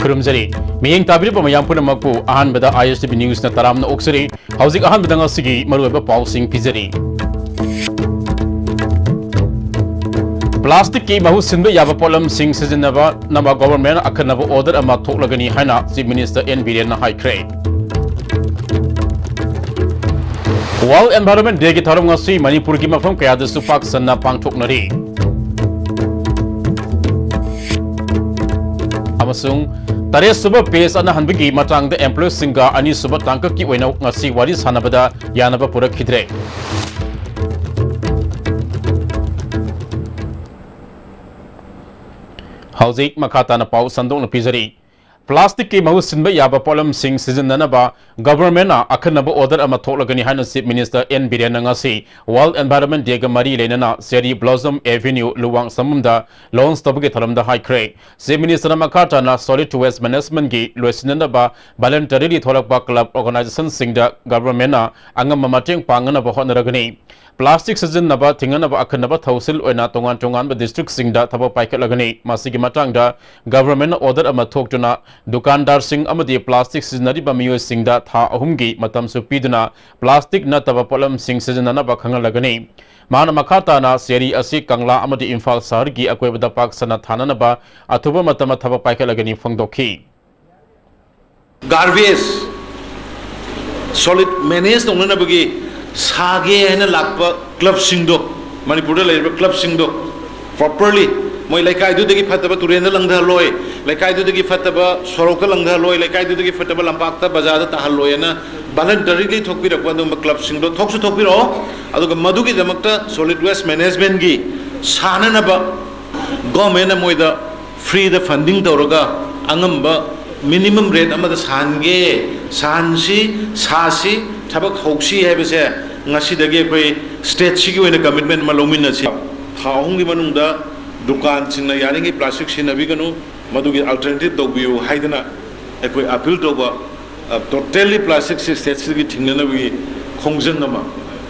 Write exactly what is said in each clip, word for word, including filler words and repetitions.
ꯈꯨꯔꯨꯝꯖꯔꯤ꯫ ꯃꯤꯠꯌꯦꯡ ꯇꯥꯕꯤꯔꯤꯕ ꯃꯌꯥꯝ ꯄꯨꯝꯅꯃꯛꯄꯨ ꯑꯍꯥꯟꯕꯗ ISTV Newsꯅ ꯇꯔꯥꯝꯅ ꯑꯣꯛꯆꯔꯤ꯫ ꯍꯧꯖꯤꯛ ꯑꯍꯥꯟꯕꯗ ꯉꯁꯤꯒꯤ ꯃꯔꯨꯑꯣꯏꯕ ꯄꯥꯎꯁꯤꯡ ꯄꯤꯖꯔꯤ꯫ Plasticꯀꯤ ꯃꯍꯨꯠ ꯁꯤꯟꯕ ꯌꯥꯕ ꯄꯣꯠꯂꯝꯁꯤꯡ ꯁꯤꯖꯤꯟꯅꯕ ꯅꯕ government ꯑꯈꯟꯅꯕ order ꯑꯃ ꯊꯣꯛꯂꯒꯅꯤ ꯍꯥꯏꯅ Chief Minister N ꯕꯤꯔꯦꯟꯅ ꯍꯥꯏꯈ꯭ꯔꯦ꯫ World Environment Dayꯒꯤ ꯊꯧꯔꯝ ꯉꯁꯤ ꯃꯅꯤꯄꯨꯔꯒꯤ ꯃꯐꯝ ꯀꯌꯥꯗꯁꯨ ꯄꯥꯛ ꯁꯟꯅ ꯄꯥꯡꯊꯣꯛꯅꯔꯤ꯫ ꯑꯃꯁꯨꯡ ꯇꯔꯦꯠ ꯁꯨꯕ pay ꯑꯅ ꯍꯟꯕꯒꯤ ꯃꯇꯥꯡꯗ employeeꯁꯤꯡꯒ ꯑꯅꯤ ꯁꯨꯕ ꯇꯥꯡꯀꯛꯀꯤ ꯑꯣꯏꯅ ꯉꯁꯤ ꯋꯥꯔꯤ ꯁꯥꯟꯅꯕꯗ ꯌꯥꯅꯕ ꯄꯨꯔꯛꯈꯤꯗ꯭ꯔꯦ꯫ ꯍꯧꯖꯤꯛ ꯃꯈꯥ ꯇꯥꯅ ꯄꯥꯎ ꯁꯟꯗꯣꯛꯅ ꯄꯤꯖꯔꯤ꯫ Plasticꯀꯤ ꯃꯍꯨꯠ ꯁꯤꯟꯕ ꯌꯥꯕ ꯄꯣꯠꯂꯝꯁꯤꯡ ꯁꯤꯖꯤꯟꯅꯅꯕ governmentꯅ ꯑꯈꯟꯅꯕ order ꯑꯃ ꯊꯣꯛꯂꯒꯅꯤ ꯍꯥꯏꯅ Chief Minister N ꯕꯤꯔꯦꯟꯅ ꯉꯁꯤ World Environment Dayꯒ ꯃꯔꯤ ꯂꯩꯅꯅ Cherry Blossom Avenue Luwang ꯁꯝꯕꯝꯗ launch ꯇꯧꯕꯒꯤ ꯊꯧꯔꯝꯗ ꯍꯥꯏꯈ꯭ꯔꯦ꯫ Chief Ministerꯅ ꯃꯈꯥ ꯇꯥꯅ solid waste managementꯀꯤ ꯂꯣꯏꯁꯤꯟꯅꯅꯕ voluntarily ꯊꯣꯛꯂꯛꯄ club organizationꯁꯤꯡꯗ governmentꯅ ꯑꯉꯝꯕ ꯃꯇꯦꯡ ꯄꯥꯡꯅꯅꯕ ꯍꯣꯠꯅꯔꯒꯅꯤ꯫ Plastic ꯁꯤꯖꯤꯟꯅꯕ ꯊꯤꯡꯅꯅꯕ ꯑꯈꯟꯅꯕ ꯊꯧꯁꯤꯜ ꯑꯣꯏꯅ ꯇꯣꯉꯥꯟ ꯇꯣꯉꯥꯟꯕ districtꯁꯤꯡꯗ ꯊꯕꯛ ꯄꯥꯏꯈꯠꯂꯒꯅꯤ꯫ ꯃꯁꯤꯒꯤ ꯃꯇꯥꯡꯗ governmentꯅ order ꯑꯃ ꯊꯣꯛꯇꯨꯅ ꯗꯨꯀꯥꯟꯗꯥꯔꯁꯤꯡ ꯑꯃꯗꯤ plastic ꯁꯤꯖꯤꯟꯅꯔꯤꯕ ꯃꯤꯑꯣꯏꯁꯤꯡꯗ ꯊꯥ ꯑꯍꯨꯝꯒꯤ ꯃꯇꯝꯁꯨ ꯄꯤꯗꯨꯅ plastic ꯅꯠꯇꯕ ꯄꯣꯠꯂꯝꯁꯤꯡ ꯁꯤꯖꯤꯟꯅꯅꯕ ꯈꯪꯍꯜꯂꯒꯅꯤ꯫ ꯃꯍꯥꯛꯅ ꯃꯈꯥ ꯇꯥꯅ ꯆꯦꯔꯤ ꯑꯁꯤ ꯀꯪꯂꯥ ꯑꯃꯗꯤ ꯏꯝꯐꯥꯜ ꯁꯍꯔꯒꯤ ꯑꯀꯣꯏꯕꯗ ꯄꯥꯛ ꯁꯟꯅ ꯊꯥꯅꯅꯕ ꯑꯊꯨꯕ ꯃꯇꯝꯗ ꯊꯕꯛ ꯄꯥꯏꯈꯠꯂꯒꯅꯤ ꯐꯣꯡꯗꯣꯛꯈꯤ꯫ Garbage solid manage ꯇꯧꯅꯅꯕꯒꯤ ꯁꯥꯒꯦ ꯍꯥꯏꯅ ꯂꯥꯛꯄ clubꯁꯤꯡꯗꯣ, ꯃꯅꯤꯄꯨꯔꯗ ꯂꯩꯔꯤꯕ clubꯁꯤꯡꯗꯣ properly ꯃꯣꯏ ꯂꯩꯀꯥꯏꯗꯨꯗꯒꯤ ꯐꯠꯇꯕ ꯇꯨꯔꯦꯟꯗ ꯂꯪꯊꯍꯜꯂꯣꯏ, ꯂꯩꯀꯥꯏꯗꯨꯗꯒꯤ ꯐꯠꯇꯕ ꯁꯣꯔꯣꯛꯇ ꯂꯪꯊꯍꯜꯂꯣꯏ, ꯂꯩꯀꯥꯏꯗꯨꯗꯒꯤ ꯐꯠꯇꯕ ꯂꯝꯄꯥꯛꯇ ꯕꯖꯥꯔꯗ ꯇꯥꯍꯜꯂꯣꯏꯅ voluntarily ꯊꯣꯛꯄꯤꯔꯛꯄ ꯑꯗꯨꯒꯨꯝꯕ clubꯁꯤꯡꯗꯣ ꯊꯣꯛꯁꯨ ꯊꯣꯛꯄꯤꯔꯛꯑꯣ꯫ ꯑꯗꯨꯒ ꯃꯗꯨꯒꯤꯗꯃꯛꯇ solid waste managementꯀꯤ ꯁꯥꯅꯅꯕ governmentꯅ ꯃꯣꯏꯗ freeꯗ funding ꯇꯧꯔꯒ ꯑꯉꯝꯕ minimum rate ꯑꯃꯗ ꯁꯥꯍꯟꯒꯦ, ꯁꯥꯍꯟꯁꯤ, ꯁꯥꯁꯤ, ꯊꯕꯛ ꯍꯧꯁꯤ ꯍꯥꯏꯕꯁꯦ ꯉꯁꯤꯗꯒꯤ ꯑꯩꯈꯣꯏ stateꯁꯤꯒꯤ ꯑꯣꯏꯅ commitment ꯑꯃ ꯂꯧꯃꯤꯟꯅꯁꯤ꯫ ꯊꯥ ꯑꯍꯨꯝꯒꯤ ꯃꯅꯨꯡꯗ ꯗꯨꯀꯥꯟꯁꯤꯡꯅ ꯌꯥꯔꯤꯉꯩ plastic ꯁꯤꯖꯤꯟꯅꯕꯤꯒꯅꯨ, ꯃꯗꯨꯒꯤ alternative ꯇꯧꯕꯤꯌꯨ ꯍꯥꯏꯗꯅ ꯑꯩꯈꯣꯏ appeal ꯇꯧꯕ, ꯑ, totally plasticꯁꯤ stateꯁꯤꯗꯒꯤ ꯊꯤꯡꯅꯅꯕꯒꯤ ꯈꯣꯡꯖꯪ ꯑꯃ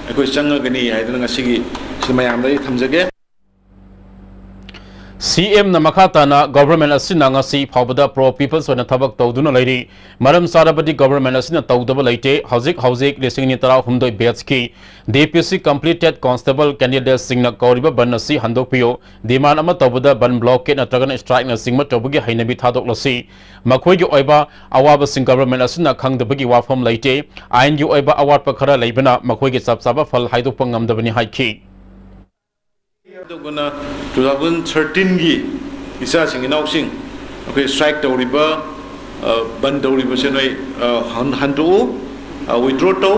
ꯑꯩꯈꯣꯏ ꯆꯪꯉꯒꯅꯤ ꯍꯥꯏꯗꯅ ꯉꯁꯤꯒꯤ ꯁꯤ ꯃꯌꯥꯝꯗ ꯑꯩ ꯊꯝꯖꯒꯦ꯫ ꯁꯤ ꯑꯦꯝꯅ ꯃꯈꯥ ꯇꯥꯅ ꯒꯣꯚꯔꯟꯃꯦꯟꯠ ꯑꯁꯤꯅ ꯉꯁꯤ ꯐꯥꯎꯕꯗ ꯄ꯭ꯔꯣ ꯄꯤꯄꯜꯁ ꯑꯣꯏꯅ ꯊꯕꯛ ꯇꯧꯗꯨꯅ ꯂꯩꯔꯤ꯫ ꯃꯔꯝ ꯆꯥꯔꯕꯗꯤ ꯒꯣꯚꯔꯟꯃꯦꯟꯠ ꯑꯁꯤꯅ ꯇꯧꯗꯕ ꯂꯩꯇꯦ꯫ ꯍꯧꯖꯤꯛ ꯍꯧꯖꯤꯛ ꯂꯤꯁꯤꯡ ꯑꯅꯤ ꯇꯔꯥꯍꯨꯝꯗꯣꯏ ꯕꯦꯠꯁꯀꯤ ꯗꯤ ꯄꯤ ꯁꯤ ꯀꯝꯄ꯭ꯂꯤꯇꯦꯗ ꯀꯣꯟꯁꯇꯦꯕꯜ ꯀꯦꯟꯗꯤꯗꯦꯠꯁꯤꯡꯅ ꯀꯧꯔꯤꯕ ꯕꯟ ꯑꯁꯤ ꯍꯟꯗꯣꯛꯄꯤꯌꯨ, ꯗꯤꯃꯥꯟ ꯑꯃ ꯇꯧꯕꯗ ꯕꯟ ꯕ꯭ꯂꯣꯀꯦꯗ ꯅꯠꯇ꯭ꯔꯒꯅ ꯁ꯭ꯇ꯭ꯔꯥꯏꯛꯅꯆꯤꯡꯕ ꯇꯧꯕꯒꯤ ꯍꯩꯅꯕꯤ ꯊꯥꯗꯣꯛꯂꯁꯤ꯫ ꯃꯈꯣꯏꯒꯤ ꯑꯣꯏꯕ ꯑꯋꯥꯕꯁꯤꯡ ꯒꯣꯚꯔꯟꯃꯦꯟꯠ ꯑꯁꯤꯅ ꯈꯪꯗꯕꯒꯤ ꯋꯥꯐꯝ ꯂꯩꯇꯦ꯫ ꯑꯥꯏꯟꯒꯤ ꯑꯣꯏꯕ ꯑꯋꯥꯠꯄ ꯈꯔ ꯂꯩꯕꯅ ꯃꯈꯣꯏꯒꯤ ꯆꯞ ꯆꯥꯕ ꯐꯜ ꯍꯥꯏꯗꯣꯛꯄ ꯉꯝꯗꯕꯅꯤ ꯍꯥꯏꯈꯤ꯫ ꯑꯗꯨꯒꯅ two thousand thirteenꯒꯤ ꯏꯆꯥꯁꯤꯡ ꯏꯅꯥꯎꯁꯤꯡ ꯑꯩꯈꯣꯏ ꯁ꯭ꯇ꯭ꯔꯥꯏꯛ ꯇꯧꯔꯤꯕ, ꯑ, ꯕꯟ ꯇꯧꯔꯤꯕꯁꯦ ꯅꯣꯏ, ꯑ, ꯍꯟ-, ꯍꯟꯗꯣꯛꯎ, ꯑ, ꯋꯤꯗ꯭ꯔꯣ ꯇꯧ꯫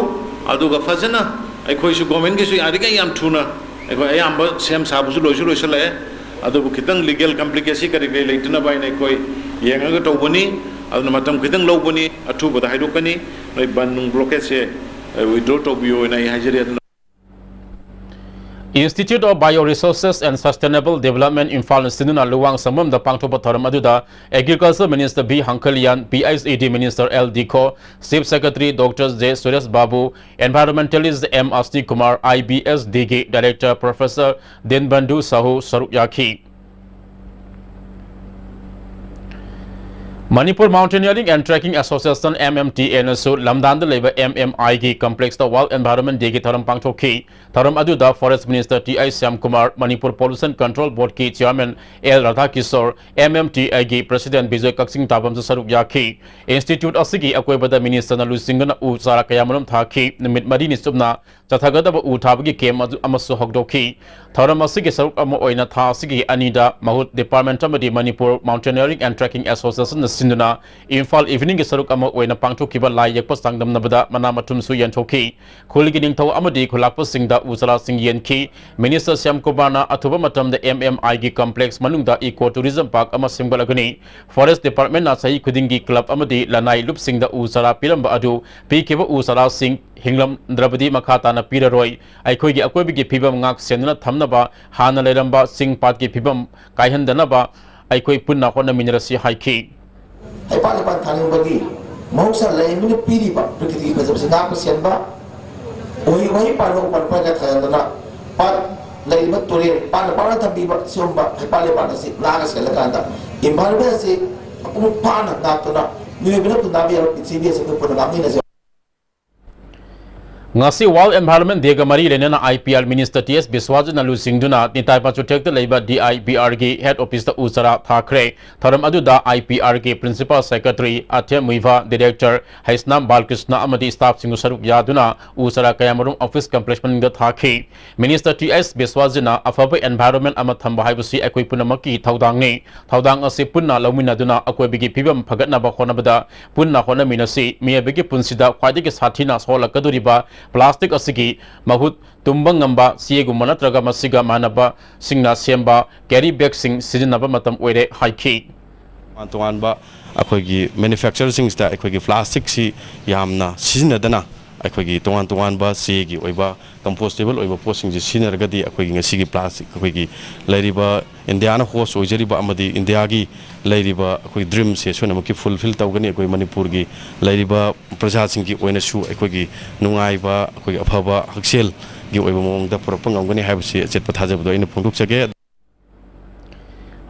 ꯑꯗꯨꯒ ꯐꯖꯅ ꯑꯩꯈꯣꯏꯁꯨ ꯒꯣꯔꯃꯦꯟꯒꯤꯁꯨ ꯌꯥꯔꯤꯉꯩ ꯌꯥꯝ ꯊꯨꯅ ꯑꯩꯈꯣꯏ ꯑꯌꯥꯝꯕ ꯁꯦꯝ ꯁꯥꯕꯁꯨ ꯂꯣꯏꯁꯨ ꯂꯣꯏꯁꯤꯜꯂꯛꯑꯦ꯫ ꯑꯗꯨꯕꯨ ꯈꯤꯇꯪ ꯂꯤꯒꯦꯜ ꯀꯝꯄ꯭ꯂꯤꯀꯦꯁꯤ ꯀꯔꯤ ꯀꯔꯤ ꯂꯩꯇꯅꯕ ꯍꯥꯏꯅ ꯑꯩꯈꯣꯏ ꯌꯦꯡꯉꯒ ꯇꯧꯕꯅꯤ꯫ ꯑꯗꯨꯅ ꯃꯇꯝ ꯈꯤꯇꯪ ꯂꯧꯕꯅꯤ, ꯑꯊꯨꯕꯗ ꯍꯥꯏꯗꯣꯛꯀꯅꯤ꯫ ꯅꯣꯏ ꯕꯟ ꯅꯨꯡ ꯕ꯭ꯂꯣꯀꯦꯠꯁꯦ, ꯑ, ꯋꯤꯗ꯭ꯔꯣ ꯇꯧꯕꯤꯌꯣ ꯍꯥꯏꯅ ꯑꯩ ꯍꯥꯏꯖꯔꯤ꯫ ꯑꯗꯨꯅ Institute of Bio Resources and Sustainable Development ꯏꯝꯐꯥꯜꯅ ꯁꯤꯟꯗꯨꯅ ꯂꯨꯋꯥꯡ ꯁꯪꯕꯝꯗ ꯄꯥꯡꯊꯣꯛꯄ ꯊꯧꯔꯝ ꯑꯗꯨꯗ Agriculture Minister V Hangkhalian, P I C E D Minister L Dikho, Chief Secretary Doctor J Suresh Babu, Environmentalist M Ashni Kumar, I B S Dꯒꯤ Director Professor ꯗꯤꯟꯕꯟꯙꯨ ꯁꯥꯍꯨ ꯁꯔꯨꯛ ꯌꯥꯈꯤ꯫ Manipur Mountaineering and Trekking Association, M M T Aꯅꯁꯨ ꯂꯝꯗꯥꯟꯗ ꯂꯩꯕ M M Iꯒꯤ complexꯇ World Environment Dayꯒꯤ ꯊꯧꯔꯝ ꯄꯥꯡꯊꯣꯛꯈꯤ꯫ ꯊꯧꯔꯝ ꯑꯗꯨꯗ Forest Minister T I Shyamkumar, Manipur Pollution Control Boardꯀꯤ Chairman L ꯔꯥꯙꯥꯀꯤꯁꯣꯔ, M M T Aꯒꯤ President Bijoy ꯀꯛꯆꯤꯡ ꯇꯥꯕꯝꯁꯨ ꯁꯔꯨꯛ ꯌꯥꯈꯤ꯫ Institute ꯑꯁꯤꯒꯤ ꯑꯀꯣꯏꯕꯗ Ministerꯅ ꯂꯨꯆꯤꯡꯗꯨꯅ ꯎ ꯆꯥꯔꯥ ꯀꯌꯥꯃꯔꯨꯝ ꯊꯥꯈꯤ꯫ ꯅꯨꯃꯤꯠ ꯃꯔꯤꯅꯤ ꯆꯨꯞꯅ ꯆꯠꯊꯒꯗꯕ ꯎ ꯊꯥꯕꯒꯤ camp ꯑꯗꯨ ꯑꯃꯁꯨ ꯍꯧꯗꯣꯛꯈꯤ꯫ ꯊꯧꯔꯝ ꯑꯁꯤꯒꯤ ꯁꯔꯨꯛ ꯑꯃ ꯑꯣꯏꯅ ꯊꯥ ꯑꯁꯤꯒꯤ ꯑꯅꯤꯗ ꯃꯍꯨꯠ Department ꯑꯃꯗꯤ Manipur Mountaineering and Trekking Associationꯅ ꯁꯤꯟꯗꯨꯅ ꯏꯝꯐꯥꯜ Eveningꯒꯤ ꯁꯔꯨꯛ ꯑꯃ ꯑꯣꯏꯅ ꯄꯥꯡꯊꯣꯛꯈꯤꯕ ꯂꯥꯏ ꯌꯦꯛꯄ ꯆꯥꯡꯗꯝꯅꯕꯗ ꯃꯅꯥ ꯃꯊꯨꯝꯁꯨ ꯌꯦꯟꯊꯣꯛꯈꯤ꯫ ꯈꯨꯜꯒꯤ ꯅꯤꯡꯊꯧ ꯑꯃꯗꯤ ꯈꯨꯂꯥꯛꯄꯁꯤꯡꯗ ꯎ ꯆꯥꯔꯥꯁꯤꯡ ꯌꯦꯟꯈꯤ꯫ Minister ꯁ꯭ꯌꯥꯝꯀꯨꯃꯥꯔꯅ ꯑꯊꯨꯕ ꯃꯇꯝꯗ M M Iꯒꯤ complex ꯃꯅꯨꯡꯗ Eco Tourism Park ꯑꯃ ꯁꯦꯝꯒꯠꯂꯒꯅꯤ꯫ Forest Departmentꯅ ꯆꯍꯤ ꯈꯨꯗꯤꯡꯒꯤ club ꯑꯃꯗꯤ ꯂꯅꯥꯏ ꯂꯨꯞꯁꯤꯡꯗ ꯎ ꯆꯥꯔꯥ ꯄꯤꯔꯝꯕ ꯑꯗꯨ ꯄꯤꯈꯤꯕ ꯎ ꯆꯥꯔꯥꯁꯤꯡ ꯍꯤꯡꯂꯝꯗ꯭ꯔꯕꯗꯤ ꯃꯈꯥ ꯇꯥꯅ ꯄꯤꯔꯔꯣꯏ꯫ ꯑꯩꯈꯣꯏꯒꯤ ꯑꯀꯣꯏꯕꯒꯤ ꯐꯤꯕꯝ ꯉꯥꯛ ꯁꯦꯟꯗꯨꯅ ꯊꯝꯅꯕ, ꯍꯥꯟꯅ ꯂꯩꯔꯝꯕ ꯆꯤꯡ ꯄꯥꯠꯀꯤ ꯐꯤꯕꯝ ꯀꯥꯏꯍꯟꯗꯅꯕ ꯑꯩꯈꯣꯏ ꯄꯨꯟꯅ ꯍꯣꯠꯅꯃꯤꯟꯅꯔꯁꯤ ꯍꯥꯏꯈꯤ꯫ ꯍꯩꯄꯥꯜ ꯂꯩꯄꯥꯜ ꯊꯥꯅꯤꯡꯕꯒꯤ ꯃꯍꯧꯁꯥ ꯂꯩꯔꯤꯕꯅ ꯄꯤꯔꯤꯕ ꯄ꯭ꯔꯀ꯭ꯔꯤꯇꯤꯒꯤ ꯐꯖꯕꯁꯤ ꯉꯥꯛꯄ ꯁꯦꯟꯕ, ꯎꯍꯩ ꯋꯥꯍꯩ ꯄꯥꯟꯕ ꯎꯄꯥꯜ ꯄꯥꯏꯒ ꯊꯥꯖꯟꯗꯅ ꯄꯥꯠ ꯂꯩꯔꯤꯕ ꯇꯨꯔꯦꯜ ꯄꯥꯟꯅ ꯄꯥꯟꯅ ꯊꯝꯕꯤꯕ ꯁꯤꯒꯨꯝꯕ ꯍꯩꯄꯥꯜ ꯂꯩꯄꯥꯜ ꯑꯁꯤ ꯉꯥꯛꯅ ꯁꯦꯜꯂꯀꯥꯟꯗ environment ꯑꯁꯤ ꯃꯄꯨꯡ ꯐꯥꯅ ꯉꯥꯛꯇꯨꯅ ꯃꯤꯑꯣꯏꯕꯅ ꯈꯨꯟꯗꯥꯕ ꯌꯥꯕ ꯄ꯭ꯔꯤꯊꯤꯕꯤ ꯑꯁꯤ ꯑꯩꯈꯣꯏ ꯄꯨꯟꯅ ꯉꯥꯛꯃꯤꯟꯅꯁꯤ꯫ ꯉꯁꯤ World Environment Day ꯒ ꯃꯔꯤ ꯂꯩꯅꯅ I P R Minister T S ꯕꯤꯁ꯭ꯋꯥꯖꯤꯠꯅ ꯂꯨꯆꯤꯡꯗꯨꯅ ꯅꯤꯇꯥꯏ ꯄꯥꯆꯨꯊꯦꯛꯇ ꯂꯩꯕ D I P R ꯒꯤ head office ꯇ ꯎ ꯆꯥꯔꯥ ꯊꯥꯈ꯭ꯔꯦ꯫ ꯊꯧꯔꯝ ꯑꯗꯨꯗ I P R ꯒꯤ Principal Secretary ꯑꯊꯦꯝ Muivah, Director Heisnam ꯕꯥꯂꯀ꯭ꯔꯤꯁꯅ ꯑꯃꯗꯤ staff ꯁꯤꯡꯕꯨ ꯁꯔꯨꯛ ꯌꯥꯗꯨꯅ ꯎ ꯆꯥꯔꯥ ꯀꯌꯥꯃꯔꯨꯝ office complex ꯃꯅꯨꯡꯗ ꯊꯥꯈꯤ꯫ Minister T S ꯕꯤꯁ꯭ꯋꯥꯖꯤꯠꯅ ꯑꯐꯕ environment ꯑꯃ ꯊꯝꯕ ꯍꯥꯏꯕꯁꯤ ꯑꯩꯈꯣꯏ ꯄꯨꯝꯅꯃꯛꯀꯤ ꯊꯧꯗꯥꯡꯅꯤ꯫ ꯊꯧꯗꯥꯡ ꯑꯁꯤ ꯄꯨꯟꯅ ꯂꯧꯃꯤꯟꯅꯗꯨꯅ ꯑꯀꯣꯏꯕꯒꯤ ꯐꯤꯕꯝ ꯐꯒꯠꯅꯕ ꯍꯣꯠꯅꯕꯗ ꯄꯨꯟꯅ ꯍꯣꯠꯅꯃꯤꯟꯅꯁꯤ꯫ ꯃꯤꯑꯣꯏꯕꯒꯤ ꯄꯨꯟꯁꯤꯗ ꯈ꯭ꯋꯥꯏꯗꯒꯤ ꯁꯥꯊꯤꯅ ꯁꯣꯛꯍꯜꯂꯛꯀꯗꯧꯔꯤꯕ plastic ꯑꯁꯤꯒꯤ ꯃꯍꯨꯠ ꯇꯨꯝꯕ ꯉꯝꯕ ꯆꯦꯒꯨꯝꯕ ꯅꯠꯇ꯭ꯔꯒ ꯃꯁꯤꯒ ꯃꯥꯟꯅꯕꯁꯤꯡꯅ ꯁꯦꯝꯕ carry bag ꯁꯤꯡ ꯁꯤꯖꯤꯟꯅꯕ ꯃꯇꯝ ꯑꯣꯏꯔꯦ ꯍꯥꯏꯈꯤ꯫ ꯇꯣꯉꯥꯟ ꯇꯣꯉꯥꯟꯕ ꯑꯩꯈꯣꯏꯒꯤ manufacture ꯁꯤꯡꯁꯤꯗ ꯑꯩꯈꯣꯏꯒꯤ plastic ꯁꯤ ꯌꯥꯝꯅ ꯁꯤꯖꯤꯟꯅꯗꯅ ꯑꯩꯈꯣꯏꯒꯤ ꯇꯣꯉꯥꯟ ꯇꯣꯉꯥꯟꯕ ꯆꯦꯒꯤ ꯑꯣꯏꯕ compostable ꯑꯣꯏꯕ ꯄꯣꯠꯁꯤꯡꯁꯤ ꯁꯤꯖꯤꯟꯅꯔꯒꯗꯤ ꯑꯩꯈꯣꯏꯒꯤ ꯉꯁꯤꯒꯤ plastic ꯑꯩꯈꯣꯏꯒꯤ ꯂꯩꯔꯤꯕ ꯏꯟꯗꯤꯌꯥꯅ host ꯑꯣꯏꯖꯔꯤꯕ ꯑꯃꯗꯤ ꯏꯟꯗꯤꯌꯥꯒꯤ ꯂꯩꯔꯤꯕ ꯑꯩꯈꯣꯏ dream ꯁꯦ ꯁꯣꯏꯗꯅꯃꯛꯀꯤ fulfill ꯇꯧꯒꯅꯤ꯫ ꯑꯩꯈꯣꯏ ꯃꯅꯤꯄꯨꯔꯒꯤ ꯂꯩꯔꯤꯕ ꯄ꯭ꯔꯖꯥꯁꯤꯡꯒꯤ ꯑꯣꯏꯅꯁꯨ ꯑꯩꯈꯣꯏꯒꯤ ꯅꯨꯡꯉꯥꯏꯕ, ꯑꯩꯈꯣꯏꯒꯤ ꯑꯐꯕ ꯍꯛꯁꯦꯜꯒꯤ ꯑꯣꯏꯕ ꯃꯑꯣꯡꯗ ꯄꯨꯔꯛꯄ ꯉꯝꯒꯅꯤ ꯍꯥꯏꯕꯁꯤ ꯑꯆꯦꯠꯄ ꯊꯥꯖꯕꯗꯣ ꯑꯩꯅ ꯐꯣꯡꯗꯣꯛꯆꯒꯦ꯫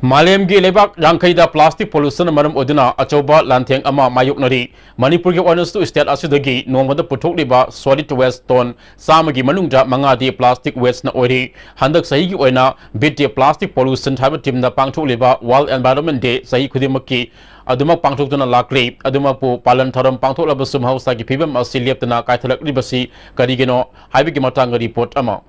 ꯃꯥꯂꯦꯝꯒꯤ ꯂꯩꯕꯥꯛ ꯌꯥꯡꯈꯩꯗ plastic pollution ꯃꯔꯝ ꯑꯣꯏꯗꯨꯅ ꯑꯆꯧꯕ ꯂꯥꯟꯊꯦꯡ ꯑꯃ ꯃꯥꯌꯣꯛꯅꯔꯤ꯫ ꯃꯅꯤꯄꯨꯔꯒꯤ ꯑꯣꯏꯅꯁꯨ state ꯑꯁꯤꯗꯒꯤ ꯅꯣꯡꯃꯗ ꯄꯨꯊꯣꯛꯂꯤꯕ solid waste ton ꯆꯥꯝꯃꯒꯤ ꯃꯅꯨꯡꯗ ꯃꯉꯥꯗꯤ plastic waste ꯅ ꯑꯣꯏꯔꯤ꯫ ꯍꯟꯗꯛ ꯆꯍꯤꯒꯤ ꯑꯣꯏꯅ Beat the Plastic Pollution ꯍꯥꯏꯕ theme ꯗ ꯄꯥꯡꯊꯣꯛꯂꯤꯕ World Environment Day ꯆꯍꯤ ꯈꯨꯗꯤꯡꯃꯛꯀꯤ ꯑꯗꯨꯃꯛ ꯄꯥꯡꯊꯣꯛꯇꯨꯅ ꯂꯥꯛꯂꯤ꯫ ꯑꯗꯨꯃꯛꯄꯨ ꯄꯥꯂꯟ ꯊꯧꯔꯝ ꯄꯥꯡꯊꯣꯛꯂꯕꯁꯨ ꯃꯍꯧꯁꯥꯒꯤ ꯐꯤꯕꯝ ꯑꯁꯤ ꯂꯦꯞꯇꯅ ꯀꯥꯏꯊꯔꯛꯂꯤꯕꯁꯤ ꯀꯔꯤꯒꯤꯅꯣ ꯍꯥꯏꯕꯒꯤ ꯃꯇꯥꯡꯗ report ꯑꯃ꯫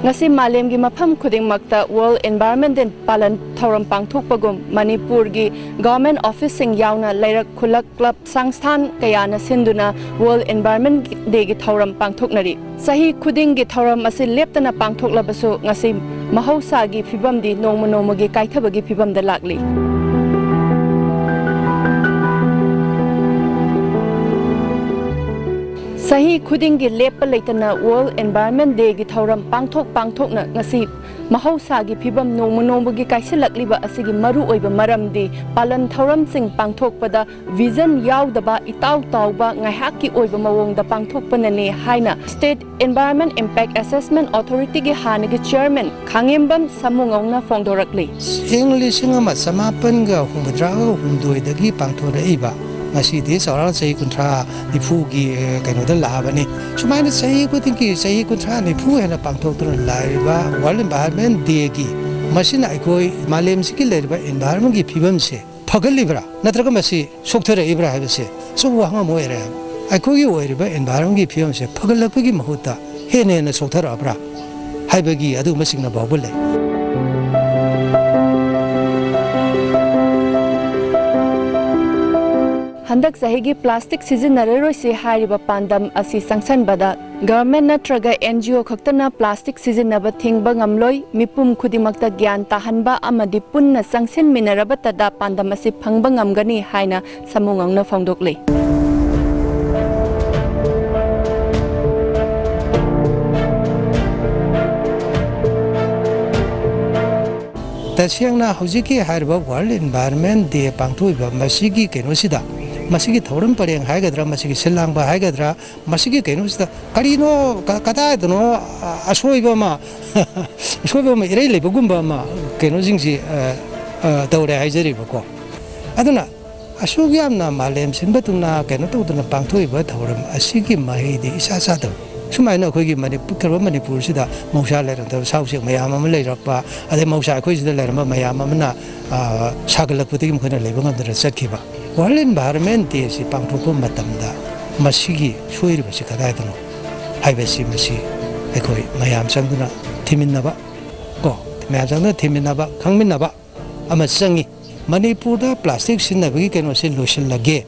ꯉꯁꯤ ꯃꯥꯂꯦꯝꯒꯤ ꯃꯐꯝ ꯈꯨꯗꯤꯡꯃꯛꯇ World Environment Day ꯄꯥꯂꯟ ꯊꯧꯔꯝ ꯄꯥꯡꯊꯣꯛꯄꯒꯨꯝ, ꯃꯅꯤꯄꯨꯔꯒꯤ government office ꯁꯤꯡ ꯌꯥꯎꯅ ꯂꯩꯔꯛ ꯈꯨꯜꯂꯛ club ꯁꯪꯁꯊꯥꯟ ꯀꯌꯥꯅ ꯁꯤꯟꯗꯨꯅ World Environment Day ꯒꯤ ꯊꯧꯔꯝ ꯄꯥꯡꯊꯣꯛꯅꯔꯤ꯫ ꯆꯍꯤ ꯈꯨꯗꯤꯡꯒꯤ ꯊꯧꯔꯝ ꯑꯁꯤ ꯂꯦꯞꯇꯅ ꯄꯥꯡꯊꯣꯛꯂꯕꯁꯨ, ꯉꯁꯤ ꯃꯍꯧꯁꯥꯒꯤ ꯐꯤꯕꯝꯗꯤ ꯅꯣꯡꯃ ꯅꯣꯡꯃꯒꯤ ꯀꯥꯏꯊꯕꯒꯤ ꯐꯤꯕꯝꯗ ꯂꯥꯛꯂꯤ꯫ ꯆꯍꯤ ꯈꯨꯗꯤꯡꯒꯤ ꯂꯦꯞꯄ ꯂꯩꯇꯅ World Environment Dayꯒꯤ ꯊꯧꯔꯝ ꯄꯥꯡꯊꯣꯛ ꯄꯥꯡꯊꯣꯛꯅ ꯉꯁꯤ ꯃꯍꯧꯁꯥꯒꯤ ꯐꯤꯕꯝ ꯅꯣꯡꯃ ꯅꯣꯡꯃꯒꯤ ꯀꯥꯏꯁꯤꯜꯂꯛꯂꯤꯕ ꯑꯁꯤꯒꯤ ꯃꯔꯨꯑꯣꯏꯕ ꯃꯔꯝꯗꯤ ꯄꯥꯂꯟ ꯊꯧꯔꯝꯁꯤꯡ ꯄꯥꯡꯊꯣꯛꯄꯗ vision ꯌꯥꯎꯗꯕ, ꯏꯇꯥꯎ ꯇꯥꯎꯕ, ꯉꯥꯏꯍꯥꯛꯀꯤ ꯑꯣꯏꯕ ꯃꯑꯣꯡꯗ ꯄꯥꯡꯊꯣꯛꯄꯅꯅꯤ ꯍꯥꯏꯅ State Environment Impact Assessment Authorityꯒꯤ ꯍꯥꯟꯅꯒꯤ chairman ꯈꯥꯉꯦꯝꯕꯝ ꯁꯥꯃꯨꯉꯧꯅ ꯐꯣꯡꯗꯣꯔꯛꯂꯤ꯫ ꯏꯪ ꯂꯤꯁꯤꯡ ꯑꯃ ꯆꯃꯥꯄꯟꯒ ꯍꯨꯝꯐꯨꯇꯔꯥꯒ ꯍꯨꯝꯗꯣꯏꯗꯒꯤ ꯄꯥꯡꯊꯣꯔꯛꯏꯕ, ꯉꯁꯤꯗꯤ ꯆꯥꯎꯔꯥꯛꯅ ꯆꯍꯤ ꯀꯨꯟꯊ꯭ꯔꯥ ꯅꯤꯐꯨꯒꯤ, ꯑꯦ, ꯀꯩꯅꯣꯗ ꯂꯥꯛꯑꯕꯅꯤ꯫ ꯁꯨꯃꯥꯏꯅ ꯆꯍꯤ ꯈꯨꯗꯤꯡꯒꯤ ꯆꯍꯤ ꯀꯨꯟꯊ꯭ꯔꯥ ꯅꯤꯐꯨ ꯍꯦꯟꯅ ꯄꯥꯡꯊꯣꯛꯇꯨꯅ ꯂꯥꯛꯏꯕ World Environment Dayꯒꯤ, ꯃꯁꯤꯅ ꯑꯩꯈꯣꯏ ꯃꯥꯂꯦꯝꯁꯤꯒꯤ ꯂꯩꯔꯤꯕ environmentꯒꯤ ꯐꯤꯕꯝꯁꯦ ꯐꯒꯠꯂꯤꯕ꯭ꯔꯥ ꯅꯠꯇ꯭ꯔꯒ ꯃꯁꯤ ꯁꯣꯛꯊꯔꯛꯏꯕ꯭ꯔꯥ ꯍꯥꯏꯕꯁꯦ ꯑꯆꯧꯕ ꯋꯥꯍꯪ ꯑꯃ ꯑꯣꯏꯔꯦ꯫ ꯑꯩꯈꯣꯏꯒꯤ ꯑꯣꯏꯔꯤꯕ environmentꯒꯤ ꯐꯤꯕꯝꯁꯦ ꯐꯒꯠꯂꯛꯄꯒꯤ ꯃꯍꯨꯠꯇ ꯍꯦꯟꯅ ꯍꯦꯟꯅ ꯁꯣꯛꯊꯔꯛꯑꯕ꯭ꯔꯥ ꯍꯥꯏꯕꯒꯤ ꯑꯗꯨꯒꯨꯝꯕ ꯆꯤꯡꯅꯕ ꯐꯥꯎꯕ ꯂꯩ꯫ ꯍꯟꯗꯛ ꯆꯍꯤꯒꯤ plastic ꯁꯤꯖꯤꯟꯅꯔꯔꯣꯏꯁꯤ ꯍꯥꯏꯔꯤꯕ ꯄꯥꯟꯗꯝ ꯑꯁꯤ ꯆꯪꯁꯤꯟꯕꯗ government ꯅꯠꯇ꯭ꯔꯒ NGO ꯈꯛꯇꯅ plastic ꯁꯤꯖꯤꯟꯅꯕ ꯊꯤꯡꯕ ꯉꯝꯂꯣꯏ꯫ ꯃꯤꯄꯨꯝ ꯈꯨꯗꯤꯡꯃꯛꯇ ꯒ꯭ꯌꯥꯟ ꯇꯥꯍꯟꯕ ꯑꯃꯗꯤ ꯄꯨꯟꯅ ꯆꯪꯁꯤꯟꯃꯤꯟꯅꯔꯕꯇꯗ ꯄꯥꯟꯗꯝ ꯑꯁꯤ ꯐꯪꯕ ꯉꯝꯒꯅꯤ ꯍꯥꯏꯅ ꯁꯥꯃꯨꯉꯧꯅ ꯐꯣꯡꯗꯣꯛꯂꯤ꯫ ꯇꯁꯦꯡꯅ ꯍꯧꯖꯤꯛꯀꯤ ꯍꯥꯏꯔꯤꯕ World Environment Day ꯄꯥꯡꯊꯣꯛꯏꯕ ꯃꯁꯤꯒꯤ ꯀꯩꯅꯣꯁꯤꯗ, ꯃꯁꯤꯒꯤ ꯊꯧꯔꯝ ꯄꯔꯦꯡ ꯍꯥꯏꯒꯗ꯭ꯔꯥ, ꯃꯁꯤꯒꯤ ꯁꯤꯜ ꯂꯥꯡꯕ ꯍꯥꯏꯒꯗ꯭ꯔꯥ, ꯃꯁꯤꯒꯤ ꯀꯩꯅꯣꯁꯤꯗ ꯀꯔꯤꯅꯣ, ꯀ-, ꯀꯗꯥꯏꯗꯅꯣ, ꯑ, ꯑꯁꯣꯏꯕ ꯑꯃ, ꯑꯁꯣꯏꯕ ꯑꯃ ꯏꯔꯩ ꯂꯩꯕꯒꯨꯝꯕ ꯑꯃ ꯀꯩꯅꯣꯁꯤꯡꯁꯤ, ꯑ, ꯑ, ꯇꯧꯔꯦ ꯍꯥꯏꯖꯔꯤꯕꯀꯣ꯫ ꯑꯗꯨꯅ ꯑꯁꯨꯛ ꯌꯥꯝꯅ ꯃꯥꯂꯦꯝ ꯁꯤꯟꯕ ꯊꯨꯡꯅ ꯀꯩꯅꯣ ꯇꯧꯗꯅ ꯄꯥꯡꯊꯣꯛꯏꯕ ꯊꯧꯔꯝ ꯑꯁꯤꯒꯤ ꯃꯍꯩꯗꯤ ꯏꯆꯥ ꯆꯥꯗꯕ꯫ ꯁꯨꯃꯥꯏꯅ ꯑꯩꯈꯣꯏꯒꯤ ꯃꯅꯤꯄꯨꯔ, ꯃꯅꯤꯄꯨꯔꯁꯤꯗ ꯃꯍꯧꯁꯥ ꯂꯩꯔꯝꯗꯕ ꯁꯥ ꯎꯆꯦꯛ ꯃꯌꯥꯝ ꯑꯃ ꯂꯩꯔꯛꯄ, ꯑꯗꯩ ꯃꯍꯧꯁꯥ ꯑꯩꯈꯣꯏꯁꯤꯗ ꯂꯩꯔꯝꯕ ꯃꯌꯥꯝ ꯑꯃꯅ, ꯑ, ꯁꯥꯒꯠꯂꯛꯄꯗꯒꯤ ꯃꯈꯣꯏꯅ ꯂꯩꯕ ꯉꯝꯗꯅ ꯆꯠꯈꯤꯕ꯫ World Environment Day ꯑꯁꯤ ꯄꯥꯡꯊꯣꯛꯄ ꯃꯇꯝꯗ ꯃꯁꯤꯒꯤ ꯁꯣꯏꯔꯤꯕꯁꯤ ꯀꯗꯥꯏꯗꯅꯣ ꯍꯥꯏꯕꯁꯤ ꯃꯁꯤ ꯑꯩꯈꯣꯏ ꯃꯌꯥꯝ ꯆꯪꯗꯨꯅ ꯊꯤꯃꯤꯟꯅꯕ, ꯀꯣ, ꯃꯌꯥꯝ ꯆꯪꯗꯨꯅ ꯊꯤꯃꯤꯟꯅꯕ, ꯈꯪꯃꯤꯟꯅꯕ ꯑꯃ ꯆꯪꯉꯤ꯫ ꯃꯅꯤꯄꯨꯔꯗ plastic ꯁꯤꯖꯤꯟꯅꯕꯒꯤ ꯀꯩꯅꯣꯁꯦ ꯂꯣꯏꯁꯤꯜꯂꯒꯦ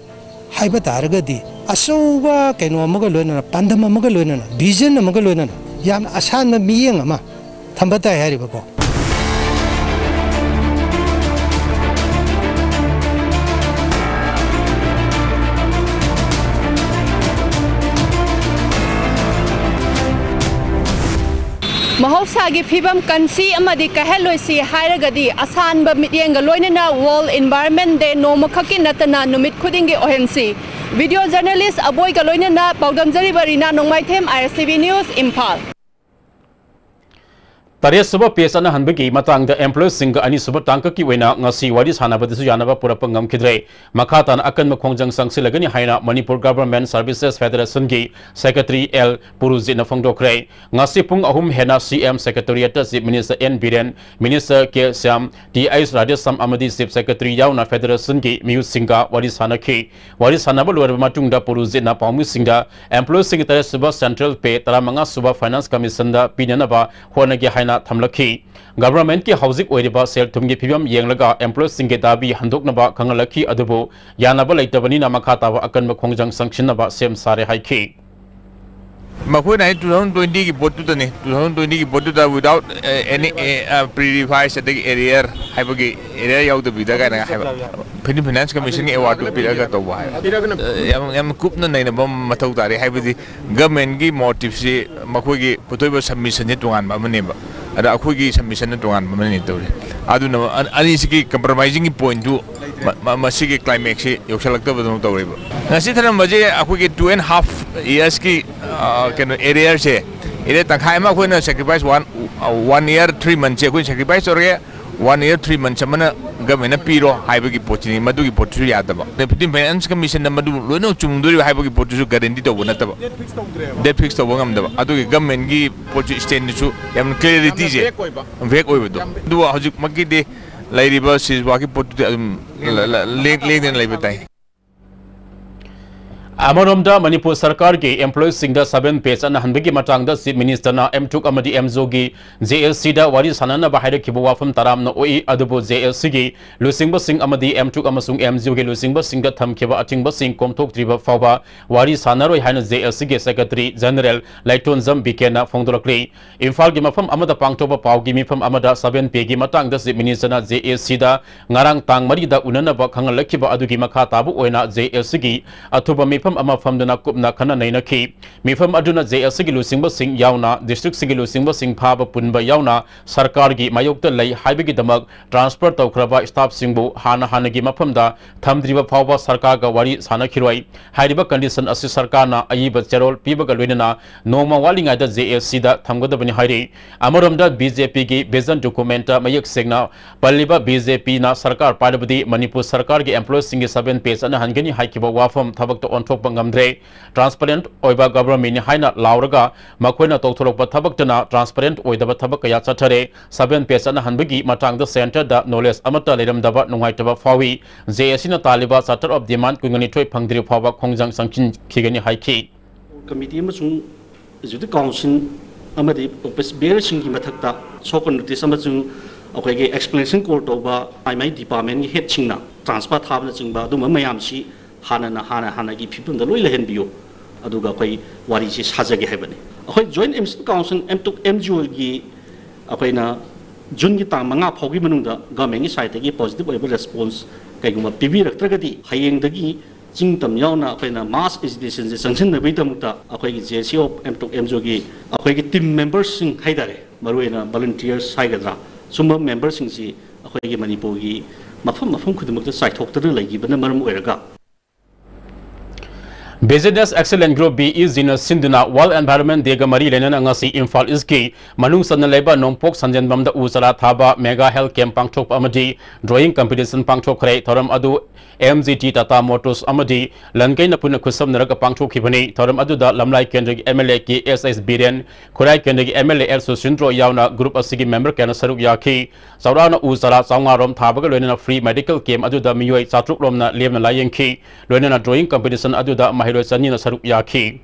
ꯍꯥꯏꯕ ꯇꯥꯔꯒꯗꯤ, ꯑꯆꯧꯕ ꯀꯩꯅꯣ ꯑꯃꯒ ꯂꯣꯏꯅꯅ, ꯄꯥꯟꯗꯝ ꯑꯃꯒ ꯂꯣꯏꯅꯅ, vision ꯑꯃꯒ ꯂꯣꯏꯅꯅ, ꯌꯥꯝꯅ ꯑꯁꯥꯟꯕ ꯃꯤꯠꯌꯦꯡ ꯑꯃ ꯊꯝꯕ ꯇꯥꯏ ꯍꯥꯏꯔꯤꯕꯀꯣ꯫ ꯃꯍꯧꯁꯥꯒꯤ ꯐꯤꯕꯝ ꯀꯟꯁꯤ ꯑꯃꯗꯤ ꯀꯥꯏꯍꯜꯂꯣꯏꯁꯤ ꯍꯥꯏꯔꯒꯗꯤ ꯑꯁꯥꯟꯕ ꯃꯤꯠꯌꯦꯡꯒ ꯂꯣꯏꯅꯅ World Environment Day ꯅꯣꯡꯃꯈꯛꯀꯤ ꯅꯠꯇꯅ ꯅꯨꯃꯤꯠ ꯈꯨꯗꯤꯡꯒꯤ ꯑꯣꯏꯍꯟꯁꯤ꯫ Video journalist ꯑꯕꯣꯏꯒ ꯂꯣꯏꯅꯅ ꯄꯥꯎꯗꯝꯖꯔꯤꯕ ꯔꯤꯅꯥ ꯅꯣꯡꯃꯥꯏꯊꯦꯝ, I S T V News, Imphal. ꯇꯔꯦꯠ ꯁꯨꯕ pay ꯆꯠꯅꯍꯟꯕꯒꯤ ꯃꯇꯥꯡꯗ employeeꯁꯤꯡꯒ ꯑꯅꯤꯁꯨꯕ ꯇꯥꯡꯀꯛꯀꯤ ꯑꯣꯏꯅ ꯉꯁꯤ ꯋꯥꯔꯤ ꯁꯥꯟꯅꯕꯗꯁꯨ ꯌꯥꯅꯕ ꯄꯨꯔꯛꯄ ꯉꯝꯈꯤꯗ꯭ꯔꯦ꯫ ꯃꯈꯥ ꯇꯥꯅ ꯑꯀꯟꯕ ꯈꯣꯡꯖꯪ ꯆꯪꯁꯤꯜꯂꯒꯅꯤ ꯍꯥꯏꯅ Manipur Government Services Federation ꯒꯤ Secretary L ꯄꯨꯔꯨꯖꯤꯠꯅ ꯐꯣꯡꯗꯣꯛꯈ꯭ꯔꯦ꯫ ꯉꯁꯤ ꯄꯨꯡ ꯑꯍꯨꯝ ꯍꯦꯟꯅ C M Secretariat ꯇ Chief Minister N Biren, Minister ꯀꯦ ꯁ꯭ꯌꯥꯝ, ꯇꯤ ꯑꯩꯆ ꯔꯥꯙꯦꯁ꯭ꯌꯥꯝ ꯑꯃꯗꯤ Chief Secretary ꯌꯥꯎꯅ Federation ꯒꯤ ꯃꯤꯍꯨꯠꯁꯤꯡꯒ ꯋꯥꯔꯤ ꯁꯥꯟꯅꯈꯤ꯫ ꯋꯥꯔꯤ ꯁꯥꯟꯅꯕ ꯂꯣꯏꯔꯕ ꯃꯇꯨꯡꯗ ꯄꯨꯔꯨꯖꯤꯠꯅ ꯄꯥꯎꯃꯤꯁꯤꯡꯗ employeeꯁꯤꯡꯒꯤ ꯇꯔꯦꯠ ꯁꯨꯕ Central Pay, ꯇꯔꯥꯃꯉꯥ ꯁꯨꯕ Finance Commission ꯗ ꯄꯤꯅꯅꯕ ꯍꯣꯠꯅꯒꯦ ꯍꯥꯏꯅ ꯊꯝꯂꯛꯈꯤ꯫ Government ꯀꯤ ꯍꯧꯖꯤꯛ ꯑꯣꯏꯔꯤꯕ ꯁꯦꯜ ꯊꯨꯝꯒꯤ ꯐꯤꯕꯝ ꯌꯦꯡꯂꯒ employeeꯁꯤꯡꯒꯤ ꯗꯥꯕꯤ ꯍꯟꯗꯣꯛꯅꯕ ꯈꯪꯍꯜꯂꯛꯈꯤ, ꯑꯗꯨꯕꯨ ꯌꯥꯅꯕ ꯂꯩꯇꯕꯅꯤꯅ ꯃꯈꯥ ꯇꯥꯕ ꯑꯀꯟꯕ ꯈꯣꯡꯖꯪ ꯆꯪꯁꯤꯟꯅꯕ ꯁꯦꯝ ꯁꯥꯔꯦ ꯍꯥꯏꯈꯤ꯫ ꯃꯈꯣꯏꯅ ꯍꯥꯏ two thousand twenty ꯒꯤ ꯄꯣꯠꯇꯨꯗꯅꯤ, two thousand twenty ꯒꯤ ꯄꯣꯠꯇꯨꯗ without, ꯑꯦ, any, ꯑꯦ, ꯑ, pre-revise ꯑꯗꯒꯤ arrear ꯍꯥꯏꯕꯒꯤ arrear ꯌꯥꯎꯗꯕꯤꯗ ꯀꯥꯏꯅ ꯍꯥꯏꯕ꯫ Fin-, Finance Commission ꯒꯤ award ꯇꯨ ꯄꯤꯔꯛꯑꯒ ꯇꯧꯕ ꯍꯥꯏꯕ꯫ ꯑ, ꯌꯥꯝ, ꯌꯥꯝ ꯀꯨꯞꯅ ꯅꯩꯅꯕ ꯑꯃ ꯃꯊꯧ ꯇꯥꯔꯦ, ꯍꯥꯏꯕꯗꯤ government ꯀꯤ motive ꯁꯤ ꯃꯈꯣꯏꯒꯤ ꯄꯨꯊꯣꯛꯏꯕ submission ꯁꯦ ꯇꯣꯉꯥꯟꯕ ꯑꯃꯅꯦꯕ, ꯑꯗ ꯑꯩꯈꯣꯏꯒꯤ submission ꯅ ꯇꯣꯉꯥꯟꯕ ꯑꯃꯅꯤ ꯇꯧꯔꯤ꯫ ꯑꯗꯨꯅ ꯑ-, ꯑꯅꯤꯁꯤꯒꯤ compromising ꯒꯤ point ꯇꯨ ꯃ-, ꯃ-, ꯃꯁꯤꯒꯤ climax ꯁꯤ ꯌꯧꯁꯜꯂꯛꯇꯕꯗꯧꯅ ꯇꯧꯔꯦꯕ꯫ ꯉꯁꯤ ꯊꯅꯝꯕꯁꯦ ꯑꯩꯈꯣꯏꯒꯤ two and half years ꯀꯤ, ꯑ, ꯀꯩꯅꯣ, arrear ꯁꯦ, arrear ꯇꯪꯈꯥꯏ ꯑꯃ ꯑꯩꯈꯣꯏꯅ sacrifice one, one year three months ꯁꯦ ꯑꯩꯈꯣꯏꯅ sacrifice ꯇꯧꯔꯒꯦ, one year three months ꯑꯃꯅ government ꯅ ꯄꯤꯔꯣ ꯍꯥꯏꯕꯒꯤ ꯄꯣꯠꯁꯤꯅꯤ, ꯃꯗꯨꯒꯤ ꯄꯣꯠꯁꯨ ꯌꯥꯗꯕ꯫ Deputy Finance Commission ꯅ ꯃꯗꯨ ꯂꯣꯏꯅꯃꯛ ꯆꯨꯝꯗꯣꯔꯤꯕ ꯍꯥꯏꯕꯒꯤ ꯄꯣꯠꯇꯨꯁꯨ guarantee ꯇꯧꯕ ꯅꯠꯇꯕ, date fix ꯇꯧꯕ ꯉꯝꯗꯕ, ꯑꯗꯨꯒꯤ government ꯀꯤ ꯄꯣꯠꯁꯨ stand ꯗꯨꯁꯨ ꯌꯥꯝꯅ clarity ꯁꯦ vague ꯑꯣꯏꯕ, ꯑꯗꯨꯕꯨ ꯍꯧꯖꯤꯛꯃꯛꯀꯤꯗꯤ ꯂꯩꯔꯤꯕ ꯁꯤꯖꯋꯥꯒꯤ ꯄꯣꯠꯇꯨꯗꯤ ꯑꯗꯨꯝ ꯂ-, ꯂ-, ꯂꯦꯡ-, ꯂꯦꯡꯗꯅ ꯂꯩꯕ ꯇꯥꯏ꯫ ꯑꯃꯔꯣꯝꯗ ꯃꯅꯤꯄꯨꯔ ꯁꯔꯀꯥꯔꯒꯤ employeeꯁꯤꯡꯗ seven pay ꯆꯠꯅꯍꯟꯕꯒꯤ ꯃꯇꯥꯡꯗ Chief Minister ꯅ MTUC ꯑꯃꯗꯤ MGO ꯒꯤ JAC ꯗ ꯋꯥꯔꯤ ꯁꯥꯟꯅꯅꯕ ꯍꯥꯏꯔꯛꯈꯤꯕ ꯋꯥꯐꯝ ꯇꯔꯥꯝꯅ ꯑꯣꯛꯏ, ꯑꯗꯨꯕꯨ JAC ꯒꯤ ꯂꯨꯆꯤꯡꯕꯁꯤꯡ ꯑꯃꯗꯤ MTUC ꯑꯃꯁꯨꯡ MGO ꯒꯤ ꯂꯨꯆꯤꯡꯕꯁꯤꯡꯗ ꯊꯝꯈꯤꯕ ꯑꯊꯤꯡꯕꯁꯤꯡ ꯀꯣꯝꯊꯣꯛꯇ꯭ꯔꯤꯕ ꯐꯥꯎꯕ ꯋꯥꯔꯤ ꯁꯥꯟꯅꯔꯣꯏ ꯍꯥꯏꯅ JAC ꯒꯤ Secretary General ꯂꯥꯏꯇꯣꯟꯖꯝ ꯕꯤꯀꯦꯟꯅ ꯐꯣꯡꯗꯣꯔꯛꯂꯤ꯫ ꯏꯝꯐꯥꯜꯒꯤ ꯃꯐꯝ ꯑꯃꯗ ꯄꯥꯡꯊꯣꯛꯄ ꯄꯥꯎꯒꯤ ꯃꯤꯐꯝ ꯑꯃꯗ seven pay ꯒꯤ ꯃꯇꯥꯡꯗ Chief Minister ꯅ JAC ꯗ ꯉꯔꯥꯡ ꯇꯥꯡ ꯃꯔꯤꯗ ꯎꯅꯅꯕ ꯈꯪꯍꯜꯂꯛꯈꯤꯕ ꯑꯗꯨꯒꯤ ꯃꯈꯥ ꯇꯥꯕ ꯑꯣꯏꯅ JAC ꯒꯤ ꯑꯊꯨꯕ ꯃꯤꯐꯝ ꯃꯤꯐꯝ ꯑꯃ ꯐꯝꯗꯨꯅ ꯀꯨꯞꯅ ꯈꯟꯅ ꯅꯩꯅꯈꯤ꯫ ꯃꯤꯐꯝ ꯑꯗꯨꯅ ꯖꯦ ꯑꯦꯁ ꯁꯤꯒꯤ ꯂꯨꯆꯤꯡꯕꯁꯤꯡ ꯌꯥꯎꯅ ꯗꯤꯁꯇ꯭ꯔꯤꯛꯁꯤꯡꯒꯤ ꯂꯨꯆꯤꯡꯕꯁꯤꯡ ꯐꯥꯕ ꯄꯨꯟꯕ ꯌꯥꯎꯅ ꯁꯔꯀꯥꯔꯒꯤ ꯃꯥꯌꯣꯛꯇ ꯂꯩ ꯍꯥꯏꯕꯒꯤꯗꯃꯛ ꯇ꯭ꯔꯥꯟꯁꯐꯔ ꯇꯧꯈ꯭ꯔꯕ ꯁ꯭ꯇꯥꯐꯁꯤꯡꯕꯨ ꯍꯥꯟꯅ ꯍꯥꯟꯅꯒꯤ ꯃꯐꯝꯗ ꯊꯝꯗ꯭ꯔꯤꯕ ꯐꯥꯎꯕ ꯁꯔꯀꯥꯔꯒ ꯋꯥꯔꯤ ꯁꯥꯅꯈꯤꯔꯣꯏ꯫ ꯍꯥꯏꯔꯤꯕ ꯀꯟꯗꯤꯁꯟ ꯑꯁꯤ ꯁꯔꯀꯥꯔꯅ ꯑꯏꯕ ꯆꯦꯔꯣꯜ ꯄꯤꯕꯒ ꯂꯣꯏꯅꯅ ꯅꯣꯡꯃ ꯋꯥꯠꯂꯤꯉꯩꯗ ꯖꯦ ꯑꯦꯁ ꯁꯤꯗ ꯊꯝꯒꯗꯕꯅꯤ ꯍꯥꯏꯔꯤ꯫ ꯑꯃꯔꯣꯝꯗ ꯕꯤ ꯖꯦ ꯄꯤꯒꯤ ꯚꯤꯖꯟ ꯗꯣꯀꯨꯃꯦꯟꯠꯇ ꯃꯌꯦꯛ ꯁꯦꯡꯅ ꯄꯜꯂꯤꯕ ꯕꯤ ꯖꯦ ꯄꯤꯅ ꯁꯔꯀꯥꯔ ꯄꯥꯏꯔꯕꯗꯤ ꯃꯅꯤꯄꯨꯔ ꯁꯔꯀꯥꯔꯒꯤ ꯑꯦꯝꯄ꯭ꯂꯣꯌꯤꯁꯤꯡꯒꯤ ꯁꯚꯦꯟ ꯄꯦ ꯆꯠꯅꯍꯟꯒꯅꯤ ꯍꯥꯏꯈꯤꯕ ꯋꯥꯐꯝ ꯊꯕꯛꯇ ꯑꯣꯟꯊꯣꯛꯄ ꯉꯝꯗ꯭ꯔꯦ꯫ ꯇ꯭ꯔꯥꯟꯁꯄꯔꯦꯟꯠ ꯑꯣꯏꯕ ꯒꯚꯔꯟꯃꯦꯟꯠꯅꯤ ꯍꯥꯏꯅ ꯂꯥꯎꯔꯒ ꯃꯈꯣꯏꯅ ꯇꯧꯊꯣꯔꯛꯄ ꯊꯕꯛꯇꯅ ꯇ꯭ꯔꯥꯟꯁꯄꯔꯦꯟꯠ ꯑꯣꯏꯗꯕ ꯊꯕꯛ ꯀꯌꯥ ꯆꯠꯊꯔꯦ꯫ ꯁꯚꯦꯟ ꯄꯦ ꯆꯠꯅꯍꯟꯕꯒꯤ ꯃꯇꯥꯡꯗ ꯁꯦꯟꯇꯔꯗ ꯅꯣꯂꯦꯖ ꯑꯃꯠꯇ ꯂꯩꯔꯝꯗꯕ ꯅꯨꯡꯉꯥꯏꯇꯕ ꯐꯥꯎꯏ꯫ ꯖꯦ ꯑꯦꯁ ꯁꯤꯅ ꯇꯥꯜꯂꯤꯕ ꯆꯥꯔꯇꯔ ꯑꯣꯐ ꯗꯤꯃꯥꯟ ꯀꯨꯟꯒ ꯅꯤꯊꯣꯏ ꯐꯪꯗ꯭ꯔꯤꯕ ꯐꯥꯎꯕ ꯈꯣꯡꯖꯪ ꯆꯪꯁꯤꯟꯈꯤꯒꯅꯤ ꯍꯥꯏꯈꯤ꯫ ꯀꯃꯤꯇꯤ ꯑꯃꯁꯨꯡ ꯑꯦꯛꯖꯤꯀ꯭ꯌꯨꯇꯤꯚ ꯀꯥꯎꯟꯁꯤꯜ ꯑꯃꯗꯤ ꯑꯣꯐꯤꯁ ꯕꯤꯌꯔꯁꯤꯡꯒꯤ ꯃꯊꯛꯇ ꯁꯣꯛꯀ ꯅꯣꯇꯤꯁ ꯑꯃꯁꯨꯡ ꯑꯩꯈꯣꯏꯒꯤ ꯑꯦꯛꯁꯄ꯭ꯂꯦꯅꯦꯁꯟ ꯀꯣꯜ ꯇꯧꯕ, ꯃꯥꯏ ꯃꯥꯏ ꯗꯤꯄꯥꯔꯠꯃꯦꯟꯒꯤ ꯍꯦꯗꯁꯤꯡꯅ ꯇ꯭ꯔꯥꯟꯁꯐꯔ ꯊꯥꯕꯅꯆꯤꯡꯕ ꯑꯗꯨꯝꯕ ꯃꯌꯥꯝꯁꯤ ꯍꯥꯟꯅꯅ ꯍꯥꯟꯅ ꯍꯥꯟꯅꯒꯤ ꯐꯤꯕꯝꯗ ꯂꯣꯏ ꯂꯩꯍꯟꯕꯤꯌꯨ, ꯑꯗꯨꯒ ꯑꯩꯈꯣꯏ ꯋꯥꯔꯤꯁꯤ ꯁꯥꯖꯒꯦ ꯍꯥꯏꯕꯅꯤ꯫ ꯑꯩꯈꯣꯏ joint M C council M two M G ꯑꯣꯒꯤ ꯑꯩꯈꯣꯏꯅ ꯖꯨꯟꯒꯤ ꯇꯥꯡ ꯃꯉꯥ ꯐꯥꯎꯒꯤ ꯃꯅꯨꯡꯗ ꯒꯚꯔꯟꯃꯦꯟꯠꯀꯤ ꯁꯥꯏꯠꯇꯒꯤ ꯄꯣꯖꯤꯇꯤꯚ ꯑꯣꯏꯕ ꯔꯦꯁꯄꯣꯟꯁ ꯀꯩꯒꯨꯝꯕ ꯄꯤꯕꯤꯔꯛꯇ꯭ꯔꯒꯗꯤ ꯍꯌꯦꯡꯗꯒꯤ ꯆꯤꯡ ꯇꯝ ꯌꯥꯎꯅ ꯑꯩꯈꯣꯏꯅ ꯃꯥꯁ ꯑꯦꯖꯤꯇꯦꯁꯟꯁꯦ ꯆꯪꯁꯤꯟꯅꯕꯒꯤꯗꯃꯛꯇ ꯑꯩꯈꯣꯏꯒꯤ J S C of M two M G ꯑꯣꯒꯤ ꯑꯩꯈꯣꯏꯒꯤ ꯇꯤꯝ ꯃꯦꯝꯕꯔꯁꯤꯡ ꯍꯥꯏꯇꯥꯔꯦ, ꯃꯔꯨꯑꯣꯏꯅ ꯚꯣꯂꯨꯟꯇꯤꯌꯔꯁ ꯍꯥꯏꯒꯗ꯭ꯔꯥ, ꯁꯨꯝꯕ ꯃꯦꯝꯕꯔꯁꯤꯡꯁꯤ ꯑꯩꯈꯣꯏꯒꯤ ꯃꯅꯤꯄꯨꯔꯒꯤ ꯃꯐꯝ ꯃꯐꯝ ꯈꯨꯗꯤꯡꯃꯛꯇ ꯆꯥꯏꯊꯣꯛꯇꯅ ꯂꯩꯈꯤꯕꯅ ꯃꯔꯝ ꯑꯣꯏꯔꯒ, Business Excellence Group, B E G ꯅ ꯁꯤꯟꯗꯨꯅ World Environment Day ꯒ ꯃꯔꯤ ꯂꯩꯅꯅ ꯉꯁꯤ ꯏꯝꯐꯥꯜ ꯏꯁꯀꯤ ꯃꯅꯨꯡ ꯆꯟꯅ ꯂꯩꯕ ꯅꯣꯡꯄꯣꯛ ꯁꯟꯖꯦꯟꯕꯝꯗ ꯎ ꯆꯥꯔꯥ ꯊꯥꯕ ꯃꯦꯒꯥ ꯍꯦꯜꯊ ꯀꯦꯝꯞ ꯄꯥꯡꯊꯣꯛꯄ ꯑꯃꯗꯤ ꯗ꯭ꯔꯣꯌꯤꯡ ꯀꯝꯄꯤꯇꯤꯁꯟ ꯄꯥꯡꯊꯣꯛꯈ꯭ꯔꯦ꯫ ꯊꯧꯔꯝ ꯑꯗꯨ M G T, Tata motors ꯑꯃꯗꯤ ꯂꯟꯀꯩꯅ ꯄꯨꯟꯅ ꯈꯨꯠꯁꯝꯅꯔꯒ ꯄꯥꯡꯊꯣꯛꯈꯤꯕꯅꯤ꯫ ꯊꯧꯔꯝ ꯑꯗꯨꯗ ꯂꯝꯂꯥꯏ ꯀꯦꯟꯗ꯭ꯔꯒꯤ ꯑꯦꯝ ꯑꯦꯜ ꯑꯦ ꯀꯦ ꯑꯦꯁ ꯑꯦꯁ ꯕꯤꯔꯦꯟ, ꯈꯨꯔꯥꯏ ꯀꯦꯟꯗ꯭ꯔꯒꯤ ꯑꯦꯝ ꯑꯦꯜ ꯑꯦ ꯑꯦꯜ ꯁꯨꯁꯤꯟꯗ꯭ꯔꯣ ꯌꯥꯎꯅ ꯒ꯭ꯔꯨꯞ ꯑꯁꯤꯒꯤ ꯃꯦꯝꯕꯔ ꯀꯌꯥꯅ ꯁꯔꯨꯛ ꯌꯥꯈꯤ꯫ ꯆꯥꯎꯔꯥꯛꯅ ꯎ ꯆꯥꯔꯥ ꯆꯥꯝꯃꯉꯥ ꯔꯣꯝ ꯊꯥꯕꯒ ꯂꯣꯏꯅꯅ ꯐ꯭ꯔꯤ ꯃꯦꯗꯤꯀꯦꯜ ꯀꯦꯝꯞ ꯑꯗꯨꯗ ꯃꯤꯑꯣꯏ ꯆꯥꯇ꯭ꯔꯨꯛ ꯔꯣꯝꯅ ꯂꯦꯝꯅ ꯂꯥꯌꯦꯡꯈꯤ꯫ ꯂꯣꯏꯅꯅ ꯗ꯭ꯔꯣꯌꯤꯡ ꯀꯝꯄꯤꯇꯤꯁꯟ ꯑꯗꯨꯗ ꯃꯍꯩꯔꯣꯏ ꯆꯅꯤꯅ ꯁꯔꯨꯛ ꯌꯥꯈꯤ꯫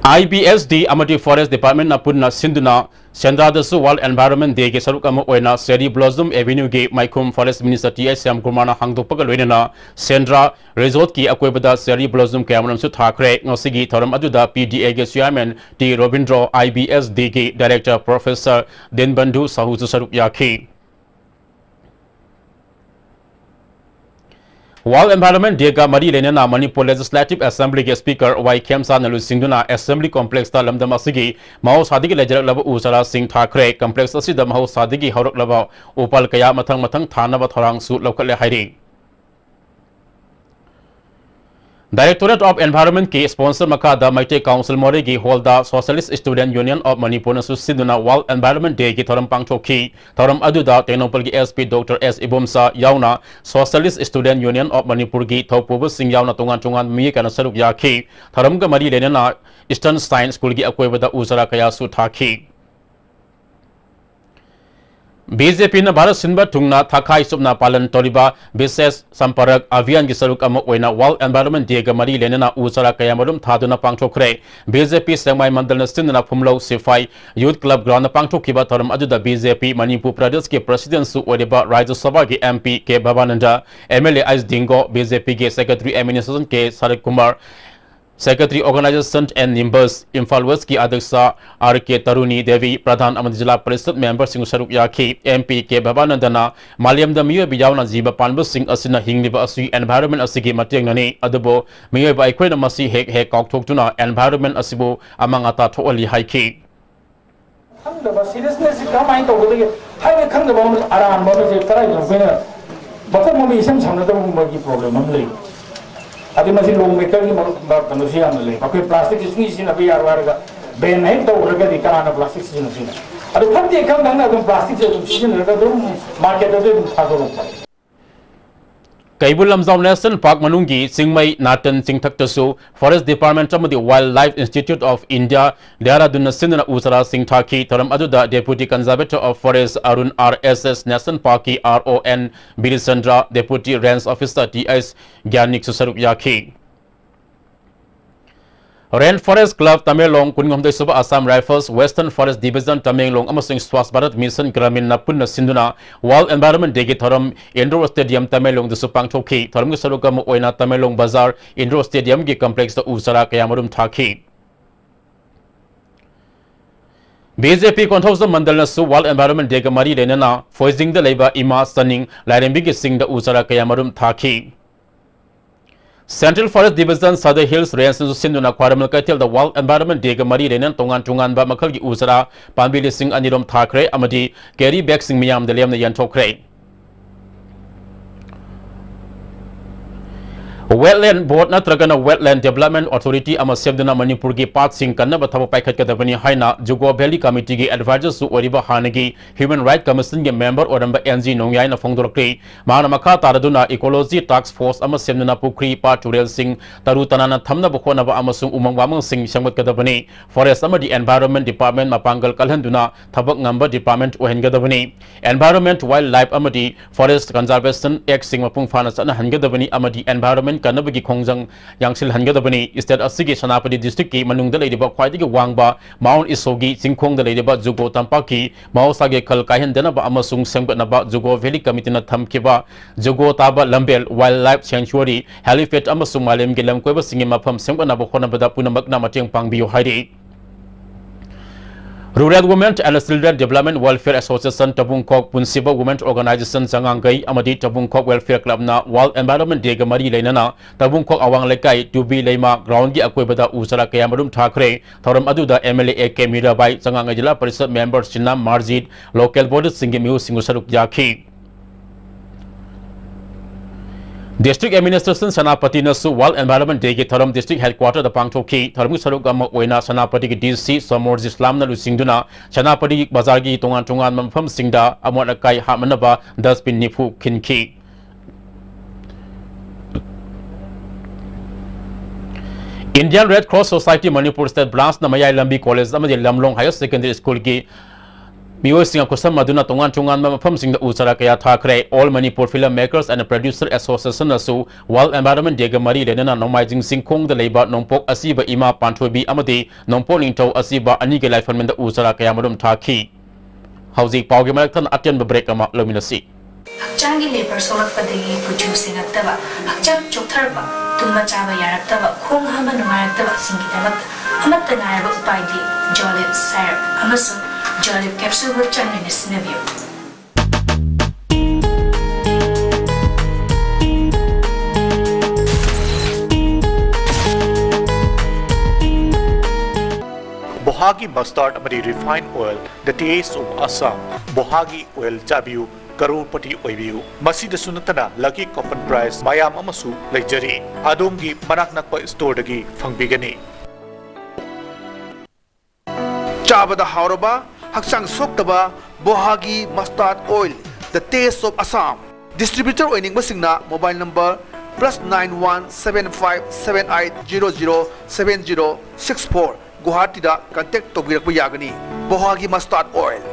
ꯑꯥꯏ ꯕꯤ ꯑꯦꯁ ꯗꯤ ꯑꯃꯗꯤ ꯐꯣꯔꯦꯁ ꯗꯤꯄꯥꯔꯠꯃꯦꯟꯠꯅ ꯄꯨꯟꯅ ꯁꯤꯟꯗꯨꯅ ꯁꯦꯟꯗ꯭ꯔꯥꯗꯁꯨ ꯋꯥꯔꯜꯗ ꯑꯦꯟꯚꯥꯏꯔꯣꯟꯃꯦꯟꯠ ꯗꯦꯒꯤ ꯁꯔꯨꯛ ꯑꯃ ꯑꯣꯏꯅ ꯆꯦꯔꯤ ꯕ꯭ꯂꯣꯖꯝ ꯑꯦꯚꯦꯅ꯭ꯌꯨꯒꯤ ꯃꯥꯏꯈꯨꯝ ꯐꯣꯔꯦꯁꯠ ꯃꯤꯅꯤꯁꯇꯔ ꯇꯤ ꯑꯩꯆ ꯁ꯭ꯌꯥꯝꯀꯨꯃꯥꯔꯅ ꯍꯥꯡꯗꯣꯛꯄꯒ ꯂꯣꯏꯅꯅ ꯁꯦꯟꯗ꯭ꯔꯥ ꯔꯤꯖꯣꯔꯠꯀꯤ ꯑꯀꯣꯏꯕꯗ ꯆꯦꯔꯤ ꯕ꯭ꯂꯣꯖꯝ ꯀꯌꯥꯃꯔꯨꯝꯁꯨ ꯊꯥꯈ꯭ꯔꯦ꯫ ꯉꯁꯤꯒꯤ ꯊꯧꯔꯝ ꯑꯗꯨꯗ ꯄꯤ ꯗꯤ ꯑꯦꯒꯤ ꯆꯤꯌꯥꯔꯃꯦꯟ ꯇꯤ ꯔꯣꯕꯤꯟꯗ꯭ꯔꯣ, ꯑꯥꯏ ꯕꯤ ꯑꯦꯁ ꯗꯤꯒꯤ ꯗꯥꯏꯔꯦꯛꯇꯔ ꯄ꯭ꯔꯣꯐꯦꯁꯔ ꯗꯤꯟꯕꯟꯙꯨ ꯁꯥꯍꯨꯁꯨ ꯁꯔꯨꯛ ꯌꯥꯈꯤ꯫ World Environment Day ꯒ ꯃꯔꯤ ꯂꯩꯅꯅ ꯃꯅꯤꯄꯨꯔ Legislative Assembly ꯒꯤ Speaker ꯋꯥꯏ ꯈꯦꯝꯆꯥꯟꯅ ꯂꯨꯆꯤꯡꯗꯨꯅ Assembly Complex ꯇ ꯂꯝꯗꯝ ꯑꯁꯤꯒꯤ ꯃꯍꯧꯁꯥꯗꯒꯤ ꯂꯩꯖꯔꯛꯂꯕ ꯎ ꯆꯥꯔꯥꯁꯤꯡ ꯊꯥꯈ꯭ꯔꯦ꯫ Complex ꯑꯁꯤꯗ ꯃꯍꯧꯁꯥꯗꯒꯤ ꯍꯧꯔꯛꯂꯕ ꯎꯄꯥꯜ ꯀꯌꯥ ꯃꯊꯪ ꯃꯊꯪ ꯊꯥꯅꯕ ꯊꯧꯔꯥꯡꯁꯨ ꯂꯧꯈꯠꯂꯦ ꯍꯥꯏꯔꯤ꯫ Directorate of Environment ꯀꯤ sponsor ꯃꯈꯥꯗ ꯃꯩꯇꯩ Council ꯃꯣꯔꯦꯒꯤ hall the Socialist Student Union of Manipur ꯅꯁꯨ ꯁꯤꯟꯗꯨꯅ World Environment Day ꯒꯤ ꯊꯧꯔꯝ ꯄꯥꯡꯊꯣꯛꯈꯤ꯫ ꯊꯧꯔꯝ ꯑꯗꯨꯗ ꯇꯦꯡꯅꯧꯄꯜꯒꯤ S P Doctor S Ibomcha ꯌꯥꯎꯅ Socialist Student Union of Manipur ꯒꯤ ꯊꯧꯄꯨꯕꯁꯤꯡ ꯌꯥꯎꯅ ꯇꯣꯉꯥꯟ ꯇꯣꯉꯥꯟꯕ ꯃꯤꯑꯣꯏ ꯀꯌꯥꯅ ꯁꯔꯨꯛ ꯌꯥꯈꯤ꯫ ꯊꯧꯔꯝꯒ ꯃꯔꯤ ꯂꯩꯅꯅ Eastern Science School ꯒꯤ ꯑꯀꯣꯏꯕꯗ ꯎ ꯆꯥꯔꯥ ꯀꯌꯥꯁꯨ ꯊꯥꯈꯤ꯫ B J P ꯅ ꯚꯥꯔꯠ ꯁꯤꯟꯕ ꯊꯨꯡꯅ ꯊꯥꯈꯥꯏ ꯆꯨꯞꯅ ꯄꯥꯂꯟ ꯇꯧꯔꯤꯕ ꯕꯤꯁꯦꯁ ꯁꯝꯄꯔꯛ ꯑꯚꯤꯌꯥꯟꯒꯤ ꯁꯔꯨꯛ ꯑꯃ ꯑꯣꯏꯅ World Environment Day ꯒ ꯃꯔꯤ ꯂꯩꯅꯅ ꯎ ꯆꯥꯔꯥ ꯀꯌꯥꯃꯔꯨꯝ ꯊꯥꯗꯨꯅ ꯄꯥꯡꯊꯣꯛꯈ꯭ꯔꯦ꯫ B J P ꯁꯦꯡꯃꯥꯏ ꯃꯟꯗꯜꯅ ꯁꯤꯟꯗꯨꯅ ꯐꯨꯝꯂꯧ ꯁꯤꯐꯥꯏ Youth Club Ground ꯗ ꯄꯥꯡꯊꯣꯛꯈꯤꯕ ꯊꯧꯔꯝ ꯑꯗꯨꯗ B J P ꯃꯅꯤꯄꯨꯔ ꯄ꯭ꯔꯗꯦꯁꯀꯤ President ꯁꯨ ꯑꯣꯏꯔꯤꯕ ꯔꯥꯖ꯭ꯌ ꯁꯚꯥꯒꯤ M P K Bhabananda, M L A H Dingo, B J P ꯒꯤ Secretary Administration K Sarat Kumar, Secretary Organization and Members, Imphal West ꯀꯤ ꯑꯗ꯭ꯌꯛꯁ ꯑꯥꯔ ꯀꯦ ꯇꯔꯨꯅꯤ ꯗꯦꯕꯤ, ꯄ꯭ꯔꯙꯥꯟ ꯑꯃꯗꯤ ꯖꯤꯂꯥ ꯄꯔꯤꯁꯗ member ꯁꯤꯡ ꯁꯔꯨꯛ ꯌꯥꯈꯤ꯫ M P ꯀꯦ ꯚꯕꯥꯅꯟꯗꯅ ꯃꯥꯂꯦꯝꯗ ꯃꯤꯑꯣꯏꯕ ꯌꯥꯎꯅ ꯖꯤꯕ ꯄꯥꯟꯕꯁꯤꯡ ꯑꯁꯤꯅ ꯍꯤꯡꯂꯤꯕ ꯑꯁꯤ environment ꯑꯁꯤꯒꯤ ꯃꯇꯦꯡꯅꯅꯤ, ꯑꯗꯨꯕꯨ ꯃꯤꯑꯣꯏꯕ ꯑꯩꯈꯣꯏꯅ ꯃꯁꯤ ꯍꯦꯛ ꯍꯦꯛ ꯀꯥꯎꯊꯣꯛꯇꯨꯅ environment ꯑꯁꯤꯕꯨ ꯑꯃꯥꯡ ꯑꯇꯥ ꯊꯣꯛꯍꯜꯂꯤ ꯍꯥꯏꯈꯤ꯫ ꯈꯪꯗꯕ seriousness ꯁꯤ ꯀꯔꯝꯍꯥꯏꯅ ꯇꯧꯒꯗꯒꯦ ꯍꯥꯏꯕ ꯈꯪꯗꯕ ꯑꯃ, ꯑꯔꯥꯟꯕ ꯑꯃꯁꯦ ꯀꯗꯥꯏꯗ ꯑꯩꯈꯣꯏꯅ ꯃꯀꯣꯛ ꯃꯃꯩ ꯏꯁꯝ ꯁꯝꯅꯗꯕꯒꯨꯝꯕꯒꯤ problem ꯑꯃ ꯂꯩ꯫ ꯑꯗꯩ ꯃꯁꯤ law maker ꯒꯤ ꯃꯔꯨꯞ-, ꯃ-, ꯀꯩꯅꯣꯁꯨ ꯌꯥꯝꯅ ꯂꯩ꯫ ꯑꯩꯈꯣꯏ plastic ꯁꯦ ꯁꯨꯡꯁꯤ ꯁꯤꯖꯤꯟꯅꯕ ꯌꯥꯔꯣꯏ ꯍꯥꯏꯔꯒ ban ꯍꯦꯛ ꯇꯧꯈ꯭ꯔꯒꯗꯤ ꯀꯅꯥꯅ plastic ꯁꯤꯖꯤꯟꯅꯗꯣꯏꯅꯣ? ꯑꯗꯨ ꯐꯠꯇꯦ ꯈꯪ ꯈꯪꯅ ꯑꯗꯨꯝ plastic ꯁꯦ ꯑꯗꯨꯝ ꯁꯤꯖꯤꯟꯅꯔꯒ ꯑꯗꯨꯝ market ꯇ ꯑꯗꯨꯝ ꯊꯥꯗꯣꯔꯛꯄ꯫ ꯀꯩꯕꯨꯜ ꯂꯝꯖꯥꯎ National Park ꯃꯅꯨꯡꯒꯤ ꯆꯤꯡꯃꯩ ꯅꯥꯇꯟ ꯆꯤꯡꯊꯛꯇꯁꯨ Forest Department ꯑꯃꯗꯤ Wildlife Institute of India, ꯗꯦꯍꯔꯥꯗꯨꯟꯅ ꯁꯤꯟꯗꯨꯅ ꯎ ꯆꯥꯔꯥꯁꯤꯡ ꯊꯥꯈꯤ꯫ ꯊꯧꯔꯝ ꯑꯗꯨꯗ Deputy Conservator of Forest Arun R S S, National Park ꯀꯤ R O N Birchandra, Deputy Range Officer T H Gyaniksu ꯁꯔꯨꯛ ꯌꯥꯈꯤ꯫ Rain Forest Club ꯇꯃꯦꯡꯂꯣꯡ, ꯀꯨꯟꯍꯨꯝꯗꯣꯏ ꯁꯨꯕ Assam Rifles, Western Forest Division Tamenglong ꯑꯃꯁꯨꯡ Swachh Bharat Mission Gramin ꯅ ꯄꯨꯟꯅ ꯁꯤꯟꯗꯨꯅ World Environment Day ꯒꯤ ꯊꯧꯔꯝ Indoor Stadium ꯇꯃꯦꯡꯂꯣꯡꯗꯁꯨ ꯄꯥꯡꯊꯣꯛꯈꯤ꯫ ꯊꯧꯔꯝꯒꯤ ꯁꯔꯨꯛ ꯑꯃ ꯑꯣꯏꯅ ꯇꯃꯦꯡꯂꯣꯡ ꯕꯖꯥꯔ Indoor Stadium ꯒꯤ complex ꯇ ꯎ ꯆꯥꯔꯥ ꯀꯌꯥꯃꯔꯨꯝ ꯊꯥꯈꯤ꯫ B J P Konthoujam ꯃꯟꯗꯜꯅꯁꯨ World Environment Day ꯒ ꯃꯔꯤ ꯂꯩꯅꯅ ꯐꯣꯏꯖꯤꯡꯗ ꯂꯩꯕ ꯏꯃꯥ ꯆꯅꯤꯡ ꯂꯥꯏꯔꯦꯝꯕꯤꯒꯤ ꯆꯤꯡꯗ ꯎ ꯆꯥꯔꯥ ꯀꯌꯥꯃꯔꯨꯝ ꯊꯥꯈꯤ꯫ Central Forest Division Sadar Hills Range ꯅꯁꯨ ꯁꯤꯟꯗꯨꯅ ꯈ꯭ꯋꯥꯏꯔꯝꯕꯟ ꯀꯩꯊꯦꯜꯗ World Environment Day ꯒ ꯃꯔꯤ ꯂꯩꯅꯅ ꯇꯣꯉꯥꯟ ꯇꯣꯉꯥꯟꯕ ꯃꯈꯜꯒꯤ ꯎ ꯆꯥꯔꯥ ꯄꯥꯝꯕꯤ ꯂꯤꯁꯤꯡ ꯑꯅꯤ ꯔꯣꯝ ꯊꯥꯈ꯭ꯔꯦ ꯑꯃꯗꯤ carry bag ꯁꯤꯡ ꯃꯤꯌꯥꯝꯗ ꯂꯦꯝꯅ ꯌꯦꯟꯊꯣꯛꯈ꯭ꯔꯦ꯫ Wetland Board ꯅꯠꯇ꯭ꯔꯒꯅ Wetland Development Authority ꯑꯃ ꯁꯦꯝꯗꯨꯅ ꯃꯅꯤꯄꯨꯔꯒꯤ ꯄꯥꯠꯁꯤꯡ ꯀꯟꯅꯕ ꯊꯕꯛ ꯄꯥꯏꯈꯠꯀꯗꯕꯅꯤ ꯍꯥꯏꯅ ꯖꯨꯀꯣ Valley Committee ꯒꯤ advisor ꯁꯨ ꯑꯣꯏꯔꯤꯕ ꯍꯥꯟꯅꯒꯤ Human Right Commission ꯒꯤ member ꯑꯣꯏꯔꯝꯕ ꯑꯦꯟ ꯖꯤ ꯅꯣꯡꯌꯥꯏꯅ ꯐꯣꯡꯗꯣꯔꯛꯂꯤ꯫ ꯃꯍꯥꯛꯅ ꯃꯈꯥ ꯇꯥꯔꯗꯨꯅ Ecology Task Force ꯑꯃ ꯁꯦꯝꯗꯨꯅ ꯄꯨꯈ꯭ꯔꯤ, ꯄꯥꯠ, ꯇꯨꯔꯦꯜꯁꯤꯡ ꯇꯔꯨ ꯇꯅꯥꯟꯅ ꯊꯝꯅꯕ ꯍꯣꯠꯅꯕ ꯑꯃꯁꯨꯡ ꯎꯃꯪ ꯋꯥꯃꯪꯁꯤꯡ ꯁꯦꯝꯒꯠꯀꯗꯕꯅꯤ꯫ Forest ꯑꯃꯗꯤ Environment Department ꯃꯄꯥꯡꯒꯜ ꯀꯜꯍꯟꯗꯨꯅ ꯊꯕꯛ ꯉꯝꯕ department ꯑꯣꯏꯍꯟꯒꯗꯕꯅꯤ꯫ Environment, Wildlife ꯑꯃꯗꯤ Forest Conservation Act ꯁꯤꯡ ꯃꯄꯨꯡ ꯐꯥꯅ ꯆꯠꯅꯍꯟꯒꯗꯕꯅꯤ ꯑꯃꯗꯤ environment ꯀꯟꯅꯕꯒꯤ ꯈꯣꯡꯖꯪ ꯌꯥꯡꯁꯤꯜꯍꯟꯒꯗꯕꯅꯤ꯫ State ꯑꯁꯤꯒꯤ ꯁꯦꯅꯥꯄꯇꯤ district ꯀꯤ ꯃꯅꯨꯡꯗ ꯂꯩꯔꯤꯕ ꯈ꯭ꯋꯥꯏꯗꯒꯤ ꯋꯥꯡꯕ Mount ꯏꯁꯣꯒꯤ ꯆꯤꯡꯈꯣꯡꯗ ꯂꯩꯔꯤꯕ ꯖꯨꯀꯣ ꯇꯝꯄꯥꯛꯀꯤ ꯃꯍꯧꯁꯥꯒꯤ ꯈꯜ ꯀꯥꯏꯍꯟꯗꯅꯕ ꯑꯃꯁꯨꯡ ꯁꯦꯝꯒꯠꯅꯕ ꯖꯨꯀꯣ Valley Committee ꯅ ꯊꯝꯈꯤꯕ ꯖꯨꯀꯣ ꯇꯥꯕ ꯂꯝꯕꯦꯜ, Wildlife Sanctuary, Helipad ꯑꯃꯁꯨꯡ ꯃꯥꯂꯦꯝꯒꯤ ꯂꯝꯀꯣꯏꯕꯁꯤꯡꯒꯤ ꯃꯐꯝ ꯁꯦꯝꯒꯠꯅꯕ ꯍꯣꯠꯅꯕꯗ ꯄꯨꯝꯅꯃꯛꯅ ꯃꯇꯦꯡ ꯄꯥꯡꯕꯤꯌꯨ ꯍꯥꯏꯔꯤ꯫ Rural Women and Children Development Welfare Association ꯇꯕꯨꯡꯈꯣꯛ, ꯄꯨꯟꯁꯤꯕ Women Organization ꯆꯉꯥꯡꯒꯩ ꯑꯃꯗꯤ ꯇꯕꯨꯡꯈꯣꯛ Welfare Club ꯅ World Environment Day ꯒ ꯃꯔꯤ ꯂꯩꯅꯅ ꯇꯕꯨꯡꯈꯣꯛ ꯑꯋꯥꯡ ꯂꯩꯀꯥꯏ ꯇꯨꯕꯤ ꯂꯩꯃ ground ꯒꯤ ꯑꯀꯣꯏꯕꯗ ꯎ ꯆꯥꯔꯥ ꯀꯌꯥꯃꯔꯨꯝ ꯊꯥꯈ꯭ꯔꯦ꯫ ꯊꯧꯔꯝ ꯑꯗꯨꯗ M L A A K Mirabai, Changangei Zila Parishad member Sina Marjit, local body ꯁꯤꯡꯒꯤ ꯃꯤꯑꯣꯏꯁꯤꯡꯅ ꯁꯔꯨꯛ ꯌꯥꯈꯤ꯫ District Administration ꯁꯦꯅꯥꯄꯇꯤꯅꯁꯨ World Environment Day ꯒꯤ ꯊꯧꯔꯝ district headquarter ꯗ ꯄꯥꯡꯊꯣꯛꯈꯤ꯫ ꯊꯧꯔꯝꯒꯤ ꯁꯔꯨꯛ ꯑꯃ ꯑꯣꯏꯅ ꯁꯦꯅꯥꯄꯇꯤꯒꯤ ꯗꯤ ꯁꯤ ꯁꯣꯃꯣꯔꯖꯤꯠ ꯏꯁꯂꯥꯝꯅ ꯂꯨꯆꯤꯡꯗꯨꯅ ꯁꯦꯅꯥꯄꯇꯤ ꯕꯖꯥꯔꯒꯤ ꯇꯣꯉꯥꯟ ꯇꯣꯉꯥꯟꯕ ꯃꯐꯝꯁꯤꯡꯗ ꯑꯃꯣꯠ ꯑꯀꯥꯏ ꯍꯥꯞꯅꯅꯕ dustbin ꯅꯤꯐꯨ ꯈꯤꯟꯈꯤ꯫ Indian Red Cross Society Manipur State Branch ꯅ ꯃꯌꯥꯏ ꯂꯝꯕꯤ college ꯑꯃꯗꯤ ꯂꯝꯂꯣꯡ Higher Secondary School ꯒꯤ ꯃꯤꯑꯣꯏꯁꯤꯡꯒ ꯈꯨꯠꯁꯝꯅꯗꯨꯅ ꯇꯣꯉꯥꯟ ꯇꯣꯉꯥꯟꯕ ꯃꯐꯝꯁꯤꯡꯗ ꯎ ꯆꯥꯔꯥ ꯀꯌꯥ ꯊꯥꯈ꯭ꯔꯦ꯫ All Manipur Film Makers and Producer Association ꯅꯁꯨ World Environment Day ꯒ ꯃꯔꯤ ꯂꯩꯅꯅ ꯅꯣꯡꯃꯥꯏꯖꯤꯡ ꯆꯤꯡꯈꯣꯡꯗ ꯂꯩꯕ ꯅꯣꯡꯄꯣꯛ ꯑꯁꯤꯕ ꯏꯃꯥ ꯄꯥꯟꯊꯣꯏꯕꯤ ꯑꯃꯗꯤ ꯅꯣꯡꯄꯣꯛ ꯅꯤꯡꯊꯧ ꯑꯁꯤꯕ ꯑꯅꯤꯒꯤ ꯂꯥꯏꯐꯝꯗ ꯎ ꯆꯥꯔꯥ ꯀꯌꯥꯃꯔꯨꯝ ꯊꯥꯈꯤ꯫ ꯍꯧꯖꯤꯛ ꯄꯥꯎꯒꯤ ꯃꯔꯛꯇ ꯑꯇꯦꯟꯕ break ꯑꯃ ꯂꯧꯃꯤꯟꯅꯁꯤ꯫ ꯍꯛꯆꯥꯡꯒꯤ labor ꯁꯣꯛꯂꯛꯄꯗꯒꯤ ꯀꯨꯆꯨ ꯁꯦꯡꯉꯛꯇꯕ, ꯍꯛꯆꯥꯡ ꯆꯣꯛꯊꯔꯛꯄ, ꯇꯨꯝꯕ ꯆꯥꯕ ꯌꯥꯔꯛꯇꯕ, ꯈꯣꯡ ꯍꯥꯝꯕ ꯅꯨꯡꯉꯥꯏꯔꯛꯇꯕꯁꯤꯡꯒꯤꯗꯃꯛꯇ ꯑꯃꯠꯇ ꯉꯥꯏꯔꯕ ꯎꯄꯥꯏꯗꯤ Jolib syrup ꯑꯃꯁꯨꯡ Jolib capsule ꯕꯨ ꯆꯥꯡ ꯅꯥꯏꯅ ꯁꯤꯖꯤꯟꯅꯕꯤꯌꯨ꯫ ꯕꯣꯍꯥꯒꯤ mustard ꯑꯃꯗꯤ refined oil, the taste of Assam. ꯕꯣꯍꯥꯒꯤ oil ꯆꯥꯕꯤꯌꯨ, ꯀꯔꯣꯔꯄꯇꯤ ꯑꯣꯏꯕꯤꯌꯨ꯫ ꯃꯁꯤꯗꯁꯨ ꯅꯠꯇꯅ lucky coupon prize ꯃꯌꯥꯝ ꯑꯃꯁꯨ ꯂꯩꯖꯔꯤ꯫ ꯑꯗꯣꯝꯒꯤ ꯃꯅꯥꯛ ꯅꯛꯄ storeꯗꯒꯤ ꯐꯪꯕꯤꯒꯅꯤ꯫ ꯆꯥꯕꯗ ꯍꯥꯎꯔꯕ, ꯍꯛꯆꯥꯡ ꯁꯣꯛꯇꯕ ꯕꯣꯍꯥꯒꯤ mustard oil, the taste of Assam. Distributor ꯑꯣꯏꯅꯤꯡꯕꯁꯤꯡꯅ mobile number plus nine one seven five seven eight zero zero seven zero six four, ꯒꯨꯋꯥꯍꯥꯇꯤꯗ contact ꯇꯧꯕꯤꯔꯛꯄ ꯌꯥꯒꯅꯤ꯫ ꯕꯣꯍꯥꯒꯤ mustard oil.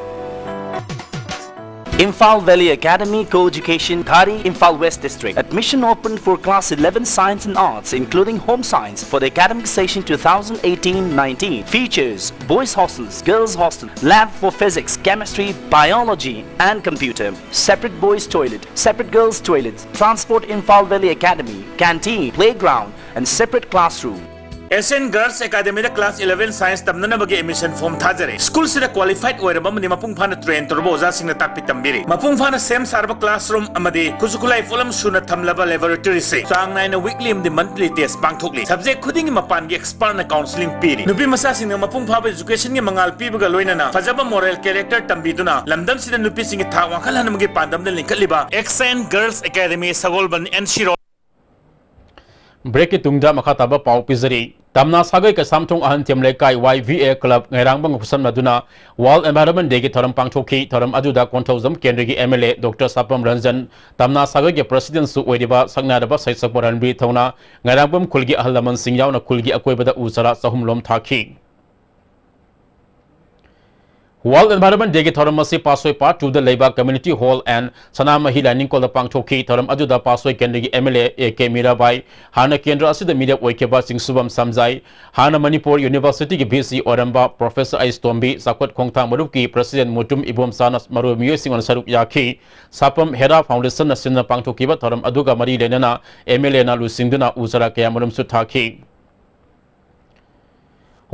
Imphal Valley Academy, Co-Education, Ghari, Imphal West District. Admission open for class eleven Science and Arts, including Home Science, for the academic session two thousand eighteen nineteen. Features: boys' hostels, girls' hostel, lab for physics, chemistry, biology, and computer. Separate boys' toilet, separate girls' toilet, transport Imphal Valley Academy, canteen, playground, and separate classroom. S N Girls Academyꯗ class eleven Science ꯇꯝꯅꯅꯕꯒꯤ admission form ꯊꯥꯖꯔꯤ꯫ Schoolꯁꯤꯗ qualified ꯑꯣꯏꯔꯕ ꯑꯃꯗꯤ ꯃꯄꯨꯡ ꯐꯥꯅ train ꯇꯧꯔꯕ ꯑꯣꯖꯥꯁꯤꯡꯅ ꯇꯥꯛꯄꯤ ꯇꯝꯕꯤꯔꯤ꯫ ꯃꯄꯨꯡ ꯐꯥꯅ ꯁꯦꯝ ꯁꯥꯔꯕ classroom ꯑꯃꯗꯤ ꯈꯨꯠꯁꯨ ꯈꯨꯠꯂꯥꯏ ꯄꯣꯠꯂꯝ ꯁꯨꯅ ꯊꯝꯂꯕ laboratoryꯁꯦ ꯆꯥꯡ ꯅꯥꯏꯅ weekly ꯑꯃꯗꯤ monthly test ꯄꯥꯡꯊꯣꯛꯂꯤ꯫ Subject ꯈꯨꯗꯤꯡꯒꯤ ꯃꯄꯥꯟꯒꯤ expertꯅ counselling ꯄꯤꯔꯤ꯫ ꯅꯨꯄꯤ ꯃꯆꯥꯁꯤꯡꯅ ꯃꯄꯨꯡ ꯐꯥꯕ educationꯒꯤ ꯃꯉꯥꯜ ꯄꯤꯕꯒ ꯂꯣꯏꯅꯅ ꯐꯖꯕ moral character ꯇꯝꯕꯤꯗꯨꯅ ꯂꯝꯗꯝꯁꯤꯗ ꯅꯨꯄꯤꯁꯤꯡꯒꯤ ꯊꯥꯛ ꯋꯥꯡꯈꯠꯍꯟꯅꯕꯒꯤ ꯄꯥꯟꯗꯝꯗ ꯂꯤꯡꯈꯠꯂꯤꯕ S N Girls Academy, ꯁꯒꯣꯜꯕꯟ, N C Road꯫ Breakꯀꯤ ꯇꯨꯡꯗ ꯃꯈꯥ ꯇꯥꯕ ꯄꯥꯎ ꯄꯤꯖꯔꯤ꯫ ꯇꯝꯅꯥ ꯁꯥꯒꯩ ꯀꯩꯁꯥꯝꯊꯣꯡ ꯑꯍꯟꯊꯦꯝ ꯂꯩꯀꯥꯏ Y V A club ꯉꯩꯔꯥꯡꯕꯝꯒ ꯈꯨꯠꯁꯝꯅꯗꯨꯅ World Environment Dayꯒꯤ ꯊꯧꯔꯝ ꯄꯥꯡꯊꯣꯛꯈꯤ꯫ ꯊꯧꯔꯝ ꯑꯗꯨꯗ ꯀꯣꯟꯊꯧꯖꯝ ꯀꯦꯟꯗ꯭ꯔꯒꯤ M L A Doctor ꯁꯥꯄꯝ Ranjan, ꯇꯝꯅꯥ ꯁꯥꯒꯩꯒꯤ presidentꯁꯨ ꯑꯣꯏꯔꯤꯕ ꯁꯛꯅꯥꯏꯔꯕ ꯁꯩꯁꯛꯄ ꯔꯟꯕꯤꯔ ꯊꯧꯅꯥ, ꯉꯩꯔꯥꯡꯕꯝ ꯈꯨꯜꯒꯤ ꯑꯍꯜ ꯂꯃꯟꯁꯤꯡ ꯌꯥꯎꯅ ꯈꯨꯜꯒꯤ ꯑꯀꯣꯏꯕꯗ ꯎ ꯆꯥꯔꯥ ꯆꯍꯨꯝ ꯂꯣꯝ ꯊꯥꯈꯤ꯫ World Environment Dayꯒꯤ ꯊꯧꯔꯝ ꯑꯁꯤ ꯄꯥꯠꯁꯣꯏ Part twoꯗ ꯂꯩꯕ Community Hall and ꯁꯅꯥꯃꯍꯤ ꯂꯥꯏꯅꯤꯡꯀꯣꯜꯗ ꯄꯥꯡꯊꯣꯛꯈꯤ꯫ ꯊꯧꯔꯝ ꯑꯗꯨꯗ ꯄꯥꯠꯁꯣꯏ ꯀꯦꯟꯗ꯭ꯔꯒꯤ M L A A K Mirabai, ꯍꯥꯟꯅ ꯀꯦꯟꯗ꯭ꯔ ꯑꯁꯤꯗ ꯃꯤꯔꯦꯞ ꯑꯣꯏꯈꯤꯕ ꯆꯤꯡꯁꯨꯕꯝ ꯁꯝꯖꯥꯏ, ꯍꯥꯟꯅ ꯃꯅꯤꯄꯨꯔ Universityꯒꯤ V C ꯑꯣꯏꯔꯝꯕ Professor ꯑꯩꯁ ꯇꯣꯝꯕꯤ, ꯆꯥꯎꯈꯠ ꯈꯣꯡꯊꯥꯡ ꯃꯔꯨꯞꯀꯤ President ꯃꯨꯇꯨꯝ ꯏꯕꯣꯝꯆꯥꯅ ꯃꯔꯨꯑꯣꯏ ꯃꯤꯑꯣꯏꯁꯤꯡ ꯑꯣꯏꯅ ꯁꯔꯨꯛ ꯌꯥꯈꯤ꯫ ꯁꯥꯄꯝ ꯍꯦꯔꯥ Foundationꯅ ꯁꯤꯟꯅ ꯄꯥꯡꯊꯣꯛꯈꯤꯕ ꯊꯧꯔꯝ ꯑꯗꯨꯒ ꯃꯔꯤ ꯂꯩꯅꯅ M L Aꯅ ꯂꯨꯆꯤꯡꯗꯨꯅ ꯎ ꯆꯥꯔꯥ ꯀꯌꯥꯃꯔꯨꯝꯁꯨ ꯊꯥꯈꯤ꯫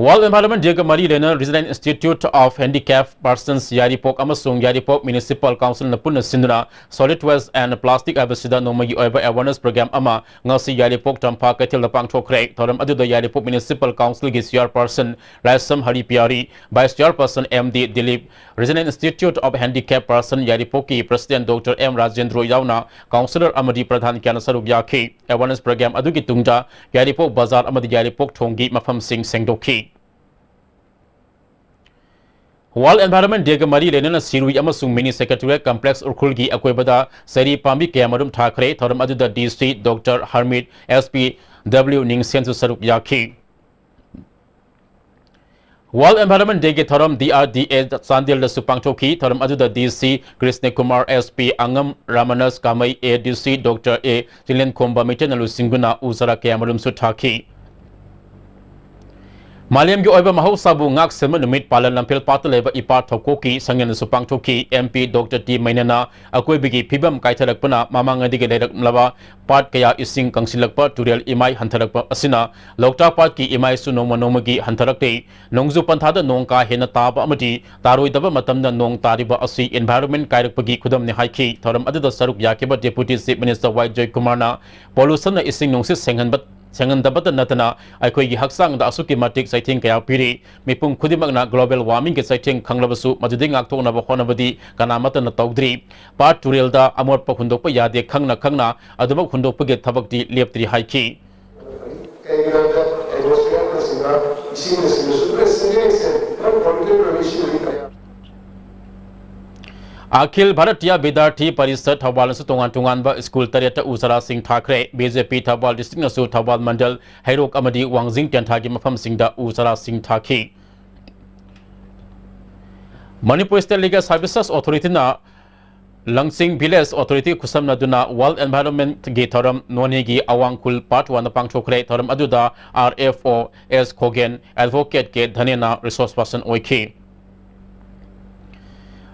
World Environment Day ꯒ ꯃꯔꯤ ꯂꯩꯅꯅ Regional Institute of Handicap Persons ꯌꯥꯏꯔꯤꯄꯣꯛ ꯑꯃꯁꯨꯡ ꯌꯥꯏꯔꯤꯄꯣꯛ Municipal Council ꯅ ꯄꯨꯟꯅ ꯁꯤꯟꯗꯨꯅ Solid Waste and Plastic ꯍꯥꯏꯕꯁꯤꯗ ꯅꯣꯡꯃꯒꯤ ꯑꯣꯏꯕ awareness program ꯑꯃ ꯉꯁꯤ ꯌꯥꯏꯔꯤꯄꯣꯛ ꯇꯝꯐꯥ ꯀꯩꯊꯦꯜꯗ ꯄꯥꯡꯊꯣꯛꯈ꯭ꯔꯦ꯫ ꯊꯧꯔꯝ ꯑꯗꯨꯗ ꯌꯥꯏꯔꯤꯄꯣꯛ Municipal Council ꯒꯤ Chairperson Raisam Haripiyari, Vice Chairperson M D Dilip, Regional Institute of Handicap Person ꯌꯥꯏꯔꯤꯄꯣꯛꯀꯤ President ꯗꯣꯛꯇꯔ ꯑꯦꯝ ꯔꯥꯖꯦꯟꯗ꯭ꯔꯣ ꯌꯥꯎꯅ Councillor ꯑꯃꯗꯤ ꯄ꯭ꯔꯙꯥꯟ ꯀꯌꯥꯅ ꯁꯔꯨꯛ ꯌꯥꯈꯤ꯫ Awareness program ꯑꯗꯨꯒꯤ ꯇꯨꯡꯗ ꯌꯥꯏꯔꯤꯄꯣꯛ ꯕꯖꯥꯔ ꯑꯃꯗꯤ ꯌꯥꯏꯔꯤꯄꯣꯛ ꯊꯣꯡꯒꯤ ꯃꯐꯝꯁꯤꯡ ꯁꯦꯡꯗꯣꯛꯈꯤ꯫ World Environment Day ꯒ ꯃꯔꯤ ꯂꯩꯅꯅ ꯁꯤꯔꯨꯏ ꯑꯃꯁꯨꯡ Mini Secretariat Complex ꯎꯈ꯭ꯔꯨꯜꯒꯤ ꯑꯀꯣꯏꯕꯗ ꯆꯩꯔꯤ ꯄꯥꯝꯕꯤ ꯀꯌꯥꯃꯔꯨꯝ ꯊꯥꯈ꯭ꯔꯦ꯫ ꯊꯧꯔꯝ ꯑꯗꯨꯗ ꯗꯤ ꯁꯤ ꯗꯣꯛꯇꯔ ꯍꯔꯃꯤꯠ, ꯑꯦꯁ ꯄꯤ ꯗꯕ꯭ꯂꯤꯎ ꯅꯤꯡꯁꯦꯟꯁꯨ ꯁꯔꯨꯛ ꯌꯥꯈꯤ꯫ World Environment Day ꯒꯤ ꯊꯧꯔꯝ ꯗꯤ ꯑꯥꯔ ꯗꯤ ꯑꯦ ꯆꯥꯟꯗꯦꯜꯗꯁꯨ ꯄꯥꯡꯊꯣꯛꯈꯤ꯫ ꯊꯧꯔꯝ ꯑꯗꯨꯗ ꯗꯤ ꯁꯤ ꯀ꯭ꯔꯤꯁꯅ ꯀꯨꯃꯥꯔ, ꯑꯦꯁ ꯄꯤ ꯑꯉꯝ, ꯔꯥꯃꯅꯁ ꯀꯥꯃꯩ, ꯑꯦ ꯗꯤ ꯁꯤ ꯗꯣꯛꯇꯔ ꯑꯦ ꯆꯤꯂꯦꯟꯈꯣꯝꯕ ꯃꯩꯇꯩꯅ ꯂꯨꯆꯤꯡꯗꯨꯅ ꯎ ꯆꯥꯔꯥ ꯀꯌꯥꯃꯔꯨꯝꯁꯨ ꯊꯥꯈꯤ꯫ ꯃꯥꯂꯦꯝꯒꯤ ꯑꯣꯏꯕ ꯃꯍꯧꯁꯥꯕꯨ ꯉꯥꯛ ꯁꯦꯟꯕ ꯅꯨꯃꯤꯠ ꯄꯥꯂꯟ ꯂꯝꯐꯦꯜ ꯄꯥꯠꯇ ꯂꯩꯕ ꯏꯄꯥ ꯊꯧꯀꯣꯛꯀꯤ ꯁꯪꯂꯦꯟꯗꯁꯨ ꯄꯥꯡꯊꯣꯛꯈꯤ꯫ ꯑꯦꯝ ꯄꯤ ꯗꯣꯛꯇꯔ ꯇꯤ ꯃꯩꯅꯅ ꯑꯀꯣꯏꯕꯒꯤ ꯐꯤꯕꯝ ꯀꯥꯏꯊꯔꯛꯄꯅ ꯃꯃꯥꯡꯉꯩꯗꯒꯤ ꯂꯩꯔꯛꯂꯕ ꯄꯥꯠ ꯀꯌꯥ ꯏꯁꯤꯡ ꯀꯪꯁꯤꯜꯂꯛꯄ, ꯇꯨꯔꯦꯜ ꯏꯃꯥꯏ ꯍꯟꯊꯔꯛꯄ ꯑꯁꯤꯅ ꯂꯣꯛꯇꯥꯛ ꯄꯥꯠꯀꯤ ꯏꯃꯥꯏꯁꯨ ꯅꯣꯡꯃ ꯅꯣꯡꯃꯒꯤ ꯍꯟꯊꯔꯛꯂꯦ꯫ ꯅꯣꯡꯖꯨ ꯄꯟꯊꯥꯗ ꯅꯣꯡ ꯀꯥ ꯍꯦꯟꯅ ꯇꯥꯕ ꯑꯃꯗꯤ ꯇꯥꯔꯣꯏꯗꯕ ꯃꯇꯝꯗ ꯅꯣꯡ ꯇꯥꯔꯤꯕ ꯑꯁꯤ environment ꯀꯥꯏꯔꯛꯄꯒꯤ ꯈꯨꯗꯝꯅꯤ ꯍꯥꯏꯈꯤ꯫ ꯊꯧꯔꯝ ꯑꯗꯨꯗ ꯁꯔꯨꯛ ꯌꯥꯈꯤꯕ Deputy Chief Minister ꯋꯥꯏ ꯖꯣꯏꯀꯨꯃꯥꯔꯅ pollution ꯅ ꯏꯁꯤꯡ ꯅꯨꯡꯁꯤꯠ ꯁꯦꯡꯍꯟꯕ, ꯁꯦꯡꯍꯟꯗꯕꯇ ꯅꯠꯇꯅ ꯑꯩꯈꯣꯏꯒꯤ ꯍꯛꯆꯥꯡꯗ ꯑꯁꯨꯛꯀꯤ ꯃꯇꯤꯛ ꯆꯩꯊꯦꯡ ꯀꯌꯥ ꯄꯤꯔꯤ꯫ ꯃꯤꯄꯨꯝ ꯈꯨꯗꯤꯡꯃꯛꯅ global warming ꯒꯤ ꯆꯩꯊꯦꯡ ꯈꯪꯂꯕꯁꯨ ꯃꯗꯨꯗꯒꯤ ꯉꯥꯛꯊꯣꯛꯅꯕ ꯍꯣꯠꯅꯕꯗꯤ ꯀꯅꯥꯃꯠꯇꯅ ꯇꯧꯗ꯭ꯔꯤ꯫ ꯄꯥꯠ ꯇꯨꯔꯦꯜꯗ ꯑꯃꯣꯠꯄ ꯍꯨꯟꯗꯣꯛꯄ ꯌꯥꯗꯦ ꯈꯪꯅ ꯈꯪꯅ ꯑꯗꯨꯃꯛ ꯍꯨꯟꯗꯣꯛꯄꯒꯤ ꯊꯕꯛꯇꯤ ꯂꯦꯞꯇ꯭ꯔꯤ ꯍꯥꯏꯈꯤ꯫ ꯀꯩꯒꯤꯅꯣꯗ atmosphere ꯅꯆꯤꯡꯕ ꯏꯁꯤꯡꯅꯆꯤꯡꯕꯁꯨ ꯂꯣꯏꯅ ꯁꯦꯝꯖꯤꯟ ꯁꯦꯝꯖꯤꯟ ꯂꯣꯏ polluted ꯑꯣꯏꯕ ꯏꯁꯤꯡ ꯂꯣꯏ ꯀꯌꯥ ꯑꯈꯤꯜ ꯚꯥꯔꯇꯤꯌꯥ ꯕꯤꯗ꯭ꯌꯥꯔꯊꯤ ꯄꯔꯤꯁꯠ ꯊꯧꯕꯥꯜꯅꯁꯨ ꯇꯣꯉꯥꯟ ꯇꯣꯉꯥꯟꯕ ꯁ꯭ꯀꯨꯜ ꯇꯔꯦꯠꯇ ꯎ ꯆꯥꯔꯥꯁꯤꯡ ꯊꯥꯈ꯭ꯔꯦ꯫ ꯕꯤ ꯖꯦ ꯄꯤ ꯊꯧꯕꯥꯜ ꯗꯤꯁꯇ꯭ꯔꯤꯛꯅꯁꯨ ꯊꯧꯕꯥꯜ ꯃꯟꯗꯜ, ꯍꯩꯔꯣꯛ ꯑꯃꯗꯤ ꯋꯥꯡꯖꯤꯡ ꯇꯦꯟꯊꯥꯒꯤ ꯃꯐꯝꯁꯤꯡꯗ ꯎ ꯆꯥꯔꯥꯁꯤꯡ ꯊꯥꯈꯤ꯫ Manipur State Legal Services Authority ꯅ ꯂꯪꯆꯤꯡ Village Authority ꯈꯨꯠꯁꯝꯅꯗꯨꯅ World Environment ꯒꯤ ꯊꯧꯔꯝ ꯅꯣꯅꯦꯒꯤ ꯑꯋꯥꯡ ꯈꯨꯜ Part One ꯗ ꯄꯥꯡꯊꯣꯛꯈ꯭ꯔꯦ꯫ ꯊꯧꯔꯝ ꯑꯗꯨꯗ ꯑꯥꯔ ꯑꯦꯐ ꯑꯣ ꯑꯦꯁ ꯈꯣꯒꯦꯟ, Advocate ꯀꯦ ꯙꯅꯦꯅ resource person ꯑꯣꯏꯈꯤ꯫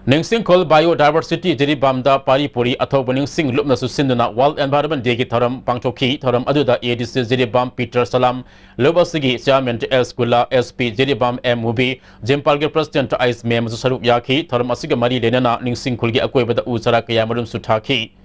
ꯅꯤꯡꯁꯤꯡꯈꯨꯜ Biodiversity ꯖꯤꯔꯤꯕꯥꯝꯗ ꯄꯥꯔꯤ ꯄꯨꯔꯤ ꯑꯊꯧꯕ ꯅꯤꯡꯁꯤꯡ ꯂꯨꯞꯅꯁꯨ ꯁꯤꯟꯗꯨꯅ World Environment Day ꯒꯤ ꯊꯧꯔꯝ ꯄꯥꯡꯊꯣꯛꯈꯤ꯫ ꯊꯧꯔꯝ ꯑꯗꯨꯗ ADC ꯖꯤꯔꯤꯕꯥꯝ ꯄꯤꯇꯔ ꯁꯂꯥꯝ, ꯂꯨꯞ ꯑꯁꯤꯒꯤ Chairman ꯑꯦꯁ ꯀꯨꯂꯥ, SP ꯖꯤꯔꯤꯕꯥꯝ ꯑꯦꯝ ꯃꯨꯕꯤ, ꯖꯤꯝꯄꯥꯜꯒꯤ President ꯑꯥꯏꯁ ꯃꯦꯝꯁꯨ ꯁꯔꯨꯛ ꯌꯥꯈꯤ꯫ ꯊꯧꯔꯝ ꯑꯁꯤꯒ ꯃꯔꯤ ꯂꯩꯅꯅ ꯅꯤꯡꯁꯤꯡꯈꯨꯜꯒꯤ ꯑꯀꯣꯏꯕꯗ ꯎ ꯆꯥꯔꯥ ꯀꯌꯥ ꯃꯔꯨꯝꯁꯨ ꯊꯥꯈꯤ꯫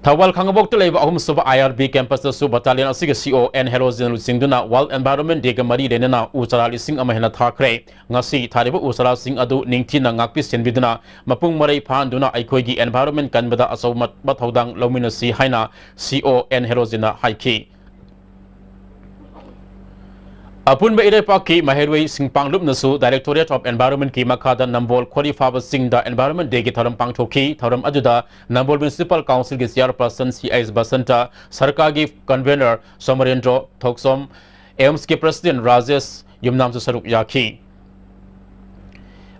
ꯊꯧꯕꯥꯜ ꯈꯥꯉꯕꯣꯛꯇ ꯂꯩꯕ ꯑꯍꯨꯝꯁꯨꯕ IRB campus ꯇꯁꯨ battalion ꯑꯁꯤꯒꯤ CO ꯑꯦꯟ ꯍꯦꯔꯣꯖꯤꯅ ꯂꯨꯆꯤꯡꯗꯨꯅ World Environment Day ꯒ ꯃꯔꯤ ꯂꯩꯅꯅ ꯎ ꯆꯥꯔꯥ ꯂꯤꯁꯤꯡ ꯑꯃ ꯍꯦꯟꯅ ꯊꯥꯈ꯭ꯔꯦ꯫ ꯉꯁꯤ ꯊꯥꯔꯤꯕ ꯎ ꯆꯥꯔꯥꯁꯤꯡ ꯑꯗꯨ ꯅꯤꯡꯊꯤꯅ ꯉꯥꯛꯄꯤ ꯁꯦꯟꯕꯤꯗꯨꯅ ꯃꯄꯨꯡ ꯃꯔꯩ ꯐꯥꯍꯟꯗꯨꯅ ꯑꯩꯈꯣꯏꯒꯤ environment ꯀꯟꯕꯗ ꯑꯆꯧꯕ ꯊꯧꯗꯥꯡ ꯂꯧꯃꯤꯟꯅꯁꯤ ꯍꯥꯏꯅ CO ꯑꯦꯟ ꯍꯦꯔꯣꯖꯤꯅ ꯍꯥꯏꯈꯤ꯫ ꯑꯄꯨꯟꯕ ꯏꯔꯩꯄꯥꯛꯀꯤ ꯃꯍꯩꯔꯣꯏ ꯁꯤꯡꯄꯥꯡꯂꯨꯞꯅꯁꯨ Directorate of Environment ꯀꯤ ꯃꯈꯥꯗ ꯅꯝꯕꯣꯜ ꯈꯣꯔꯤ ꯐꯥꯕ ꯆꯤꯡꯗ Environment Day ꯒꯤ ꯊꯧꯔꯝ ꯄꯥꯡꯊꯣꯛꯈꯤ꯫ ꯊꯧꯔꯝ ꯑꯗꯨꯗ ꯅꯝꯕꯣꯜ Municipal Council ꯒꯤ Chairperson ꯁꯤ ꯑꯩꯆ ꯕꯁꯟꯇ, ꯁꯔꯀꯥꯔꯒꯤ Convener ꯁꯣꯃꯔꯦꯟꯗ꯭ꯔꯣ ꯊꯣꯛꯆꯣꯝ, ꯑꯦꯝꯁ ꯀꯤ President ꯔꯥꯖꯦꯁ ꯌꯨꯝꯅꯥꯝꯁꯨ ꯁꯔꯨꯛ ꯌꯥꯈꯤ꯫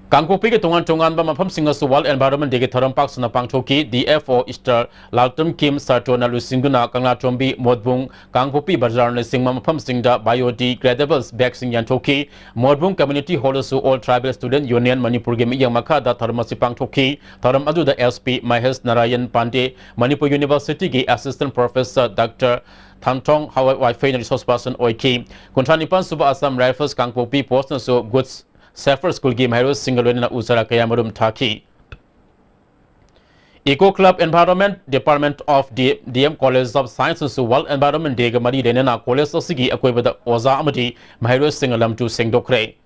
ꯀꯥꯡꯄꯣꯛꯄꯤꯒꯤ ꯇꯣꯉꯥꯟ ꯇꯣꯉꯥꯟꯕ ꯃꯐꯝꯁꯤꯡꯗꯁꯨ World Environment Day ꯒꯤ ꯊꯧꯔꯝ ꯄꯥꯛ ꯁꯟꯅ ꯄꯥꯡꯊꯣꯛꯈꯤ꯫ DFO Star ꯂꯥꯜꯇꯝ ꯀꯤꯝ ꯁꯥꯇ꯭ꯔꯣꯅ ꯂꯨꯆꯤꯡꯗꯨꯅ ꯀꯪꯂꯥꯇꯣꯝꯕꯤ, ꯃꯣꯠꯕꯨꯡ, ꯀꯥꯡꯄꯣꯛꯄꯤ ꯕꯖꯥꯔꯅꯆꯤꯡꯕ ꯃꯐꯝꯁꯤꯡꯗ biodegradable bag ꯁꯤꯡ ꯌꯦꯟꯊꯣꯛꯈꯤ꯫ ꯃꯣꯠꯕꯨꯡ Community Hall ꯗꯁꯨ All Tribal Student Union ꯃꯅꯤꯄꯨꯔꯒꯤ ꯃꯤꯠꯌꯦꯡ ꯃꯈꯥꯗ ꯊꯧꯔꯝ ꯑꯁꯤ ꯄꯥꯡꯊꯣꯛꯈꯤ꯫ ꯊꯧꯔꯝ ꯑꯗꯨꯗ SP ꯃꯍꯦꯁ ꯅꯥꯔꯥꯌꯟ ꯄꯥꯟꯗꯦ, ꯃꯅꯤꯄꯨꯔ University ꯒꯤ Assistant Professor Doctor ꯊꯥꯡꯊꯣꯡ ꯍꯋꯥꯏ ꯋꯥꯏꯐꯩꯅ Resource Person ꯑꯣꯏꯈꯤ꯫ ꯀꯨꯟꯊ꯭ꯔꯥ ꯅꯤꯄꯥꯟ ꯁꯨꯕ Assam Rifles ꯀꯥꯡꯄꯣꯛꯄꯤ Post ꯅꯁꯨ Good Shepherd School ꯒꯤ ꯃꯍꯩꯔꯣꯏꯁꯤꯡ ꯂꯣꯏꯅꯅ ꯎ ꯆꯥꯔꯥ ꯀꯌꯥ ꯃꯔꯨꯝ ꯊꯥꯈꯤ꯫ Eco Club Environment Department of D-, DM College of Science ꯅꯁꯨ World Environment Day ꯒ ꯃꯔꯤ ꯂꯩꯅꯅ college ꯑꯁꯤꯒꯤ ꯑꯀꯣꯏꯕꯗ ꯑꯣꯖꯥ ꯑꯃꯗꯤ ꯃꯍꯩꯔꯣꯏꯁꯤꯡꯅ ꯂꯝ ꯇꯨ ꯁꯦꯡꯗꯣꯛꯈ꯭ꯔꯦ꯫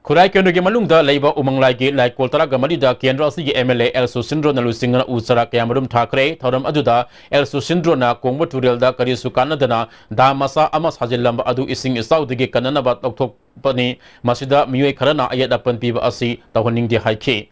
ꯈꯨꯔꯥꯏ ꯀꯦꯟꯗ꯭ꯔꯒꯤ ꯃꯅꯨꯡꯗ ꯂꯩꯕ ꯎꯃꯪ ꯂꯥꯏꯒꯤ ꯂꯥꯏꯀꯣꯜ ꯇꯔꯥꯒ ꯃꯔꯤꯗ ꯀꯦꯟꯗ꯭ꯔ ꯑꯁꯤꯒꯤ MLA ꯑꯦꯜ ꯁꯨꯁꯤꯟꯗ꯭ꯔꯣꯅ ꯂꯨꯆꯤꯡꯗꯨꯅ ꯎ ꯆꯥꯔꯥ ꯀꯌꯥ ꯃꯔꯨꯝ ꯊꯥꯈ꯭ꯔꯦ꯫ ꯊꯧꯔꯝ ꯑꯗꯨꯗ ꯑꯦꯜ ꯁꯨꯁꯤꯟꯗ꯭ꯔꯣꯅ ꯀꯣꯡꯕ ꯇꯨꯔꯦꯜꯗ ꯀꯔꯤꯁꯨ ꯀꯥꯟꯅꯗꯅ dam ꯃꯆꯥ ꯑꯃ ꯁꯥꯖꯤꯜꯂꯝꯕ ꯑꯗꯨ ꯏꯁꯤꯡ ꯏꯆꯥꯎꯗꯒꯤ ꯀꯟꯅꯅꯕ ꯂꯧꯊꯣꯛꯄꯅꯤ꯫ ꯃꯁꯤꯗ ꯃꯤꯑꯣꯏ ꯈꯔꯅ ꯑꯌꯦꯠ ꯑꯄꯟ ꯄꯤꯕ ꯑꯁꯤ ꯇꯧꯍꯟꯅꯤꯡꯗꯦ ꯍꯥꯏꯈꯤ꯫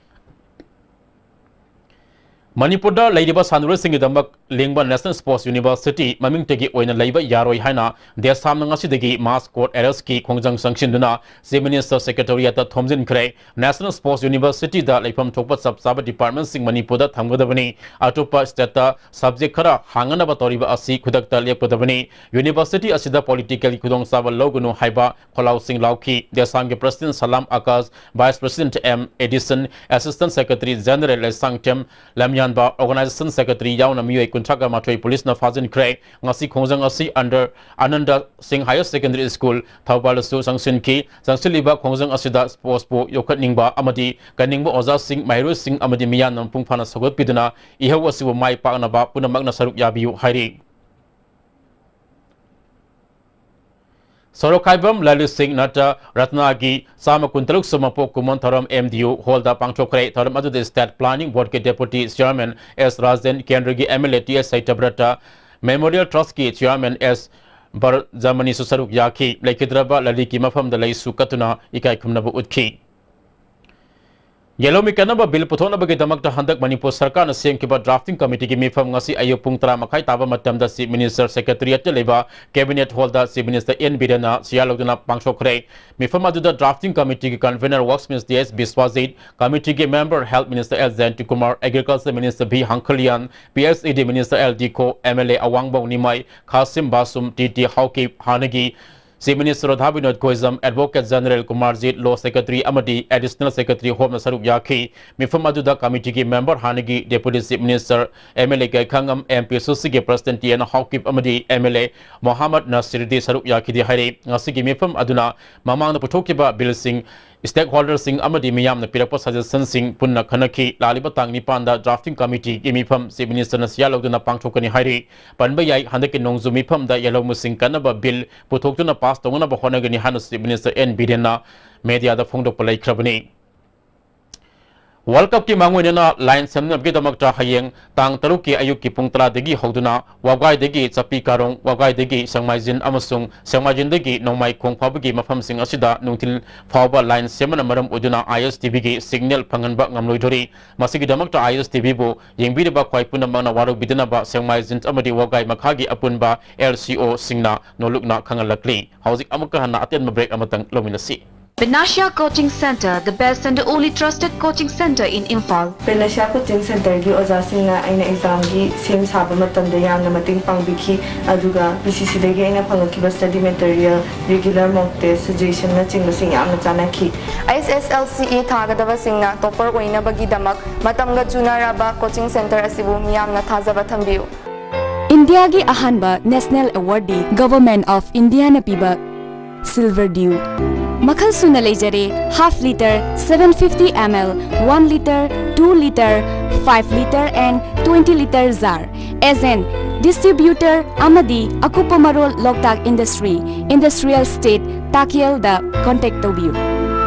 ꯃꯅꯤꯄꯨꯔꯗ ꯂꯩꯔꯤꯕ ꯁꯥꯟꯅꯔꯣꯏꯁꯤꯡꯒꯤꯗꯃꯛ ꯂꯤꯡꯕ National Sports University ꯃꯃꯤꯡꯇꯒꯤ ꯑꯣꯏꯅ ꯂꯩꯕ ꯌꯥꯔꯣꯏ ꯍꯥꯏꯅ ꯗꯦꯁꯥꯝꯅ ꯉꯁꯤꯗꯒꯤ mass court arrest ꯀꯤ ꯈꯣꯡꯖꯪ ꯆꯪꯁꯤꯟꯗꯨꯅ Chief Minister Secretariat ꯇ ꯊꯣꯝꯖꯤꯟꯈ꯭ꯔꯦ꯫ National Sports University ꯗ ꯂꯩꯐꯝ ꯊꯣꯛꯄ ꯆꯞ ꯆꯥꯕ department ꯁꯤꯡ ꯃꯅꯤꯄꯨꯔꯗ ꯊꯝꯒꯗꯕꯅꯤ꯫ ꯑꯇꯣꯞꯄ state ꯇ subject ꯈꯔ ꯍꯥꯡꯅꯅꯕ ꯇꯧꯔꯤꯕ ꯑꯁꯤ ꯈꯨꯗꯛꯇ ꯂꯦꯞꯀꯗꯕꯅꯤ꯫ University ꯑꯁꯤꯗ political ꯒꯤ ꯈꯨꯗꯣꯡꯆꯥꯕ ꯂꯧꯒꯅꯨ ꯍꯥꯏꯕ ꯈꯣꯜꯂꯥꯎꯁꯤꯡ ꯂꯥꯎꯈꯤ꯫ ꯗꯦꯁꯥꯝꯒꯤ President Salam Akash, Vice President M Edison, Assistant Secretary General Leishangthem Lamyanba, Organization Secretary ꯌꯥꯎꯅ ꯃꯤꯑꯣꯏ ꯀꯨꯟꯊ꯭ꯔꯥꯒ ꯃꯥꯊꯣꯏ ꯄꯨꯂꯤꯁꯅ ꯐꯥꯖꯤꯟꯈ꯭ꯔꯦ꯫ ꯉꯁꯤ ꯈꯣꯡꯖꯪ ꯑꯁꯤ under ꯑꯅꯟꯗ ꯁꯤꯡ Higher Secondary School ꯊꯧꯕꯥꯜꯗꯁꯨ ꯆꯪꯁꯤꯟꯈꯤ꯫ ꯆꯪꯁꯤꯜꯂꯤꯕ ꯈꯣꯡꯖꯪ ꯑꯁꯤꯗ sports ꯄꯨ ꯌꯣꯛꯈꯠꯅꯤꯡꯕ ꯑꯃꯗꯤ ꯀꯟꯅꯤꯡꯕ ꯑꯣꯖꯥꯁꯤꯡ, ꯃꯍꯩꯔꯣꯏꯁꯤꯡ ꯑꯃꯗꯤ ꯃꯤꯌꯥꯝꯅ ꯃꯄꯨꯡ ꯐꯥꯅ ꯁꯧꯒꯠꯄꯤꯗꯨꯅ ꯏꯍꯧ ꯑꯁꯤꯕꯨ ꯃꯥꯏ ꯄꯥꯛꯅꯕ ꯄꯨꯝꯅꯃꯛꯅ ꯁꯔꯨꯛ ꯌꯥꯕꯤꯌꯨ ꯍꯥꯏꯔꯤ꯫ ꯁꯣꯔꯣꯛꯈꯥꯏꯕꯝ ꯂꯂꯤꯠ ꯁꯤꯡ ꯅꯠꯇ꯭ꯔ ꯔꯠꯅꯥꯒꯤ ꯆꯥꯝꯃ ꯀꯨꯟꯇꯔꯨꯛ ꯁꯨꯕ ꯃꯄꯣꯛ ꯀꯨꯝꯑꯣꯟ ꯊꯧꯔꯝ M D U hall ꯗ ꯄꯥꯡꯊꯣꯛꯈ꯭ꯔꯦ꯫ ꯊꯧꯔꯝ ꯑꯗꯨꯗ State Planning Board ꯀꯤ Deputy Chairman S ꯔꯥꯖꯦꯟ, ꯀꯦꯟꯗ꯭ꯔꯒꯤ M L A T S Satyabrata, Memorial Trust ꯀꯤ Chairman S ꯕꯔꯖꯃꯅꯤꯁꯨ ꯁꯔꯨꯛ ꯌꯥꯈꯤ꯫ ꯂꯩꯈꯤꯗ꯭ꯔꯕ ꯂꯂꯤꯠꯀꯤ ꯃꯐꯝꯗ ꯂꯩꯁꯨ ꯀꯠꯇꯨꯅ ꯏꯀꯥꯏ ꯈꯨꯝꯅꯕ ꯎꯠꯈꯤ꯫ ꯌꯦꯜꯍꯧꯃꯤ ꯀꯟꯅꯕ ꯕꯤꯜ ꯄꯨꯊꯣꯛꯅꯕꯒꯤꯗꯃꯛꯇ ꯍꯟꯗꯛ ꯃꯅꯤꯄꯨꯔ ꯁꯔꯀꯥꯔꯅ ꯁꯦꯝꯈꯤꯕ drafting committee ꯒꯤ ꯃꯤꯐꯝ ꯉꯁꯤ ꯑꯌꯨꯛ ꯄꯨꯡ ꯇꯔꯥ ꯃꯈꯥꯏ ꯇꯥꯕ ꯃꯇꯝꯗ Chief Minister Secretariat ꯇ ꯂꯩꯕ Cabinet hall ꯗ Chief Minister N ꯕꯤꯔꯦꯟꯅ ꯁꯤꯌꯥ ꯂꯧꯗꯨꯅ ꯄꯥꯡꯊꯣꯛꯈ꯭ꯔꯦ꯫ ꯃꯤꯐꯝ ꯑꯗꯨꯗ drafting committee ꯒꯤ convener Works Minister S Biswajit, committee ꯒꯤ member Health Minister L Jayantakumar, Agriculture Minister V Hangkhalian, P S E D Minister L Dikho, M L A Awangbou Newmai, Khashim Vashum, T T Haokip, ꯍꯥꯟꯅꯒꯤ Chief Minister ꯔꯣꯙꯥ Vinod ꯀꯣꯏꯖꯝ, Advocate General Kumarjit, Law Secretary ꯑꯃꯗꯤ Additional Secretary ꯍꯣꯝꯅ ꯁꯔꯨꯛ ꯌꯥꯈꯤ꯫ ꯃꯤꯐꯝ ꯑꯗꯨꯗ committee ꯒꯤ member ꯍꯥꯟꯅꯒꯤ Deputy Chief Minister, M L A ꯒꯩꯈꯥꯉꯝ, M P C C ꯒꯤ President T and Haokip ꯑꯃꯗꯤ M L A ꯃꯣꯍꯥꯃꯗ ꯅꯁꯤꯔꯗꯤ ꯁꯔꯨꯛ ꯌꯥꯈꯤꯗꯦ ꯍꯥꯏꯔꯤ꯫ ꯉꯁꯤꯒꯤ ꯃꯤꯐꯝ ꯑꯗꯨꯅ ꯃꯃꯥꯡꯗ ꯄꯨꯊꯣꯛꯈꯤꯕ ꯕꯤꯜꯁꯤꯡ, stakeholder ꯁꯤꯡ ꯑꯃꯗꯤ ꯃꯤꯌꯥꯝꯅ ꯄꯤꯔꯛꯄ suggestion ꯁꯤꯡ ꯄꯨꯟꯅ ꯈꯟꯅꯈꯤ꯫ ꯂꯥꯛꯂꯤꯕ ꯇꯥꯡ ꯅꯤꯄꯥꯟꯗ drafting committee ꯒꯤ ꯃꯤꯐꯝ Chief Minister ꯅ ꯁꯤꯌꯥ ꯂꯧꯗꯨꯅ ꯄꯥꯡꯊꯣꯛꯀꯅꯤ ꯍꯥꯏꯔꯤ꯫ ꯄꯟꯕ ꯌꯥꯏ, ꯍꯟꯗꯛꯀꯤ ꯅꯣꯡꯖꯨ ꯃꯤꯐꯝꯗ ꯌꯦꯜꯍꯧꯃꯤꯁꯤꯡ ꯀꯟꯅꯕ ꯕꯤꯜ ꯄꯨꯊꯣꯛꯇꯨꯅ pass ꯇꯧꯅꯅꯕ ꯍꯣꯠꯅꯒꯅꯤ ꯍꯥꯏꯅ Chief Minister N ꯕꯤꯔꯦꯟꯅ media ꯗ ꯐꯣꯡꯗꯣꯛꯄ ꯂꯩꯈ꯭ꯔꯕꯅꯤ꯫ World Cupꯀꯤ ꯃꯥꯡꯑꯣꯏꯅꯅ line ꯁꯦꯝꯅꯕꯒꯤꯗꯃꯛꯇ ꯍꯌꯦꯡ ꯇꯥꯡ ꯇꯔꯨꯛꯀꯤ ꯑꯌꯨꯛꯀꯤ ꯄꯨꯡ ꯇꯔꯥꯗꯒꯤ ꯍꯧꯗꯨꯅ ꯋꯥꯕꯒꯥꯏꯗꯒꯤ ꯆꯥꯄꯤ ꯀꯥꯔꯣꯡ, ꯋꯥꯕꯒꯥꯏꯗꯒꯤ ꯁꯦꯡꯃꯥꯏꯖꯤꯟ ꯑꯃꯁꯨꯡ ꯁꯦꯡꯃꯥꯏꯖꯤꯟꯗꯒꯤ ꯅꯣꯡꯃꯥꯏꯈꯣꯡ ꯐꯥꯎꯕꯒꯤ ꯃꯐꯝꯁꯤꯡ ꯑꯁꯤꯗ ꯅꯨꯡꯊꯤꯜ ꯐꯥꯎꯕ line ꯁꯦꯝꯕꯅ ꯃꯔꯝ ꯑꯣꯏꯗꯨꯅ I S T Vꯒꯤ signal ꯐꯪꯍꯟꯕ ꯉꯝꯂꯣꯏꯗꯣꯔꯤ꯫ ꯃꯁꯤꯒꯤꯗꯃꯛꯇ I S T Vꯕꯨ ꯌꯦꯡꯕꯤꯔꯤꯕ ꯈ꯭ꯋꯥꯏ ꯄꯨꯝꯅꯃꯛꯅ ꯋꯥꯔꯧꯕꯤꯗꯅꯕ ꯁꯦꯡꯃꯥꯏꯖꯤꯟ ꯑꯃꯗꯤ ꯋꯥꯕꯒꯥꯏ ꯃꯈꯥꯒꯤ ꯑꯄꯨꯟꯕ L C Oꯁꯤꯡꯅ ꯅꯣꯜꯂꯨꯛꯅ ꯈꯪꯍꯜꯂꯛꯂꯤ꯫ ꯍꯧꯖꯤꯛ ꯑꯃꯨꯛꯀ ꯍꯟꯅ ꯑꯇꯦꯟꯕ break ꯑꯃꯇꯪ ꯂꯧꯃꯤꯟꯅꯁꯤ꯫ Panacea Coaching Center, the best and the only trusted coaching center in Imphal. Panacea Coaching Centerꯒꯤ ꯑꯣꯖꯥꯁꯤꯡꯅ ꯑꯩꯅ examꯒꯤ ꯁꯦꯝ ꯁꯥꯕ ꯃꯇꯝꯗ ꯌꯥꯝꯅ ꯃꯇꯦꯡ ꯄꯥꯡꯕꯤꯈꯤ, ꯑꯗꯨꯒ P C Cꯗꯒꯤ ꯑꯩꯅ ꯐꯪꯂꯛꯈꯤꯕ study material, regular mock test, suggestionꯅꯆꯤꯡꯕꯁꯤꯡ ꯌꯥꯝꯅ ꯆꯥꯟꯅꯈꯤ꯫ H S L C E ꯊꯥꯒꯗꯕꯁꯤꯡꯅ topper ꯑꯣꯏꯅꯕꯒꯤꯗꯃꯛ ꯃꯇꯝꯒ ꯆꯨꯅꯔꯕ coaching center ꯑꯁꯤꯕꯨ ꯃꯤꯌꯥꯝꯅ ꯊꯥꯖꯕ ꯊꯝꯕꯤꯌꯨ꯫ ꯏꯟꯗꯤꯌꯥꯒꯤ ꯑꯍꯥꯟꯕ national awardꯗꯤ Government of Indiaꯅ ꯄꯤꯕ Silver Dew꯫ ꯃꯈꯜ ꯁꯨꯅ ꯂꯩꯖꯔꯦ, half litre, seven fifty ml, one litre, two litre, five litre and twenty litre jar꯫ Agent, distributor ꯑꯃꯗꯤ ꯑꯀꯨꯞꯄ ꯃꯔꯣꯜ ꯂꯣꯛꯇꯥꯛ Industry, Industrial Estate, ꯇꯥꯛꯌꯦꯜꯗ contact ꯇꯧꯕꯤꯌꯨ꯫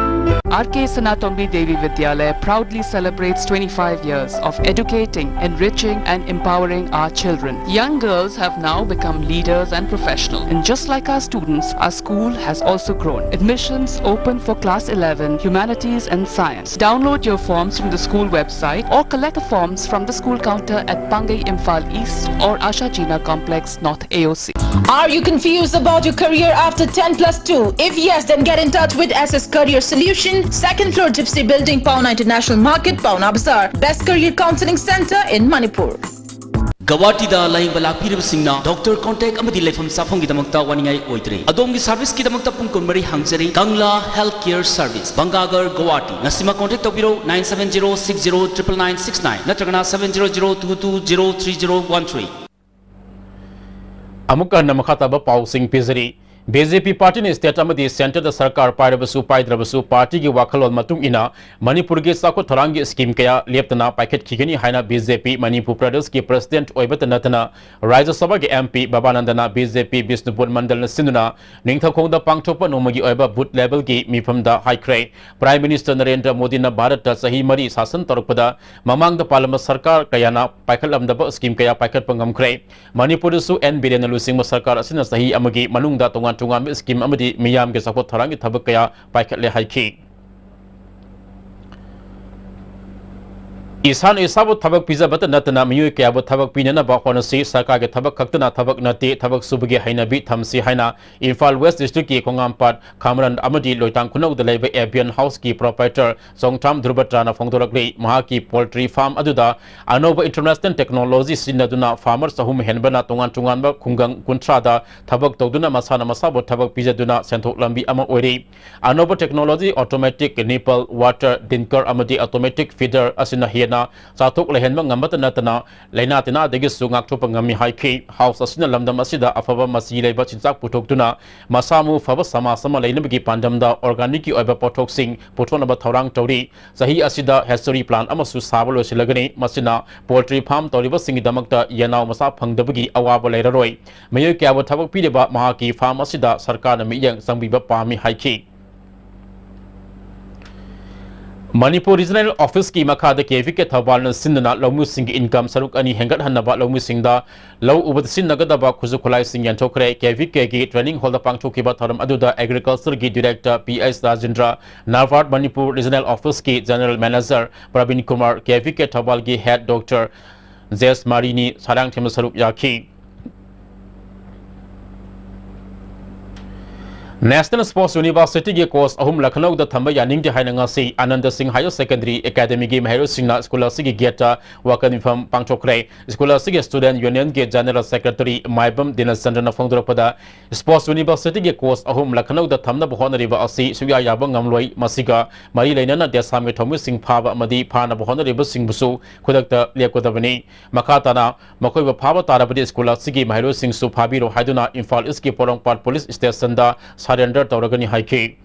R K Sanatombi Devi Vidyalaya proudly celebrates twenty-five years of educating, enriching and empowering our children. Young girls have now become leaders and professionals. And just like our students, our school has also grown. Admissions open for class eleven, humanities and science. Download your forms from the school website or collect the forms from the school counter at Pangai Imphal East or Asha Jina Complex, North A O C. Are you confused about your career after ten plus two? If yes, then get in touch with S S Career Solution, second floor Gypsy Building, Paona International Market, Paona Bazaar. Best career counseling center in Manipur. ꯒꯧꯍꯥꯇꯤꯗ ꯂꯥꯌꯦꯡꯕ ꯂꯥꯛꯄꯤꯔꯤꯕꯁꯤꯡꯅ doctor contact ꯑꯃꯗꯤ ꯂꯩꯐꯝ ꯆꯥꯐꯝꯒꯤꯗꯃꯛꯇ ꯋꯥꯅꯤꯡꯉꯥꯏ ꯑꯣꯏꯗ꯭ꯔꯦ꯫ ꯑꯗꯣꯝꯒꯤ serviceꯀꯤꯗꯃꯛꯇ ꯄꯨꯡ ꯀꯨꯟꯃꯔꯤ ꯍꯥꯡꯖꯔꯤ꯫ Kangla Health Care Service, Bangagarh, Guwahati꯫ ꯉꯁꯤꯃꯛ contact ꯇꯧꯕꯤꯔꯣ, nine seven zero six zero triple nine six nine ꯅꯠꯇ꯭ꯔꯒꯅ seven zero zero two two zero three zero one three꯫ ꯑꯃꯨꯛꯀ ꯍꯟꯅ ꯃꯈꯥ ꯇꯥꯕ ꯄꯥꯎꯁꯤꯡ ꯄꯤꯖꯔꯤ꯫ ꯕꯤ ꯖꯦ ꯄꯤ ꯄꯥꯔꯇꯤꯅ ꯁ꯭ꯇꯦꯠ ꯑꯃꯗꯤ ꯁꯦꯟꯇꯔꯗ ꯁꯔꯀꯥꯔ ꯄꯥꯏꯔꯕꯁꯨ ꯄꯥꯏꯗ꯭ꯔꯕꯁꯨ ꯄꯥꯔꯇꯤꯒꯤ ꯋꯥꯈꯜꯂꯣꯟ ꯃꯇꯨꯡ ꯏꯟꯅ ꯃꯅꯤꯄꯨꯔꯒꯤ ꯆꯥꯎꯈꯠ ꯊꯧꯔꯥꯡꯒꯤ ꯁ꯭ꯀꯤꯝ ꯀꯌꯥ ꯂꯦꯞꯇꯅ ꯄꯥꯏꯈꯠꯈꯤꯒꯅꯤ ꯍꯥꯏꯅ ꯕꯤ ꯖꯦ ꯄꯤ ꯃꯅꯤꯄꯨꯔ ꯄ꯭ꯔꯗꯦꯁꯀꯤ ꯄ꯭ꯔꯁꯤꯗꯦꯟꯠ ꯑꯣꯏꯕꯇ ꯅꯠꯇꯅ ꯔꯥꯖ꯭ꯌ ꯁꯚꯥꯒꯤ ꯑꯦꯝ ꯄꯤ ꯕꯕꯥꯅꯟꯗꯅ ꯕꯤ ꯖꯦ ꯄꯤ ꯕꯤꯁꯅꯨꯄꯨꯔ ꯃꯟꯗꯜꯅ ꯁꯤꯟꯗꯨꯅ ꯅꯤꯡꯊꯧꯈꯣꯡꯗ ꯄꯥꯡꯊꯣꯛꯄ ꯅꯣꯡꯃꯒꯤ ꯑꯣꯏꯕ ꯕꯨꯊ ꯂꯦꯚꯦꯜꯒꯤ ꯃꯤꯐꯝꯗ ꯍꯥꯏꯈ꯭ꯔꯦ꯫ ꯄ꯭ꯔꯥꯏꯝ ꯃꯤꯅꯤꯁꯇꯔ ꯅꯔꯦꯟꯗ꯭ꯔ ꯃꯣꯗꯤꯅ ꯚꯥꯔꯠꯇ ꯆꯍꯤ ꯃꯔꯤ ꯁꯥꯁꯟ ꯇꯧꯔꯛꯄꯗ ꯃꯃꯥꯡꯗ ꯄꯥꯜꯂꯝꯕ ꯁꯔꯀꯥꯔ ꯀꯌꯥꯅ ꯄꯥꯏꯈꯠꯂꯝꯗꯕ ꯁ꯭ꯀꯤꯝ ꯀꯌꯥ ꯄꯥꯏꯈꯠꯄ ꯉꯝꯈ꯭ꯔꯦ꯫ ꯃꯅꯤꯄꯨꯔꯗꯁꯨ ꯑꯦꯟ ꯕꯤꯔꯦꯟꯅ ꯂꯨꯆꯤꯡꯕ ꯁꯔꯀꯥꯔ ꯑꯁꯤꯅ ꯆꯍꯤ ꯑꯃꯒꯤ ꯃꯅꯨꯡꯗ ꯇꯣꯉꯥꯟ ꯇꯣꯉꯥꯟꯕ ꯁ꯭ꯀꯤꯝ ꯑꯃꯗꯤ ꯃꯤꯌꯥꯝꯒꯤ ꯆꯥꯎꯈꯠ ꯊꯧꯔꯥꯡꯒꯤ ꯊꯕꯛ ꯀꯌꯥ ꯄꯥꯏꯈꯠꯂꯦ ꯍꯥꯏꯈꯤ꯫ ꯏꯁꯥꯅ ꯏꯁꯥꯕꯨ ꯊꯕꯛ ꯄꯤꯖꯕꯇ ꯅꯠꯇꯅ ꯃꯤꯑꯣꯏ ꯀꯌꯥꯕꯨ ꯊꯕꯛ ꯄꯤꯅꯅꯕ ꯍꯣꯠꯅꯁꯤ꯫ ꯁꯔꯀꯥꯔꯒꯤ ꯊꯕꯛ ꯈꯛꯇꯅ ꯊꯕꯛ ꯅꯠꯇꯦ, ꯊꯕꯛ ꯁꯨꯕꯒꯤ ꯍꯩꯅꯕꯤ ꯊꯝꯁꯤ ꯍꯥꯏꯅ ꯏꯝꯐꯥꯜ ꯋꯦꯁ ꯗꯤꯁꯇ꯭ꯔꯤꯛꯀꯤ ꯈꯣꯡꯉꯥꯝꯄꯥꯠ, ꯈꯥꯃꯔꯟ ꯑꯃꯗꯤ ꯂꯣꯏꯇꯥꯡ ꯈꯨꯅꯧꯗ ꯂꯩꯕ ꯑꯦꯚꯤꯌꯟ ꯍꯥꯎꯁꯀꯤ ꯄ꯭ꯔꯣꯄ꯭ꯔꯥꯏꯇꯔ ꯆꯣꯡꯊ꯭ꯔꯥꯝ ꯙ꯭ꯔꯨꯕꯇ꯭ꯔꯥꯅ ꯐꯣꯡꯗꯣꯔꯛꯂꯤ꯫ ꯃꯍꯥꯛꯀꯤ ꯄꯣꯜꯇ꯭ꯔꯤ ꯐꯥꯔꯝ ꯑꯗꯨꯗ ꯑꯅꯧꯕ ꯏꯟꯇꯔꯅꯦꯁꯅꯦꯜ ꯇꯦꯛꯅꯣꯂꯣꯖꯤ ꯁꯤꯖꯤꯟꯅꯗꯨꯅ ꯐꯥꯔꯃꯔꯁ ꯑꯍꯨꯝ ꯍꯦꯟꯕꯅ ꯇꯣꯉꯥꯟ ꯇꯣꯉꯥꯟꯕ ꯈꯨꯡꯒꯪ ꯀꯨꯟꯊ꯭ꯔꯥꯗ ꯊꯕꯛ ꯇꯧꯗꯨꯅ ꯃꯁꯥꯅ ꯃꯁꯥꯕꯨ ꯊꯕꯛ ꯄꯤꯖꯗꯨꯅ ꯁꯦꯟꯊꯣꯛ ꯂꯝꯕꯤ ꯑꯃ ꯑꯣꯏꯔꯤ꯫ ꯑꯅꯧꯕ ꯇꯦꯛꯅꯣꯂꯣꯖꯤ ꯑꯣꯇꯣꯃꯦꯇꯤꯛ ꯅꯤꯄꯜ ꯋꯥꯇꯔ ꯗꯤꯟꯀꯔ ꯑꯃꯗꯤ ꯑꯣꯇꯣꯃꯦꯇꯤꯛ ꯐꯤꯗꯔ ꯑꯁꯤꯅ ꯍꯦꯟꯅ ꯆꯥꯊꯣꯛ ꯂꯩꯍꯟꯕ ꯉꯝꯕꯇ ꯅꯠꯇꯅ ꯂꯥꯏꯅꯥ ꯇꯤꯟꯅꯥꯗꯒꯤꯁꯨ ꯉꯥꯛꯊꯣꯛꯄ ꯉꯝꯃꯤ ꯍꯥꯏꯈꯤ꯫ ꯍꯥꯎꯁ ꯑꯁꯤꯅ ꯂꯝꯗꯝ ꯑꯁꯤꯗ ꯑꯐꯕ ꯃꯆꯤ ꯂꯩꯕ ꯆꯤꯟꯖꯥꯛ ꯄꯨꯊꯣꯛꯇꯨꯅ ꯃꯁꯥ ꯃꯎ ꯐꯕ ꯁꯃꯥꯖ ꯑꯃ ꯂꯩꯅꯕꯒꯤ ꯄꯥꯟꯗꯝꯗ ꯑꯣꯔꯒꯥꯅꯤꯛꯀꯤ ꯑꯣꯏꯕ ꯄꯣꯠꯊꯣꯛꯁꯤꯡ ꯄꯨꯊꯣꯛꯅꯕ ꯊꯧꯔꯥꯡ ꯇꯧꯔꯤ꯫ ꯆꯍꯤ ꯑꯁꯤꯗ ꯍꯦꯆꯔꯤ ꯄ꯭ꯂꯥꯟ ꯑꯃꯁꯨ ꯁꯥꯕ ꯂꯣꯏꯁꯤꯜꯂꯒꯅꯤ꯫ ꯃꯁꯤꯅ ꯄꯣꯜꯇ꯭ꯔꯤ ꯐꯥꯔꯝ ꯇꯧꯔꯤꯕꯁꯤꯡꯒꯤꯗꯃꯛꯇ ꯌꯦꯅꯥꯎ ꯃꯆꯥ ꯐꯪꯗꯕꯒꯤ ꯑꯋꯥꯕ ꯂꯩꯔꯔꯣꯏ꯫ ꯃꯤꯑꯣꯏ ꯀꯌꯥꯕꯨ ꯊꯕꯛ ꯄꯤꯔꯤꯕ ꯃꯍꯥꯛꯀꯤ ꯐꯥꯔꯝ ꯑꯁꯤꯗ ꯁꯔꯀꯥꯔꯅ ꯃꯤꯠꯌꯦꯡ ꯆꯪꯕꯤꯕ ꯄꯥꯝꯃꯤ ꯍꯥꯏꯈꯤ꯫ ꯃꯅꯤꯄꯨꯔ ꯔꯤꯖꯅꯦꯜ ꯑꯣꯐꯤꯁꯀꯤ ꯃꯈꯥꯗ ꯀꯦ ꯚꯤ ꯀꯦ ꯊꯧꯕꯥꯜꯅ ꯁꯤꯟꯗꯨꯅ ꯂꯧꯃꯤꯁꯤꯡꯒꯤ ꯏꯟꯀꯝ ꯁꯔꯨꯛ ꯑꯅꯤ ꯍꯦꯟꯒꯠꯍꯟꯅꯕ ꯂꯧꯃꯤꯁꯤꯡꯗ ꯂꯧ ꯎꯕꯗ ꯁꯤꯖꯤꯟꯅꯒꯗꯕ ꯈꯨꯠꯁꯨ ꯈꯨꯠꯂꯥꯏꯁꯤꯡ ꯌꯦꯟꯊꯣꯛꯈ꯭ꯔꯦ꯫ ꯀꯦ ꯚꯤ ꯀꯦꯒꯤ ꯇ꯭ꯔꯦꯅꯤꯡ ꯍꯣꯜꯗ ꯄꯥꯡꯊꯣꯛꯈꯤꯕ ꯊꯧꯔꯝ ꯑꯗꯨꯗ ꯑꯦꯒ꯭ꯔꯤꯀꯜꯆꯔꯒꯤ director P H Rajendra, NABARD Manipur regional ꯑꯣꯐꯤꯁꯀꯤ general manager Prabin Kumar, K V K ꯊꯧꯕꯥꯜꯒꯤ ꯍꯦꯗ ꯗꯣꯛꯇꯔ ꯖꯦꯁ ꯃꯥꯔꯤꯅꯤ ꯁꯥꯔꯥꯡꯊꯦꯝꯅ ꯁꯔꯨꯛ ꯌꯥꯈꯤ꯫ National Sports University-ꯒꯤ coach ꯑꯍꯨꯝ ꯂꯈꯅꯧꯗ ꯊꯝꯕ ꯌꯥꯅꯤꯡꯗꯦ ꯍꯥꯏꯅ ꯉꯁꯤ ꯑꯅꯟꯗ ꯁꯤꯡ Higher Secondary Academy-ꯒꯤ ꯃꯍꯩꯔꯣꯏꯁꯤꯡꯅ school ꯑꯁꯤꯒꯤ gate-ꯇ ꯋꯥꯀꯠ ꯃꯤꯐꯝ ꯄꯥꯡꯊꯣꯛꯈ꯭ꯔꯦ꯫ School ꯑꯁꯤꯒꯤ Student Union-ꯒꯤ General Secretary ꯃꯥꯏꯕꯝ ꯗꯤꯅꯆꯟꯗ꯭ꯔꯅ ꯐꯣꯡꯗꯣꯔꯛꯄꯗ, Sports University-ꯒꯤ coach ꯑꯍꯨꯝ ꯂꯈꯅꯧꯗ ꯊꯝꯅꯕ ꯍꯣꯠꯅꯔꯤꯕ ꯑꯁꯤ ꯁꯨꯛꯌꯥ ꯌꯥꯕ ꯉꯝꯂꯣꯏ꯫ ꯃꯁꯤꯒ ꯃꯔꯤ ꯂꯩꯅꯅ ꯗꯦꯁꯥꯝꯒꯤ ꯊꯧꯃꯤꯁꯤꯡ ꯐꯥꯕ ꯑꯃꯗꯤ ꯐꯥꯅꯕ ꯍꯣꯠꯅꯔꯤꯕꯁꯤꯡꯕꯨꯁꯨ ꯈꯨꯗꯛꯇ ꯂꯦꯞꯀꯗꯕꯅꯤ꯫ ꯃꯈꯥ ꯇꯥꯅ ꯃꯈꯣꯏꯕꯨ ꯐꯥꯕ ꯇꯥꯔꯕꯗꯤ school ꯑꯁꯤꯒꯤ ꯃꯍꯩꯔꯣꯏꯁꯤꯡꯁꯨ ꯐꯥꯕꯤꯔꯣ ꯍꯥꯏꯗꯨꯅ ꯏꯝꯐꯥꯜ East-ꯀꯤ ꯄꯣꯔꯣꯝꯄꯥꯠ police station-ꯗ surrender ꯇꯧꯔꯒꯅꯤ ꯍꯥꯏꯈꯤ꯫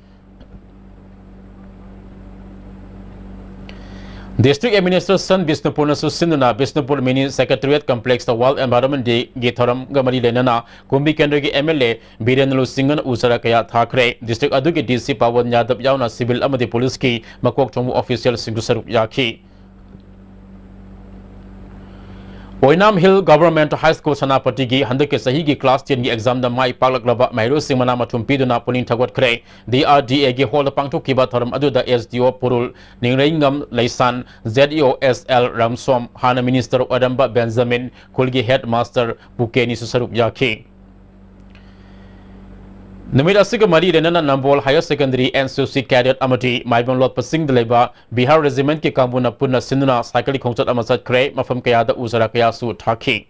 District Administration ꯕꯤꯁꯅꯨꯄꯨꯔꯅꯁꯨ ꯁꯤꯟꯗꯨꯅ Bishnupur Mini Secretariat Complex-ꯇ World Environment Day-ꯒꯤ ꯊꯧꯔꯝꯒ ꯃꯔꯤ ꯂꯩꯅꯅ ꯀꯨꯝꯕꯤ ꯀꯦꯟꯗ꯭ꯔꯒꯤ M L A ꯕꯤꯔꯦꯟ ꯂꯨꯁꯤꯡꯒꯅ ꯎ ꯆꯥꯔꯥ ꯀꯌꯥ ꯊꯥꯈ꯭ꯔꯦ꯫ District ꯑꯗꯨꯒꯤ D C ꯄꯥꯋꯟ ꯌꯥꯗꯕ ꯌꯥꯎꯅ civil ꯑꯃꯗꯤ police-ꯀꯤ ꯃꯀꯣꯛ ꯊꯣꯡꯕ official-ꯁꯤꯡꯁꯨ ꯁꯔꯨꯛ ꯌꯥꯈꯤ꯫ ꯑꯣꯏꯅꯥꯝ Hill Government High School ꯁꯦꯅꯥꯄꯇꯤꯒꯤ ꯍꯟꯗꯛꯀꯤ ꯆꯍꯤꯒꯤ class ten-ꯒꯤ exam-ꯗ ꯃꯥꯏ ꯄꯥꯛꯂꯛꯂꯕ ꯃꯍꯩꯔꯣꯏꯁꯤꯡ ꯃꯅꯥ ꯃꯊꯨꯝ ꯄꯤꯗꯨꯅ ꯄꯨꯛꯅꯤꯡ ꯊꯧꯒꯠꯈ꯭ꯔꯦ꯫ D R D A-ꯒꯤ hall-ꯗ ꯄꯥꯡꯊꯣꯛꯈꯤꯕ ꯊꯧꯔꯝ ꯑꯗꯨꯗ S D O ꯄꯨꯔꯨꯜ ꯅꯤꯡꯔꯩꯉꯝ ꯂꯩꯁꯥꯟ, Z E O S L ꯔꯝꯁꯣꯝ, ꯍꯥꯟꯅ minister ꯑꯣꯏꯔꯝꯕ ꯕꯦꯟꯖꯥꯃꯤꯟ, ꯈꯨꯜꯒꯤ headmaster ꯄꯨꯀꯦꯅꯤꯁꯨ ꯁꯔꯨꯛ ꯌꯥꯈꯤ꯫ ꯅꯨꯃꯤꯠ ꯑꯁꯤꯒ ꯃꯔꯤ ꯂꯩꯅꯅ ꯅꯝꯕꯣꯜ Higher Secondary N C C cadet ꯑꯃꯗꯤ ꯃꯥꯏꯕꯝ ꯂꯣꯠꯄ ꯆꯤꯡꯗ ꯂꯩꯕ Bihar Regiment-ꯀꯤ ꯀꯥꯡꯕꯨꯅ ꯄꯨꯟꯅ ꯁꯤꯟꯗꯨꯅ cycle ꯈꯣꯡꯆꯠ ꯑꯃ ꯆꯠꯈ꯭ꯔꯦ꯫ ꯃꯐꯝ ꯀꯌꯥꯗ ꯎ ꯆꯥꯔꯥ ꯀꯌꯥꯁꯨ ꯊꯥꯈꯤ꯫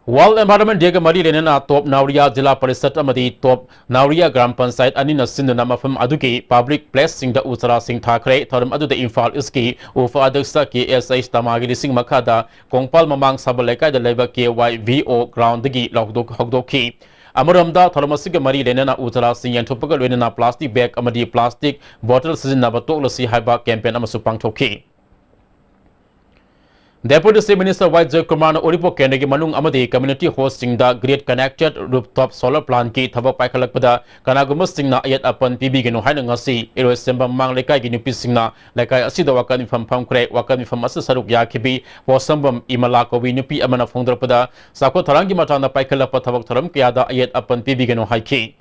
World Environment Day-ꯒ ꯃꯔꯤ ꯂꯩꯅꯅ ꯇꯣꯞ ꯅꯥꯎꯔꯤꯌꯥ ꯖꯤꯂꯥ ꯄꯔꯤꯁꯠ ꯑꯃꯗꯤ ꯇꯣꯞ ꯅꯥꯎꯔꯤꯌꯥ ꯒ꯭ꯔꯥꯝ ꯄꯟꯆꯥꯌꯠ ꯑꯅꯤꯅ ꯁꯤꯟꯗꯨꯅ ꯃꯐꯝ ꯑꯗꯨꯒꯤ public place-ꯁꯤꯡꯗ ꯎ ꯆꯥꯔꯥꯁꯤꯡ ꯊꯥꯈ꯭ꯔꯦ꯫ ꯊꯧꯔꯝ ꯑꯗꯨꯗ ꯏꯝꯐꯥꯜ East-ꯀꯤ ꯎꯄꯥꯗ꯭ꯌꯛꯁ K S H ꯇꯃꯥꯒꯤ ꯂꯤꯁꯤꯡ ꯃꯈꯥꯗ ꯀꯣꯡꯄꯥꯜ ꯃꯃꯥꯡ ꯁꯥꯕ ꯂꯩꯀꯥꯏꯗ ꯂꯩꯕ K Y V O ground-ꯗꯒꯤ ꯂꯧꯗꯣꯛ-, ꯍꯧꯗꯣꯛꯈꯤ꯫ ꯑꯃꯔꯣꯝꯗ ꯊꯧꯔꯝ ꯑꯁꯤꯒ ꯃꯔꯤ ꯂꯩꯅꯅ ꯎ ꯆꯥꯔꯥꯁꯤꯡ ꯌꯦꯟꯊꯣꯛꯄꯒ ꯂꯣꯏꯅꯅ plastic bag ꯑꯃꯗꯤ plastic bottle ꯁꯤꯖꯤꯟꯅꯕ ꯇꯣꯛꯂꯁꯤ ꯍꯥꯏꯕ campaign ꯑꯃꯁꯨ ꯄꯥꯡꯊꯣꯛꯈꯤ꯫ Deputy Chief Minister Y Jayakumarꯅ ꯎꯔꯤꯄꯣꯛ ꯀꯦꯟꯗ꯭ꯔꯒꯤ ꯃꯅꯨꯡ ꯑꯃꯗꯤ community hall-ꯁꯤꯡꯗ grid connected rooftop solar plant-ꯀꯤ ꯊꯕꯛ ꯄꯥꯏꯈꯠꯂꯛꯄꯗ ꯀꯅꯥꯒꯨꯝꯕꯁꯤꯡꯅ ꯑꯌꯦꯠ ꯑꯄꯟ ꯄꯤꯕꯤꯒꯅꯨ ꯍꯥꯏꯅ ꯉꯁꯤ ꯏꯔꯣꯏꯁꯦꯝꯕꯝ ꯃꯃꯥꯡ ꯂꯩꯀꯥꯏꯒꯤ ꯅꯨꯄꯤꯁꯤꯡꯅ ꯂꯩꯀꯥꯏ ꯑꯁꯤꯗ ꯋꯥꯀꯠ ꯃꯤꯐꯝ ꯐꯝꯈ꯭ꯔꯦ꯫ ꯋꯥꯀꯠ ꯃꯤꯐꯝ ꯑꯁꯤꯗ ꯁꯔꯨꯛ ꯌꯥꯈꯤꯕꯤ ꯄꯣꯠꯁꯝꯕꯝ ꯏꯃꯂꯥ ꯀꯧꯕꯤ ꯅꯨꯄꯤ ꯑꯃꯅ ꯐꯣꯡꯗꯣꯔꯛꯄꯗ, ꯆꯥꯎꯈꯠ ꯊꯧꯔꯥꯡꯒꯤ ꯃꯇꯥꯡꯗ ꯄꯥꯏꯈꯠꯂꯛꯄ ꯊꯕꯛ ꯊꯧꯔꯝ ꯀꯌꯥꯗ ꯑꯌꯦꯠ ꯑꯄꯟ ꯄꯤꯕꯤꯒꯅꯨ ꯍꯥꯏꯈꯤ꯫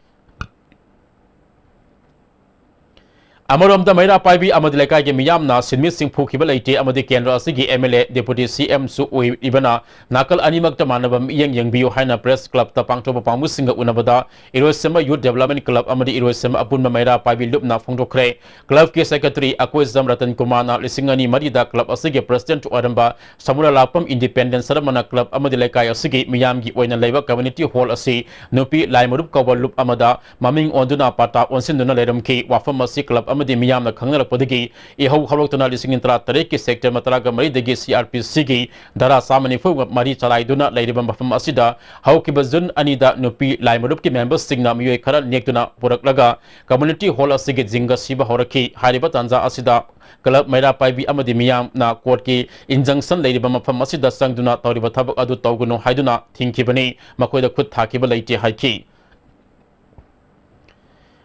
ꯑꯃꯔꯣꯝꯗ, ꯃꯩꯔꯥ ꯄꯥꯏꯕꯤ ꯑꯃꯗꯤ ꯂꯩꯀꯥꯏꯒꯤ ꯃꯤꯌꯥꯝꯅ ꯁꯤꯟꯃꯤꯁꯤꯡ ꯐꯨꯈꯤꯕ ꯂꯩꯇꯦ ꯑꯃꯗꯤ ꯀꯦꯟꯗ꯭ꯔ ꯑꯁꯤꯒꯤ M L A, Deputy C M ꯁꯨ ꯑꯣꯏꯔꯤꯕꯅ ꯅꯥꯀꯜ ꯑꯅꯤꯃꯛꯇ ꯃꯥꯟꯅꯕ ꯃꯤꯠꯌꯦꯡ ꯌꯦꯡꯕꯤꯌꯨ ꯍꯥꯏꯅ Press Club ꯇ ꯄꯥꯡꯊꯣꯛꯄ ꯄꯥꯎꯃꯤꯁꯤꯡꯒ ꯎꯅꯕꯗ ꯏꯔꯣꯏꯁꯦꯝꯕ Youth Development Club ꯑꯃꯗꯤ ꯏꯔꯣꯏꯁꯦꯝꯕ ꯑꯄꯨꯟꯕ ꯃꯩꯔꯥ ꯄꯥꯏꯕꯤ ꯂꯨꯞꯅ ꯐꯣꯡꯗꯣꯛꯈ꯭ꯔꯦ꯫ Club ꯀꯤ Secretary ꯑꯀꯣꯏꯖꯝ ꯔꯇꯟ ꯀꯨꯃꯥꯔꯅ ꯂꯤꯁꯤꯡ ꯑꯅꯤ ꯃꯔꯤꯗ club ꯑꯁꯤꯒꯤ President ꯑꯣꯏꯔꯝꯕ ꯁꯃꯨꯔꯥꯂꯥꯛꯄꯝ ꯏꯟꯗꯤꯄꯦꯟꯗꯦꯟ ꯁꯔꯃꯅ club ꯑꯃꯗꯤ ꯂꯩꯀꯥꯏ ꯑꯁꯤꯒꯤ ꯃꯤꯌꯥꯝꯒꯤ ꯑꯣꯏꯅ ꯂꯩꯕ community hall ꯑꯁꯤ ꯅꯨꯄꯤ ꯂꯥꯏ ꯃꯔꯨꯞ ꯀꯧꯕ ꯂꯨꯞ ꯑꯃꯗ ꯃꯃꯤꯡ ꯑꯣꯟꯗꯨꯅ ꯄꯇꯥ ꯑꯣꯟꯁꯤꯟꯗꯨꯅ ꯂꯩꯔꯝꯈꯤ꯫ ꯋꯥꯐꯝ ꯑꯁꯤ club ꯑꯃꯗꯤ ꯃꯤꯌꯥꯝꯅ ꯈꯪꯅꯔꯛꯄꯗꯒꯤ ꯏꯍꯧ ꯍꯧꯔꯛꯇꯨꯅ ꯂꯤꯁꯤꯡ ꯑꯅꯤ ꯇꯔꯥꯇꯔꯦꯠꯀꯤ September ꯇꯔꯥꯒ ꯃꯔꯤꯗꯒꯤ C R P C ꯒꯤ ꯙꯥꯔꯥ ꯆꯥꯝꯃ ꯅꯤꯐꯨ ꯃꯔꯤ ꯆꯂꯥꯏꯗꯨꯅ ꯂꯩꯔꯤꯕ ꯃꯐꯝ ꯑꯁꯤꯗ ꯍꯧꯈꯤꯕ June ꯑꯅꯤꯗ ꯅꯨꯄꯤ ꯂꯥꯏ ꯃꯔꯨꯞꯀꯤ member ꯁꯤꯡꯅ ꯃꯤꯑꯣꯏ ꯈꯔ ꯅꯦꯛꯇꯨꯅ ꯄꯨꯔꯛꯂꯒ community hall ꯑꯁꯤꯒꯤ ꯖꯤꯡꯒ ꯁꯤꯕ ꯍꯧꯔꯛꯈꯤ꯫ ꯍꯥꯏꯔꯤꯕ ꯇꯥꯟꯖꯥ ꯑꯁꯤꯗ club ꯃꯩꯔꯥ ꯄꯥꯏꯕꯤ ꯑꯃꯗꯤ ꯃꯤꯌꯥꯝꯅ court ꯀꯤ injunction ꯂꯩꯔꯤꯕ ꯃꯐꯝ ꯑꯁꯤꯗ ꯆꯪꯗꯨꯅ ꯇꯧꯔꯤꯕ ꯊꯕꯛ ꯑꯗꯨ ꯇꯧꯒꯅꯨ ꯍꯥꯏꯗꯨꯅ ꯊꯤꯡꯈꯤꯕꯅꯤ꯫ ꯃꯈꯣꯏꯗ ꯈꯨꯠ ꯊꯥꯈꯤꯕ ꯂꯩꯇꯦ ꯍꯥꯏꯈꯤ꯫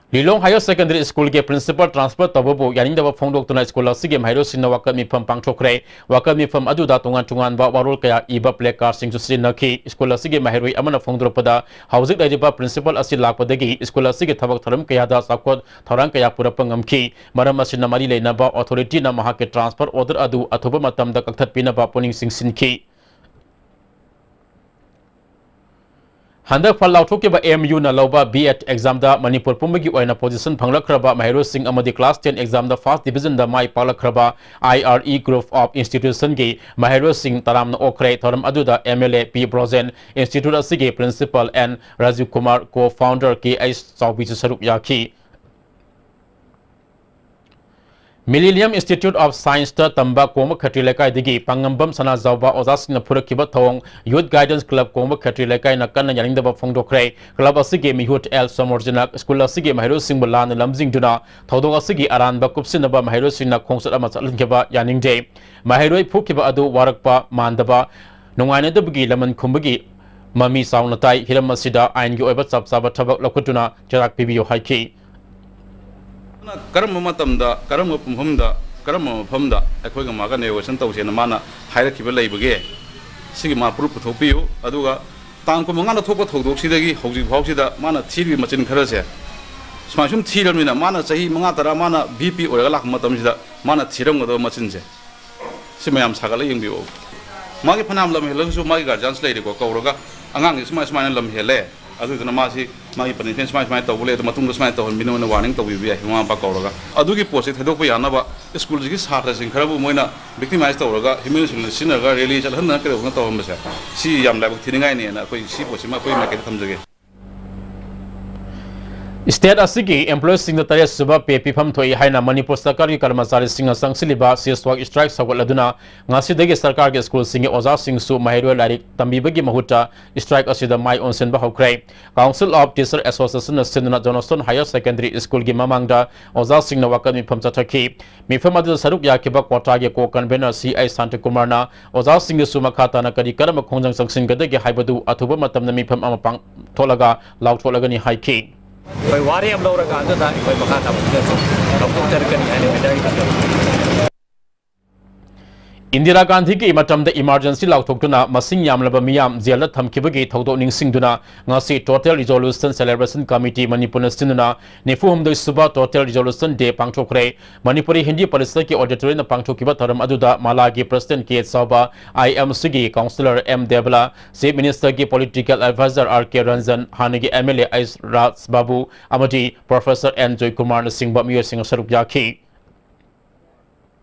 ꯂꯤꯂꯣꯡ Higher Secondary School ꯒꯤ principal transfer ꯇꯧꯕꯕꯨ ꯌꯥꯅꯤꯡꯗꯕ ꯐꯣꯡꯗꯣꯛꯇꯨꯅ school ꯑꯁꯤꯒꯤ ꯃꯍꯩꯔꯣꯏꯁꯤꯡꯅ ꯋꯥꯀꯠ ꯃꯤꯐꯝ ꯄꯥꯡꯊꯣꯛꯈ꯭ꯔꯦ꯫ ꯋꯥꯀꯠ ꯃꯤꯐꯝ ꯑꯗꯨꯗ ꯇꯣꯉꯥꯟ ꯇꯣꯉꯥꯟꯕ ꯋꯥꯔꯣꯜ ꯀꯌꯥ ꯏꯕ placard ꯁꯤꯡꯁꯨ ꯁꯤꯖꯤꯟꯅꯈꯤ꯫ School ꯑꯁꯤꯒꯤ ꯃꯍꯩꯔꯣꯏ ꯑꯃꯅ ꯐꯣꯡꯗꯣꯔꯛꯄꯗ, ꯍꯧꯖꯤꯛ ꯂꯩꯔꯤꯕ principal ꯑꯁꯤ ꯂꯥꯛꯄꯗꯒꯤ school ꯑꯁꯤꯒꯤ ꯊꯕꯛ ꯊꯧꯔꯝ ꯀꯌꯥꯗ ꯆꯥꯎꯈꯠ ꯊꯧꯔꯥꯡ ꯀꯌꯥ ꯄꯨꯔꯛꯄ ꯉꯝꯈꯤ꯫ ꯃꯔꯝ ꯑꯁꯤꯅ ꯃꯔꯤ ꯂꯩꯅꯕ authority ꯅ ꯃꯍꯥꯛꯀꯤ transfer order ꯑꯗꯨ ꯑꯊꯨꯕ ꯃꯇꯝꯗ ꯀꯛꯊꯠꯄꯤꯅꯕ ꯄꯨꯛꯅꯤꯡ ꯆꯤꯡꯁꯤꯟꯈꯤ꯫ ꯍꯟꯗꯛ ꯐꯜ ꯂꯥꯎꯊꯣꯛꯈꯤꯕ M U ꯅ ꯂꯧꯕ B Ed exam ꯗ ꯃꯅꯤꯄꯨꯔ ꯄꯨꯝꯕꯒꯤ ꯑꯣꯏꯅ position ꯐꯪꯂꯛꯈ꯭ꯔꯕ ꯃꯍꯩꯔꯣꯏꯁꯤꯡ ꯑꯃꯗꯤ class ten exam the first division the my ꯄꯥꯛꯂꯛꯈ꯭ꯔꯕ I R E group of institution ꯒꯤ ꯃꯍꯩꯔꯣꯏꯁꯤꯡ ꯇꯔꯥꯝꯅ ꯑꯣꯛꯈ꯭ꯔꯦ꯫ ꯊꯧꯔꯝ ꯑꯗꯨꯗ M L A P Brojen, institute ꯑꯁꯤꯒꯤ principal N Rajiv Kumar, co-founder K H ꯆꯥꯎꯕꯤꯁꯨ ꯁꯔꯨꯛ ꯌꯥꯈꯤ꯫ Millennium Institute of Science ꯇ ꯇꯝꯕ ꯀꯣꯡꯕ ꯈꯦꯇ꯭ꯔꯤ ꯂꯩꯀꯥꯏꯗꯒꯤ ꯄꯥꯡꯉꯝꯕꯝ ꯁꯅꯥꯖꯥꯎꯕ ꯑꯣꯖꯥꯁꯤꯡꯅ ꯐꯨꯔꯛꯈꯤꯕ ꯊꯧꯑꯣꯡ Youth Guidance Club ꯀꯣꯡꯕ ꯈꯦꯇ꯭ꯔꯤ ꯂꯩꯀꯥꯏꯅ ꯀꯟꯅ ꯌꯥꯅꯤꯡꯗꯕ ꯐꯣꯡꯗꯣꯛꯈ꯭ꯔꯦ꯫ Club ꯑꯁꯤꯒꯤ ꯃꯤꯍꯨꯠ ꯑꯦꯜ ꯁꯣꯃꯣꯔꯖꯤꯅ school ꯑꯁꯤꯒꯤ ꯃꯍꯩꯔꯣꯏꯁꯤꯡꯕꯨ ꯂꯥꯟꯅ ꯂꯝꯖꯤꯡꯗꯨꯅ ꯊꯧꯗꯣꯛ ꯑꯁꯤꯒꯤ ꯑꯔꯥꯟꯕ ꯀꯨꯞꯁꯤꯟꯅꯕ ꯃꯍꯩꯔꯣꯏꯁꯤꯡꯅ ꯈꯣꯡꯆꯠ ꯑꯃ ꯆꯠꯍꯟꯈꯤꯕ ꯌꯥꯅꯤꯡꯗꯦ꯫ ꯃꯍꯩꯔꯣꯏ ꯐꯨꯈꯤꯕ ꯑꯗꯨ ꯋꯥꯔꯛꯄ ꯃꯥꯟꯗꯕ, ꯅꯨꯡꯉꯥꯏꯅꯗꯕꯒꯤ ꯂꯃꯟ ꯈꯨꯝꯕꯒꯤ ꯃꯃꯤ ꯆꯥꯎꯅ ꯇꯥꯏ꯫ ꯍꯤꯔꯝ ꯑꯁꯤꯗ ꯑꯥꯏꯟꯒꯤ ꯑꯣꯏꯕ ꯆꯞ ꯆꯥꯕ ꯊꯕꯛ ꯂꯧꯈꯠꯇꯨꯅ ꯆꯩꯔꯥꯛ ꯄꯤꯕꯤꯌꯨ ꯍꯥꯏꯈꯤ꯫ ꯀꯔꯝꯕ ꯃꯇꯝꯗ, ꯀꯔꯝꯕ ꯄꯨꯡꯐꯝꯗ, ꯀꯔꯝꯕ ꯃꯐꯝꯗ ꯑꯩꯈꯣꯏꯒ ꯃꯥꯒ negotiation ꯇꯧꯁꯦꯅ ꯃꯥꯅ ꯍꯥꯏꯔꯛꯈꯤꯕ ꯂꯩꯕꯒꯦ? ꯁꯤꯒꯤ ꯃꯥ proof ꯄꯨꯊꯣꯛꯄꯤꯌꯨ꯫ ꯑꯗꯨꯒ ꯇꯥꯡ ꯀꯨꯟꯃꯉꯥꯗ ꯊꯣꯛꯄ ꯊꯧꯗꯣꯛꯁꯤꯗꯒꯤ ꯍꯧꯖꯤꯛ ꯐꯥꯎꯁꯤꯗ ꯃꯥꯅ ꯊꯤꯔꯤꯕ ꯃꯆꯤꯟ ꯈꯔꯁꯦ, ꯁꯨꯃꯥꯏꯅ ꯁꯨꯝ ꯊꯤꯔꯕꯅꯤꯅ ꯃꯥꯅ ꯆꯍꯤ ꯃꯉꯥ ꯇꯔꯥ ꯃꯥꯅ ꯚꯤ ꯄꯤ ꯑꯣꯏꯔꯒ ꯂꯥꯛꯄ ꯃꯇꯝꯁꯤꯗ ꯃꯥꯅ ꯊꯤꯔꯝꯒꯗꯕ ꯃꯆꯤꯟꯁꯦ ꯁꯤ ꯃꯌꯥꯝ ꯁꯥꯒꯠꯂ ꯌꯦꯡꯕꯤꯌꯣ꯫ ꯃꯥꯒꯤ ꯐꯅꯌꯥꯝ ꯂꯝ ꯍꯦꯜꯂꯒꯁꯨ ꯃꯥꯒꯤ guardians ꯂꯩꯔꯤꯀꯣ, ꯀꯧꯔꯒ ꯑꯉꯥꯡꯁꯤ ꯁꯨꯃꯥꯏ ꯁꯨꯃꯥꯏꯅ ꯂꯝ ꯍꯦꯜꯂꯦ, ꯑꯗꯨꯗꯨꯅ ꯃꯥꯁꯤ ꯃꯥꯒꯤ punishment ꯁꯨꯃꯥꯏ ꯁꯨꯃꯥꯏꯅ ꯇꯧꯕ ꯂꯩ, ꯑꯗꯣ ꯃꯇꯨꯡꯗ ꯁꯨꯃꯥꯏꯅ ꯇꯧꯍꯟꯕꯤꯅꯣꯅ warning ꯇꯧꯕꯤꯕ ꯌꯥꯏ ꯃꯃꯥ ꯃꯄꯥ ꯀꯧꯔꯒ꯫ ꯑꯗꯨꯒꯤ ꯄꯣꯠꯁꯤ ꯊꯩꯗꯣꯛꯄ ꯌꯥꯅꯕ ꯁ꯭ꯀꯨꯜꯁꯤꯒꯤ ꯁꯥꯇ꯭ꯔꯁꯤꯡ ꯈꯔꯕꯨ ꯃꯣꯏꯅ victimize ꯇꯧꯔꯒ human resource ꯁꯤꯖꯤꯟꯅꯔꯒ rally ꯆꯠꯍꯟꯗꯅ ꯀꯩꯗꯧꯗꯅ ꯇꯧꯍꯟꯕꯁꯦ ꯁꯤ ꯌꯥꯝ ꯂꯥꯏꯕꯛ ꯊꯤꯅꯤꯡꯉꯥꯏꯅꯦꯅ ꯑꯩꯈꯣꯏ ꯁꯤ ꯄꯣꯠꯁꯤꯃ ꯑꯩꯈꯣꯏ ꯃꯥꯏꯀꯩꯗ ꯊꯝꯖꯒꯦ꯫ State ꯑꯁꯤꯒꯤ employeeꯁꯤꯡꯗ ꯇꯔꯦꯠ ꯁꯨꯕ pay ꯄꯤꯐꯝ ꯊꯣꯛꯏ ꯍꯥꯏꯅ ꯃꯅꯤꯄꯨꯔ ꯁꯔꯀꯥꯔꯒꯤ ꯀꯔꯃꯆꯥꯔꯤꯁꯤꯡꯅ ꯆꯪꯁꯤꯜꯂꯤꯕ ceasefire strike ꯁꯧꯒꯠꯂꯗꯨꯅ ꯉꯁꯤꯗꯒꯤ ꯁꯔꯀꯥꯔꯒꯤ ꯁ꯭ꯀꯨꯜꯁꯤꯡꯒꯤ ꯑꯣꯖꯥꯁꯤꯡꯁꯨ ꯃꯍꯩꯔꯣꯏ ꯂꯥꯏꯔꯤꯛ ꯇꯝꯕꯤꯕꯒꯤ ꯃꯍꯨꯠꯇ strike ꯑꯁꯤꯗ ꯃꯥꯏ ꯑꯣꯟꯁꯤꯟꯕ ꯍꯧꯈ꯭ꯔꯦ꯫ Council of Teacher Associationꯅ ꯁꯤꯟꯗꯨꯅ Johnston Higher Secondary Schoolꯒꯤ ꯃꯃꯥꯡꯗ ꯑꯣꯖꯥꯁꯤꯡꯅ ꯋꯥꯀꯠ ꯃꯤꯐꯝ ꯆꯠꯊꯈꯤ꯫ ꯃꯤꯐꯝ ꯑꯗꯨꯗ ꯁꯔꯨꯛ ꯌꯥꯈꯤꯕ ꯀ꯭ꯋꯥꯇꯥꯒꯤ co-convener ꯁꯤ ꯑꯥꯏ ꯁꯥꯟꯇꯤꯀꯨꯃꯥꯔꯅ ꯑꯣꯖꯥꯁꯤꯡꯒꯤꯁꯨ ꯃꯈꯥ ꯇꯥꯅ ꯀꯔꯤ ꯀꯔꯝꯕ ꯈꯣꯡꯖꯪ ꯆꯪꯁꯤꯟꯒꯗꯒꯦ ꯍꯥꯏꯕꯗꯨ ꯑꯊꯨꯕ ꯃꯇꯝꯗ ꯃꯤꯐꯝ ꯑꯃ ꯄꯥꯡꯊꯣꯛꯂꯒ ꯂꯥꯎꯊꯣꯛꯂꯒꯅꯤ ꯍꯥꯏꯈꯤ꯫ ꯑꯩꯈꯣꯏ ꯋꯥꯔꯦꯞ ꯂꯧꯔꯀꯥꯟꯗꯨꯗ ꯑꯩꯈꯣꯏ ꯃꯈꯥ ꯇꯥꯕ ꯈꯣꯡꯖꯪꯁꯤꯡ ꯂꯧꯊꯣꯛꯆꯔꯛꯀꯅꯤ ꯍꯥꯏꯅ ꯃꯤꯗꯥꯏ ꯊꯝꯖꯔꯤ꯫ ꯏꯟꯗꯤꯔꯥ ꯒꯥꯟꯙꯤꯒꯤ ꯃꯇꯝꯗ emergency ꯂꯥꯎꯊꯣꯛꯇꯨꯅ ꯃꯁꯤꯡ ꯌꯥꯝꯂꯕ ꯃꯤꯌꯥꯝ ꯖꯦꯜꯗ ꯊꯝꯈꯤꯕꯒꯤ ꯊꯧꯗꯣꯛ ꯅꯤꯡꯁꯤꯡꯗꯨꯅ ꯉꯁꯤ Total Resolution Celebration Committee ꯃꯅꯤꯄꯨꯔꯅ ꯁꯤꯟꯗꯨꯅ ꯅꯤꯐꯨ ꯍꯨꯝꯗꯣꯏ ꯁꯨꯕ Total Resolution Day ꯄꯥꯡꯊꯣꯛꯈ꯭ꯔꯦ꯫ Manipuri Hindi ꯄꯔꯤꯁꯠꯀꯤ auditoriumꯗ ꯄꯥꯡꯊꯣꯛꯈꯤꯕ ꯊꯧꯔꯝ ꯑꯗꯨꯗ ꯃꯥꯂꯥꯒꯤ President ꯀꯦ ꯆꯥꯎꯕ, IMCꯒꯤ Councillor ꯑꯦꯝ ꯗꯦꯕꯂꯥ, Chief Ministerꯒꯤ Political Advisor R K Ranjan, ꯍꯥꯟꯅꯒꯤ MLA ꯑꯩꯆ ꯔꯥꯖ ꯕꯥꯕꯨ ꯑꯃꯗꯤ Professor ꯑꯦꯟ ꯖꯣꯏꯀꯨꯃꯥꯔꯅꯆꯤꯡꯕ ꯃꯤꯑꯣꯏꯁꯤꯡ ꯁꯔꯨꯛ ꯌꯥꯈꯤ꯫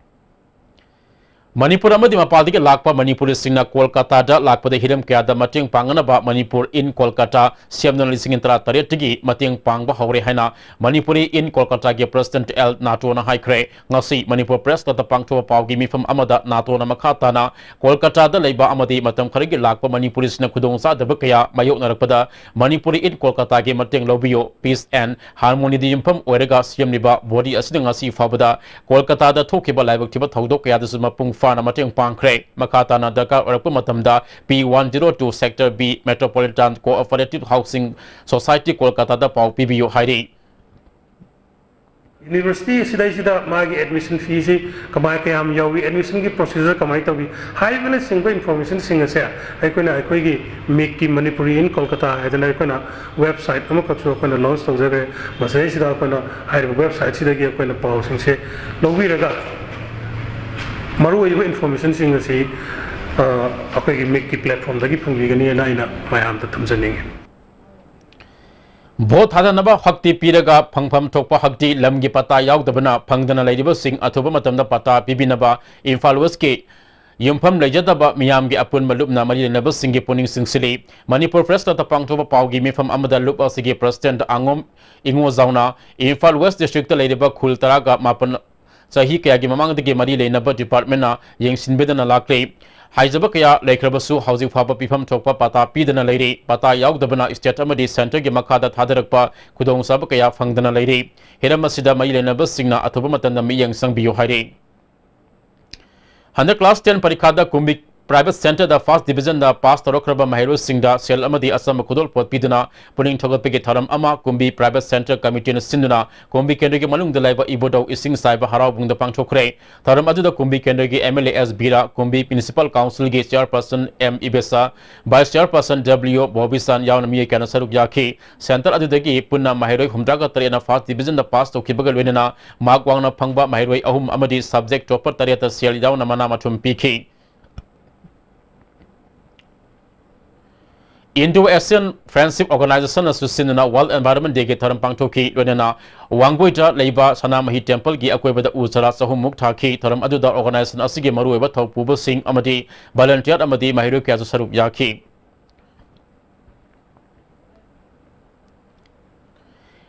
ꯃꯅꯤꯄꯨꯔ ꯑꯃꯗꯤ ꯃꯄꯥꯟꯗꯒꯤ ꯂꯥꯛꯄ ꯃꯅꯤꯄꯨꯔꯤꯁꯤꯡꯅ ꯀꯣꯜꯀꯥꯇꯥꯗ ꯂꯥꯛꯄꯗ ꯍꯤꯔꯝ ꯀꯌꯥꯗ ꯃꯇꯦꯡ ꯄꯥꯡꯅꯅꯕ Manipur in Kolkata ꯁꯦꯝꯗꯨꯅ ꯂꯤꯁꯤꯡ ꯇꯔꯥꯇꯔꯦꯠꯇꯒꯤ ꯃꯇꯦꯡ ꯄꯥꯡꯕ ꯍꯧꯔꯦ ꯍꯥꯏꯅ Manipuri in Kolkataꯒꯤ President ꯑꯦꯜ ꯅꯥꯇꯣꯅ ꯍꯥꯏꯈ꯭ꯔꯦ꯫ ꯉꯁꯤ ꯃꯅꯤꯄꯨꯔ Press Clubꯇ ꯄꯥꯡꯊꯣꯛꯄ ꯄꯥꯎꯒꯤ ꯃꯤꯐꯝ ꯑꯃꯗ ꯅꯥꯇꯣꯅ ꯃꯈꯥ ꯇꯥꯅ ꯀꯣꯜꯀꯥꯇꯥꯗ ꯂꯩꯕ ꯑꯃꯗꯤ ꯃꯇꯝ ꯈꯔꯒꯤ ꯂꯥꯛꯄ ꯃꯅꯤꯄꯨꯔꯤꯁꯤꯡꯅ ꯈꯨꯗꯣꯡꯆꯥꯗꯕ ꯀꯌꯥ ꯃꯥꯌꯣꯛꯅꯔꯛꯄꯗ Manipuri in Kolkataꯒꯤ ꯃꯇꯦꯡ ꯂꯧꯕꯤꯌꯨ, Peace and Harmonyꯗ ꯌꯨꯝꯐꯝ ꯑꯣꯏꯔꯒ ꯁꯦꯝꯂꯤꯕ body ꯑꯁꯤꯅ ꯉꯁꯤ ꯐꯥꯎꯕꯗ ꯀꯣꯜꯀꯥꯇꯥꯗ ꯊꯣꯛꯈꯤꯕ ꯂꯥꯏꯕꯛ ꯊꯤꯕ ꯊꯧꯗꯣꯛ ꯀꯌꯥꯗꯁꯨ ꯃꯄꯨꯡ ꯐꯥꯅ ꯃꯇꯦꯡ ꯄꯥꯡꯈ꯭ꯔꯦ꯫ ꯃꯈꯥ ꯇꯥꯅ ꯗꯔꯀꯥꯔ ꯑꯣꯏꯔꯛꯄ ꯃꯇꯝꯗ P one zero two Sector B Metropolitan Cooperative Housing Society ꯀꯣꯜꯀꯥꯇꯥꯗ ꯄꯥꯎ ꯄꯤꯕꯤꯌꯨ ꯍꯥꯏꯔꯤ꯫ University ꯁꯤꯗꯩꯁꯤꯗ ꯃꯥꯒꯤ admission fee ꯁꯤ ꯀꯃꯥꯏ, ꯀꯌꯥꯝ ꯌꯥꯎꯏ, admission ꯒꯤ procedure ꯀꯃꯥꯏꯅ ꯇꯧꯏ ꯍꯥꯏꯕꯅꯆꯤꯡꯕ information ꯁꯤꯡ ꯑꯁꯦ ꯑꯩꯈꯣꯏꯅ ꯑꯩꯈꯣꯏꯒꯤ MICꯀꯤ, Manipuri in Kolkata ꯍꯥꯏꯗꯅ ꯑꯩꯈꯣꯏꯅ website ꯑꯃꯈꯛꯁꯨ ꯑꯩꯈꯣꯏꯅ launch ꯇꯧꯖꯈ꯭ꯔꯦ꯫ ꯃꯁꯤꯗꯩꯁꯤꯗ ꯑꯩꯈꯣꯏꯅ ꯍꯥꯏꯔꯤꯕ website ꯁꯤꯗꯒꯤ ꯑꯩꯈꯣꯏꯅ ꯄꯥꯎꯁꯤꯡꯁꯦ ꯂꯧꯕꯤꯔꯒ ꯃꯔꯨꯑꯣꯏꯕ information ꯁꯤꯡ ꯑꯁꯤ, ꯑ, ꯑꯩꯈꯣꯏꯒꯤ MICꯀꯤ platform ꯗꯒꯤ ꯐꯪꯕꯤꯒꯅꯤꯅ ꯑꯩꯅ ꯃꯌꯥꯝꯗ ꯊꯝꯖꯅꯤꯡꯉꯤ꯫ ꯚꯣꯠ ꯊꯥꯗꯅꯕ ꯍꯛꯇꯤ ꯄꯤꯔꯒ ꯐꯪꯐꯝ ꯊꯣꯛꯄ ꯍꯛꯇꯤ ꯂꯝꯒꯤ ꯄꯇꯥ ꯌꯥꯎꯗꯕꯅ ꯐꯪꯗꯅ ꯂꯩꯔꯤꯕꯁꯤꯡ ꯑꯊꯨꯕ ꯃꯇꯝꯗ ꯄꯇꯥ ꯄꯤꯕꯤꯅꯕ ꯏꯝꯐꯥꯜ ꯋꯦꯁꯀꯤ ꯌꯨꯝꯐꯝ ꯂꯩꯖꯗꯕ ꯃꯤꯌꯥꯝꯒꯤ ꯑꯄꯨꯟꯕ ꯂꯨꯞꯅ ꯃꯔꯤ ꯂꯩꯅꯕꯁꯤꯡꯒꯤ ꯄꯨꯛꯅꯤꯡ ꯆꯤꯡꯁꯤꯜꯂꯤ꯫ ꯃꯅꯤꯄꯨꯔ ꯄ꯭ꯔꯦꯁ ꯀ꯭ꯂꯕꯇ ꯄꯥꯡꯊꯣꯛꯄ ꯄꯥꯎꯒꯤ ꯃꯤꯐꯝ ꯑꯃꯗ ꯂꯨꯞ ꯑꯁꯤꯒꯤ president ꯑꯉꯣꯝ ꯏꯉꯣꯖꯥꯎꯅ ꯏꯝꯐꯥꯜ ꯋꯦꯁ district ꯇ ꯂꯩꯔꯤꯕ ꯈꯨꯜ ꯇꯔꯥꯒ ꯃꯥꯄꯟ ꯆꯍꯤ ꯀꯌꯥꯒꯤ ꯃꯃꯥꯡꯗꯒꯤ ꯃꯔꯤ ꯂꯩꯅꯕ department ꯅ ꯌꯦꯡꯁꯤꯟꯕꯤꯗꯅ ꯂꯥꯛꯂꯤ꯫ ꯍꯥꯏꯖꯕ ꯀꯌꯥ ꯂꯩꯈ꯭ꯔꯕꯁꯨ ꯍꯧꯖꯤꯛ ꯐꯥꯎꯕ ꯄꯤꯐꯝ ꯊꯣꯛꯄ ꯄꯇꯥ ꯄꯤꯗꯅ ꯂꯩꯔꯤ꯫ ꯄꯇꯥ ꯌꯥꯎꯗꯕꯅ state ꯑꯃꯗꯤ centre ꯒꯤ ꯃꯈꯥꯗ ꯊꯥꯗꯔꯛꯄ ꯈꯨꯗꯣꯡꯆꯥꯕ ꯀꯌꯥ ꯐꯪꯗꯅ ꯂꯩꯔꯤ꯫ ꯍꯤꯔꯝ ꯑꯁꯤꯗ ꯃꯔꯤ ꯂꯩꯅꯕꯁꯤꯡꯅ ꯑꯊꯨꯕ ꯃꯇꯝꯗ ꯃꯤꯠꯌꯦꯡ ꯆꯪꯕꯤꯌꯨ ꯍꯥꯏꯔꯤ꯫ ꯍꯟꯗꯛ class ten ꯄꯔꯤꯈꯥꯗ ꯀꯨꯝꯕꯤ private centre ꯗ first division ꯗ pass ꯇꯧꯔꯛꯈ꯭ꯔꯕ ꯃꯍꯩꯔꯣꯏꯁꯤꯡꯗ ꯁꯦꯜ ꯑꯃꯗꯤ ꯑꯆꯝꯕ ꯈꯨꯗꯣꯜꯄꯣꯠ ꯄꯤꯗꯨꯅ ꯄꯨꯛꯅꯤꯡ ꯊꯧꯒꯠꯄꯒꯤ ꯊꯧꯔꯝ ꯑꯃ ꯀꯨꯝꯕꯤ private centre committee ꯅ ꯁꯤꯟꯗꯨꯅ ꯀꯨꯝꯕꯤ ꯀꯦꯟꯗ꯭ꯔꯒꯤ ꯃꯅꯨꯡꯗ ꯂꯩꯕ ꯏꯕꯨꯙꯧ ꯏꯁꯤꯡ ꯆꯥꯏꯕ ꯍꯔꯥꯎꯕꯨꯡꯗ ꯄꯥꯡꯊꯣꯛꯈ꯭ꯔꯦ꯫ ꯊꯧꯔꯝ ꯑꯗꯨꯗ ꯀꯨꯝꯕꯤ ꯀꯦꯟꯗ꯭ꯔꯒꯤ M L A S Vira, ꯀꯨꯝꯕꯤ Municipal Council ꯒꯤ chairperson M ꯏꯕꯦꯁꯥ, vice chairperson W ꯕꯣꯕꯤꯁꯥꯟ ꯌꯥꯎꯅ ꯃꯤꯑꯣꯏ ꯀꯌꯥꯅ ꯁꯔꯨꯛ ꯌꯥꯈꯤ꯫ Centre ꯑꯗꯨꯗꯒꯤ ꯄꯨꯟꯅ ꯃꯍꯩꯔꯣꯏ ꯍꯨꯝꯗ꯭ꯔꯥꯒ ꯇꯔꯦꯠꯅ first division ꯗ pass ꯇꯧꯈꯤꯕꯒ ꯂꯣꯏꯅꯅ mark ꯋꯥꯡꯅ ꯐꯪꯕ ꯃꯍꯩꯔꯣꯏ ꯑꯍꯨꯝ ꯑꯃꯗꯤ subject topper ꯇꯔꯦꯠꯇ ꯁꯦꯜ ꯌꯥꯎꯅ ꯃꯅꯥ ꯃꯊꯨꯝ ꯄꯤꯈꯤ꯫ Indo Asian Friendship Organisation ꯅꯁꯨ ꯁꯤꯟꯗꯨꯅ World Environment Day ꯒꯤ ꯊꯧꯔꯝ ꯄꯥꯡꯊꯣꯛꯈꯤ꯫ ꯂꯣꯏꯅꯅ ꯋꯥꯡꯒꯣꯏꯗ ꯂꯩꯕ ꯁꯅꯥꯃꯍꯤ temple ꯒꯤ ꯑꯀꯣꯏꯕꯗ ꯎ ꯆꯥꯔꯥ ꯆꯍꯨꯝ ꯃꯨꯛ ꯊꯥꯈꯤ꯫ ꯊꯧꯔꯝ ꯑꯗꯨꯗ organisation ꯑꯁꯤꯒꯤ ꯃꯔꯨꯑꯣꯏꯕ ꯊꯧ ꯄꯨꯕꯁꯤꯡ ꯑꯃꯗꯤ volunteer ꯑꯃꯗꯤ ꯃꯍꯩꯔꯣꯏ ꯀꯌꯥꯁꯨ ꯁꯔꯨꯛ ꯌꯥꯈꯤ꯫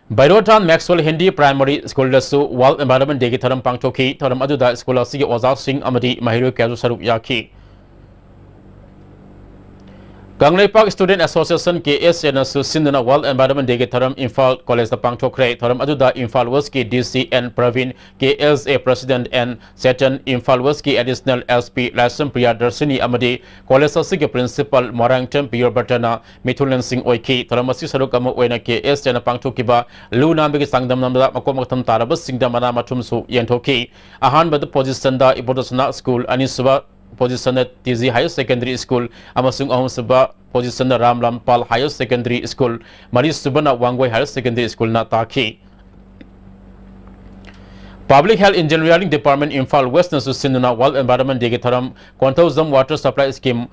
ꯕꯩꯔꯣꯊꯥꯟ Maxwell Hindi Primary School ꯗꯁꯨ World Environment Day ꯒꯤ ꯊꯧꯔꯝ ꯄꯥꯡꯊꯣꯛꯈꯤ꯫ ꯊꯧꯔꯝ ꯑꯗꯨꯗ school ꯑꯁꯤꯒꯤ ꯑꯣꯖꯥꯁꯤꯡ ꯑꯃꯗꯤ ꯃꯍꯩꯔꯣꯏ ꯀꯌꯥꯁꯨ ꯁꯔꯨꯛ ꯌꯥꯈꯤ꯫ Kangleipak Student Association, K S A ꯅꯁꯨ ꯁꯤꯟꯗꯨꯅ World Environment Day ꯒꯤ ꯊꯧꯔꯝ ꯏꯝꯐꯥꯜ ꯀꯣꯂꯦꯖꯇ ꯄꯥꯡꯊꯣꯛꯈ꯭ꯔꯦ꯫ ꯊꯧꯔꯝ ꯑꯗꯨꯗ ꯏꯝꯐꯥꯜ West ꯀꯤ D C N Praveen, K S A President N ꯁꯦꯇꯟ, Imphal West ꯀꯤ Additional S P ꯂꯥꯏꯁ꯭ꯔꯝ ꯄ꯭ꯔꯤꯌꯥꯗꯔꯁꯤꯅꯤ ꯑꯃꯗꯤ ꯀꯣꯂꯦꯖ ꯑꯁꯤꯒꯤ Principal ꯃꯣꯏꯔꯥꯡꯊꯦꯝ ꯄꯤꯌꯣꯔꯕꯔꯇꯅ ꯃꯤꯊꯨꯡꯂꯦꯟꯁꯤꯡ ꯑꯣꯏꯈꯤ꯫ ꯊꯧꯔꯝ ꯑꯁꯤ ꯁꯔꯨꯛ ꯑꯃ ꯑꯣꯏꯅ K S A ꯅ ꯄꯥꯡꯊꯣꯛꯈꯤꯕ ꯂꯨ ꯅꯥꯟꯕꯒꯤ ꯆꯥꯡꯗꯝꯅꯕꯗ ꯃꯀꯣꯛ ꯃꯊꯨꯝ ꯇꯥꯔꯕꯁꯤꯡꯗ ꯃꯅꯥ ꯃꯊꯨꯝꯁꯨ ꯌꯦꯟꯊꯣꯛꯈꯤ꯫ ꯑꯍꯥꯟꯕꯗ position ꯗ ꯏꯕꯣꯇꯣꯟ ꯁꯅꯥ ꯁ꯭ꯀꯨꯜ, ꯑꯅꯤꯁꯨꯕ position ꯗ T G Higher Secondary School ꯑꯃꯁꯨꯡ ꯑꯍꯨꯝꯁꯨꯕ position ꯗ Ram ꯂꯝꯄꯥꯜ Higher Secondary School, ꯃꯔꯤꯁꯨꯕꯅ Wangoi Higher Secondary School ꯅ ꯇꯥꯈꯤ꯫ Public Health Engineering Department Imphal West ꯅꯁꯨ ꯁꯤꯟꯗꯨꯅ World Environment Day ꯒꯤ ꯊꯧꯔꯝ Konthoujam Water Supply Scheme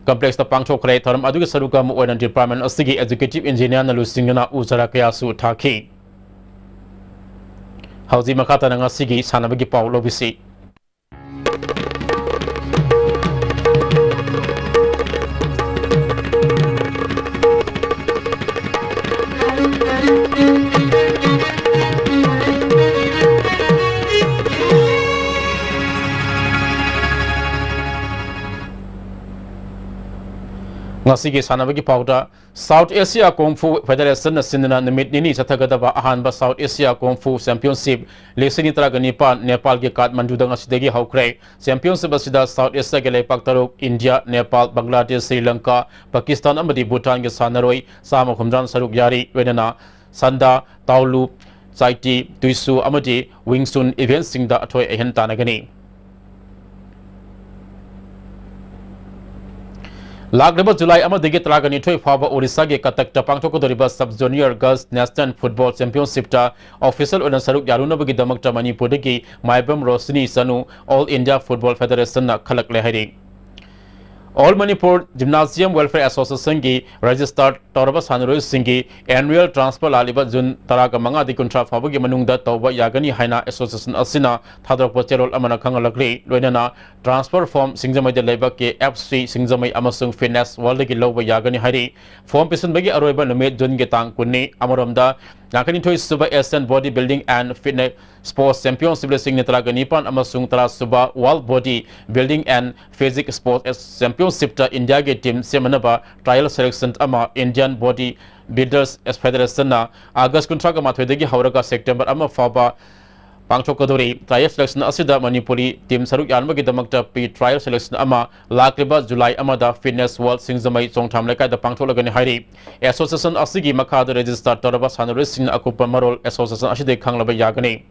Complex ꯇ ꯄꯥꯡꯊꯣꯛꯈ꯭ꯔꯦ꯫ ꯊꯧꯔꯝ ꯑꯗꯨꯒꯤ ꯁꯔꯨꯛ ꯑꯃ ꯑꯣꯏꯅ department ꯑꯁꯤꯒꯤ executive engineer ꯅ ꯂꯨꯆꯤꯡꯗꯨꯅ ꯎ ꯆꯥꯔꯥ ꯀꯌꯥꯁꯨ ꯊꯥꯈꯤ꯫ ꯍꯧꯖꯤꯛ ꯃꯈꯥ ꯇꯥꯅ ꯉꯁꯤꯒꯤ ꯁꯥꯟꯅꯕꯒꯤ ꯄꯥꯎ ꯂꯧꯕꯤꯁꯤ꯫ ꯉꯁꯤꯒꯤ ꯁꯥꯟꯅꯕꯒꯤ ꯄꯥꯎꯗ, South Asia Kung Fu Federation ꯅ ꯁꯤꯟꯗꯨꯅ ꯅꯨꯃꯤꯠ ꯅꯤꯅꯤ ꯆꯠꯊꯒꯗꯕ ꯑꯍꯥꯟꯕ South Asia Kung Fu Championship ꯂꯤꯁꯤꯡ ꯑꯅꯤ ꯇꯔꯥꯒ ꯅꯤꯄꯥꯟ ꯅꯦꯄꯥꯜꯒꯤ ꯀꯥꯊꯃꯟꯗꯨꯗ ꯉꯁꯤꯗꯒꯤ ꯍꯧꯈ꯭ꯔꯦ꯫ Championship ꯑꯁꯤꯗ South Asia ꯒꯤ ꯂꯩꯄꯥꯛ ꯇꯔꯨꯛ, ꯏꯟꯗꯤꯌꯥ, ꯅꯦꯄꯥꯜ, ꯕꯪꯒ꯭ꯂꯥꯗꯦꯁ, ꯁ꯭ꯔꯤ ꯂꯪꯀꯥ, ꯄꯥꯀꯤꯁꯇꯥꯟ ꯑꯃꯗꯤ ꯚꯨꯇꯥꯟꯒꯤ ꯁꯥꯟꯅꯔꯣꯏ ꯆꯥꯝꯃ ꯍꯨꯝꯗ꯭ꯔꯥ ꯁꯔꯨꯛ ꯌꯥꯔꯤ꯫ ꯂꯣꯏꯅꯅ ꯁꯟꯗꯥ, ꯇꯥꯎꯂꯨ, ꯆꯥꯏꯇꯤ, ꯇꯨꯏꯁꯨ ꯑꯃꯗꯤ ꯋꯤꯡ ꯆꯨꯟ event ꯁꯤꯡꯗ ꯑꯊꯣꯏ ꯑꯍꯦꯟ ꯇꯥꯟꯅꯒꯅꯤ꯫ ꯂꯥꯛꯂꯤꯕ ꯖꯨꯂꯥꯏ ꯑꯃꯗꯒꯤ ꯇꯔꯥꯒ ꯅꯤꯊꯣꯏ ꯐꯥꯎꯕ ꯑꯣꯔꯤꯁꯥꯒꯤ ꯀꯇꯛꯇ ꯄꯥꯡꯊꯣꯛꯀꯗꯧꯔꯤꯕ Sub Junior Girls National Football Championship ꯇ official ꯑꯣꯏꯅ ꯁꯔꯨꯛ ꯌꯥꯔꯨꯅꯕꯒꯤꯗꯃꯛꯇ ꯃꯅꯤꯄꯨꯔꯗꯒꯤ ꯃꯥꯏꯕꯝ ꯔꯣꯁꯤꯅꯤ ꯆꯅꯨ All India Football Federation ꯅ ꯈꯜꯂꯛꯂꯦ ꯍꯥꯏꯔꯤ꯫ All Manipur Gymnasium Welfare Association ꯒꯤ register ꯇꯧꯔꯕ ꯁꯥꯟꯅꯔꯣꯏꯁꯤꯡꯒꯤ annual transfer ꯂꯥꯛꯂꯤꯕ ꯖꯨꯟ ꯇꯔꯥꯒ ꯃꯉꯥꯗꯒꯤ ꯀꯨꯟꯊ꯭ꯔꯥ ꯐꯥꯎꯕꯒꯤ ꯃꯅꯨꯡꯗ ꯇꯧꯕ ꯌꯥꯒꯅꯤ ꯍꯥꯏꯅ association ꯑꯁꯤꯅ ꯊꯥꯗꯣꯔꯛꯄ ꯆꯦꯔꯣꯜ ꯑꯃꯅ ꯈꯪꯍꯜꯂꯛꯂꯤ꯫ ꯂꯣꯏꯅꯅ transfer form ꯁꯤꯡꯖꯃꯩꯗ ꯂꯩꯕ K F C ꯁꯤꯡꯖꯃꯩ ꯑꯃꯁꯨꯡ Fitness World ꯗꯒꯤ ꯂꯧꯕ ꯌꯥꯒꯅꯤ ꯍꯥꯏꯔꯤ꯫ Form ꯄꯤꯁꯤꯟꯕꯒꯤ ꯑꯔꯣꯏꯕ ꯅꯨꯃꯤꯠ ꯖꯨꯟꯒꯤ ꯇꯥꯡ ꯀꯨꯟꯅꯤ꯫ ꯑꯃꯔꯣꯝꯗ, ꯌꯥꯡꯈꯩꯅꯤꯊꯣꯏ ꯁꯨꯕ Asian Body Building and Fitness Sports Championship ꯂꯤꯁꯤꯡ ꯑꯅꯤ ꯇꯔꯥꯒ ꯅꯤꯄꯥꯟ ꯑꯃꯁꯨꯡ ꯇꯔꯥ ꯁꯨꯕ World Body Building and Physique Sports Championship ꯇ ꯏꯟꯗꯤꯌꯥꯒꯤ team ꯁꯦꯝꯅꯅꯕ trial selection ꯑꯃ Indian Body Builders Federation ꯅ ꯑꯥꯒꯁ ꯀꯨꯟꯊ꯭ꯔꯥꯒ ꯃꯥꯊꯣꯏꯗꯒꯤ ꯍꯧꯔꯒ ꯁꯦꯞꯇꯦꯝꯕꯔ ꯑꯃ ꯐꯥꯎꯕ ꯄꯥꯡꯊꯣꯛꯀꯗꯧꯔꯤ꯫ Trial selection ꯑꯁꯤꯗ ꯃꯅꯤꯄꯨꯔꯤ team ꯁꯔꯨꯛ ꯌꯥꯅꯕꯒꯤꯗꯃꯛꯇ pre-trial selection ꯑꯃ ꯂꯥꯛꯂꯤꯕ ꯖꯨꯂꯥꯏ ꯑꯃꯗ Fitness World ꯁꯤꯡꯖꯃꯩ ꯆꯣꯡꯊꯥꯝ ꯂꯩꯀꯥꯏꯗ ꯄꯥꯡꯊꯣꯛꯂꯒꯅꯤ ꯍꯥꯏꯔꯤ꯫ Association ꯑꯁꯤꯒꯤ ꯃꯈꯥꯗ register ꯇꯧꯔꯕ ꯁꯥꯟꯅꯔꯣꯏꯁꯤꯡꯅ ꯑꯀꯨꯞꯄ ꯃꯔꯣꯜ association ꯑꯁꯤꯗꯒꯤ ꯈꯪꯂꯕ ꯌꯥꯒꯅꯤ꯫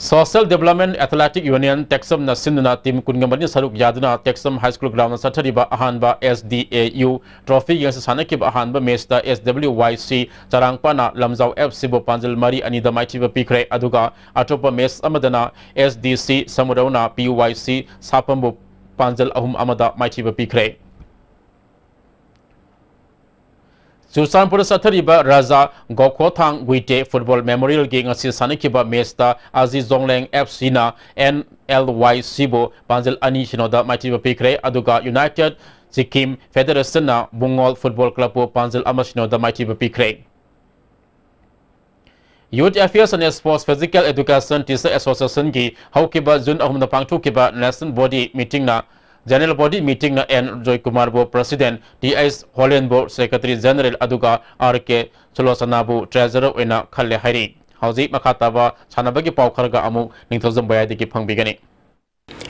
Social Development Athletic Union ꯇꯦꯛꯁꯝꯅ ꯁꯤꯟꯗꯨꯅ team ꯀꯨꯟꯒ ꯃꯔꯤꯅ ꯁꯔꯨꯛ ꯌꯥꯗꯨꯅ ꯇꯦꯛꯁꯝ High School ground ꯗ ꯆꯠꯊꯔꯤꯕ ꯑꯍꯥꯟꯕ S D A U trophy ꯉꯁꯤ ꯁꯥꯟꯅꯈꯤꯕ ꯑꯍꯥꯟꯕ match ꯇ S W Y C ꯆꯔꯥꯡꯄꯥꯅ ꯂꯝꯖꯥꯎ F C ꯕꯨ ꯄꯥꯟꯖꯜ ꯃꯔꯤ ꯑꯅꯤꯗ ꯃꯥꯏꯊꯤꯕ ꯄꯤꯈ꯭ꯔꯦ꯫ ꯑꯗꯨꯒ ꯑꯇꯣꯞꯄ match ꯑꯃꯗꯅ S D C ꯁꯃꯨꯔꯧꯅ P Y C ꯁꯥꯄꯝꯕꯨ ꯄꯥꯟꯖꯜ ꯑꯍꯨꯝ ꯑꯃꯗ ꯃꯥꯏꯊꯤꯕ ꯄꯤꯈ꯭ꯔꯦ꯫ ꯆꯨꯔꯆꯥꯟꯄꯨꯔꯗ ꯆꯠꯊꯔꯤꯕ ꯔꯥꯖꯥ ꯒꯣꯈꯣꯊꯥꯡ ꯒꯨꯏꯇꯦ Football Memorial ꯒꯤ ꯉꯁꯤ ꯁꯥꯟꯅꯈꯤꯕ match ꯇ ꯑꯖꯤ ꯖꯣꯡꯂꯦꯡ F C ꯅ N L Y C ꯕꯨ ꯄꯥꯟꯖꯜ ꯑꯅꯤ ꯁꯤꯅꯣꯗ ꯃꯥꯏꯊꯤꯕ ꯄꯤꯈ꯭ꯔꯦ꯫ ꯑꯗꯨꯒ United Sikkim Federation ꯅ ꯕꯨꯡꯉꯣꯜ Football Club ꯄꯨ ꯄꯥꯟꯖꯜ ꯑꯃ ꯁꯤꯅꯣꯗ ꯃꯥꯏꯊꯤꯕ ꯄꯤꯈ꯭ꯔꯦ꯫ Youth Affairs and Sports Physical Education Teacher Association ꯒꯤ ꯍꯧꯈꯤꯕ ꯖꯨꯟ ꯑꯍꯨꯝꯗ ꯄꯥꯡꯊꯣꯛꯈꯤꯕ National Body Meeting ꯅ, General Body Meeting ꯅ N ꯖꯣꯏꯀꯨꯃꯥꯔꯕꯨ President, T H ꯍꯣꯂꯦꯟꯕꯨ Secretary General, ꯑꯗꯨꯒ R K ꯁꯨꯂꯣꯆꯅꯥꯕꯨ Treasurer ꯑꯣꯏꯅ ꯈꯜꯂꯦ ꯍꯥꯏꯔꯤ꯫ ꯍꯧꯖꯤꯛ ꯃꯈꯥ ꯇꯥꯕ ꯁꯥꯟꯅꯕꯒꯤ ꯄꯥꯎ ꯈꯔꯒ ꯑꯃꯨꯛ ꯅꯤꯡꯊꯧꯖꯝ ꯕꯌꯥꯏꯗꯒꯤ ꯐꯪꯕꯤꯒꯅꯤ꯫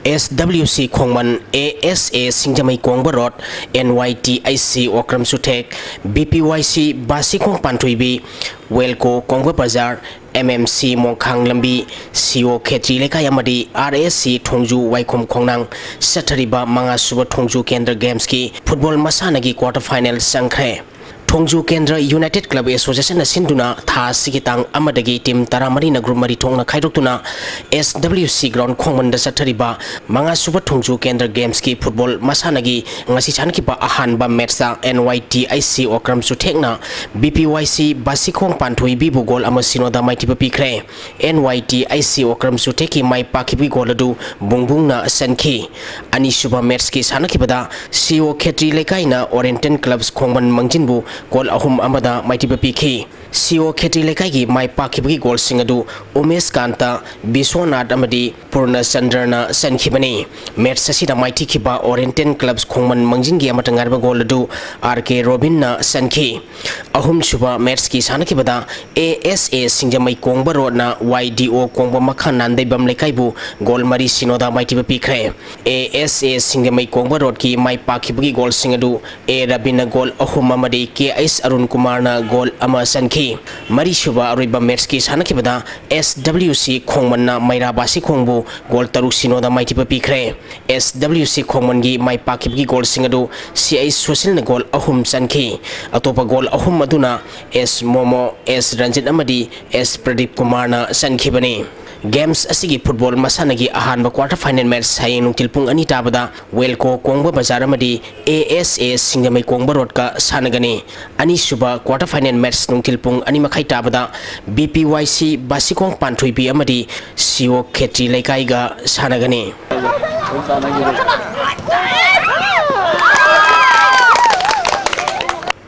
S W C Khongman, A S A Singjamei Kongba road, N Y T I C Okram Chuthek, B P Y C Basikhong Panthoibi, ꯋꯦꯜꯀꯣ Kongba Bazar, M M C ꯃꯣꯡꯈꯥꯡ ꯂꯝꯕꯤ, C O ꯈꯦꯇ꯭ꯔꯤ ꯂꯩꯀꯥꯏ ꯑꯃꯗꯤ R S C ꯊꯣꯡꯖꯨ ꯋꯥꯏꯈꯣꯝ ꯈꯣꯡꯅꯥꯡ ꯆꯠꯊꯔꯤꯕ ꯃꯉꯥ ꯁꯨꯕ ꯊꯣꯡꯖꯨ ꯀꯦꯟꯗ꯭ꯔ ꯒꯦꯝꯁꯀꯤ ꯐꯨꯠꯕꯣꯜ ꯃꯁꯥꯟꯅꯒꯤ quarter final ꯆꯪꯈ꯭ꯔꯦ꯫ ꯊꯣꯡꯖꯨ ꯀꯦꯟꯗ꯭ꯔ United Club Association ꯅ ꯁꯤꯟꯗꯨꯅ ꯊꯥ ꯑꯁꯤꯒꯤ ꯇꯥꯡ ꯑꯃꯗꯒꯤ team ꯇꯔꯥꯃꯔꯤꯅ group ꯃꯔꯤ ꯊꯣꯛꯅ ꯈꯥꯏꯗꯣꯛꯇꯨꯅ S W C ground ꯈꯣꯡꯃꯟꯗ ꯆꯠꯊꯔꯤꯕ ꯃꯉꯥ ꯁꯨꯕ ꯊꯣꯡꯖꯨ ꯀꯦꯟꯗ꯭ꯔ ꯒꯦꯝꯁꯀꯤ ꯐꯨꯠꯕꯣꯜ ꯃꯁꯥꯟꯅꯒꯤ ꯉꯁꯤ ꯁꯥꯟꯅꯈꯤꯕ ꯑꯍꯥꯟꯕ match ꯇ N Y T I C Okram ꯆꯨꯊꯦꯛꯅ B P Y C ꯕꯥꯁꯤꯈꯣꯡ ꯄꯥꯟꯊꯣꯏꯕꯤꯕꯨ goal ꯑꯃ ꯁꯤꯅꯣꯗ ꯃꯥꯏꯊꯤꯕ ꯄꯤꯈ꯭ꯔꯦ꯫ N Y T I C Okram ꯆꯨꯊꯦꯛꯀꯤ my ꯄꯥꯛꯈꯤꯕꯒꯤ goal ꯑꯗꯨ ꯕꯨꯡꯕꯨꯡꯅ ꯆꯟꯈꯤ꯫ ꯑꯅꯤꯁꯨꯕ match ꯀꯤ ꯁꯥꯟꯅꯈꯤꯕꯗ C O ꯈꯦꯇ꯭ꯔꯤ ꯂꯩꯀꯥꯏꯅ Oriental Clubs ꯈꯣꯡꯃꯟ ꯃꯪꯖꯤꯟꯕꯨ ꯒꯣꯜ ꯑꯍꯨꯝ ꯑꯃꯗ ꯃꯥꯏꯊꯤꯕ ꯄꯤꯈꯤ꯫ ꯁꯤꯑꯣ ꯈꯦꯇ꯭ꯔꯤ ꯂꯩꯀꯥꯏꯒꯤ ꯃꯥꯏ ꯄꯥꯛꯈꯤꯕꯒꯤ ꯒꯣꯜꯁꯤꯡ ꯑꯗꯨ ꯎꯃꯦꯁ ꯀꯥꯟꯇ, ꯕꯤꯁ꯭ꯋꯅꯥꯊ ꯑꯃꯗꯤ ꯄꯨꯔꯅ ꯆꯟꯗ꯭ꯔꯅ ꯆꯟꯈꯤꯕꯅꯤ꯫ ꯃꯦꯠꯆ ꯑꯁꯤꯗ ꯃꯥꯏꯊꯤꯈꯤꯕ ꯑꯣꯔꯤꯌꯦꯟꯇꯦꯜ ꯀ꯭ꯂꯕꯁ ꯈꯣꯡꯃꯟ ꯃꯪꯖꯤꯟꯒꯤ ꯑꯃꯠꯇ ꯉꯥꯏꯔꯕ ꯒꯣꯜ ꯑꯗꯨ ꯑꯥꯔ ꯀꯦ ꯔꯣꯕꯤꯟꯅ ꯆꯟꯈꯤ꯫ ꯑꯍꯨꯝꯁꯨꯕ ꯃꯦꯠꯆꯀꯤ ꯁꯥꯟꯅꯈꯤꯕꯗ ꯑꯦ ꯑꯦꯁ ꯑꯦ ꯁꯤꯡꯖꯃꯩ ꯀꯣꯡꯕ ꯔꯣꯗꯅ ꯋꯥꯏ ꯗꯤ ꯑꯣ ꯀꯣꯡꯕ ꯃꯈꯥ ꯅꯥꯟꯗꯩꯕꯝ ꯂꯩꯀꯥꯏꯕꯨ ꯒꯣꯜ ꯃꯔꯤ ꯁꯤꯅꯣꯗ ꯃꯥꯏꯊꯤꯕ ꯄꯤꯈ꯭ꯔꯦ꯫ ꯑꯦ ꯑꯦꯁ ꯑꯦ ꯁꯤꯡꯖꯃꯩ ꯀꯣꯡꯕ ꯔꯣꯗꯀꯤ ꯃꯥꯏ ꯄꯥꯛꯈꯤꯕꯒꯤ ꯒꯣꯜꯁꯤꯡ ꯑꯗꯨ ꯑꯦ ꯔꯕꯤꯅ ꯒꯣꯜ ꯑꯍꯨꯝ ꯑꯃꯗꯤ ꯀꯦ ꯑꯩꯆ ꯑꯔꯨꯟ ꯀꯨꯃꯥꯔꯅ ꯒꯣꯜ ꯑꯃ ꯆꯟꯈꯤ꯫ ꯃꯔꯤꯁꯨꯕ ꯑꯔꯣꯏꯕ ꯃꯦꯠꯆꯀꯤ ꯁꯥꯟꯅꯈꯤꯕꯗ ꯑꯦꯁ ꯗꯕ꯭ꯂꯤꯎ ꯁꯤ ꯈꯣꯡꯃꯟꯅ ꯃꯩꯔꯥ ꯕꯥꯁꯤꯈꯣꯡꯕꯨ ꯒꯣꯜ ꯇꯔꯨꯛ ꯁꯤꯅꯣꯗ ꯃꯥꯏꯊꯤꯕ ꯄꯤꯈ꯭ꯔꯦ꯫ ꯑꯦꯁ ꯗꯕ꯭ꯂꯤꯎ ꯁꯤ ꯈꯣꯡꯃꯟꯒꯤ ꯃꯥꯏ ꯄꯥꯛꯈꯤꯕꯒꯤ ꯒꯣꯜꯁꯤꯡ ꯑꯗꯨ ꯁꯤ ꯑꯩꯆ ꯁꯨꯁꯤꯜꯅ ꯒꯣꯜ ꯑꯍꯨꯝ ꯆꯟꯈꯤ꯫ ꯑꯇꯣꯞꯄ ꯒꯣꯜ ꯑꯍꯨꯝ ꯑꯗꯨꯅ ꯑꯦꯁ ꯃꯣꯃꯣ, ꯑꯦꯁ ꯔꯟꯖꯤꯠ ꯑꯃꯗꯤ ꯑꯦꯁ ꯄ꯭ꯔꯗꯤꯞ ꯀꯨꯃꯥꯔꯅ ꯆꯟꯈꯤꯕꯅꯤ꯫ ꯒꯦꯝꯁ ꯑꯁꯤꯒꯤ ꯐꯨꯠꯕꯣꯜ ꯃꯁꯥꯟꯅꯒꯤ ꯑꯍꯥꯟꯕ ꯀ꯭ꯋꯥꯔꯇꯔ ꯐꯥꯏꯅꯦꯜ ꯃꯦꯠꯆ ꯍꯌꯦꯡ ꯅꯨꯡꯊꯤꯜ ꯄꯨꯡ ꯑꯅꯤ ꯇꯥꯕꯗ ꯋꯦꯜꯀꯣ ꯀꯣꯡꯕ ꯕꯖꯥꯔ ꯑꯃꯗꯤ ꯑꯦ ꯑꯦꯁ ꯑꯦ ꯁꯤꯡꯖꯃꯩ ꯀꯣꯡꯕ ꯔꯣꯗꯀ ꯁꯥꯟꯅꯒꯅꯤ꯫ ꯑꯅꯤꯁꯨꯕ ꯀ꯭ꯋꯥꯔꯇꯔ ꯐꯥꯏꯅꯦꯜ ꯃꯦꯠꯆ ꯅꯨꯡꯊꯤꯜ ꯄꯨꯡ ꯑꯅꯤ ꯃꯈꯥꯏ ꯇꯥꯕꯗ ꯕꯤ ꯄꯤ ꯋꯥꯏ ꯁꯤ ꯕꯥꯁꯤꯈꯣꯡ ꯄꯥꯟꯊꯣꯏꯕꯤ ꯑꯃꯗꯤ ꯁꯤ ꯑꯣ ꯈꯦꯇ꯭ꯔꯤ ꯂꯩꯀꯥꯏꯒ ꯁꯥꯟꯅꯒꯅꯤ꯫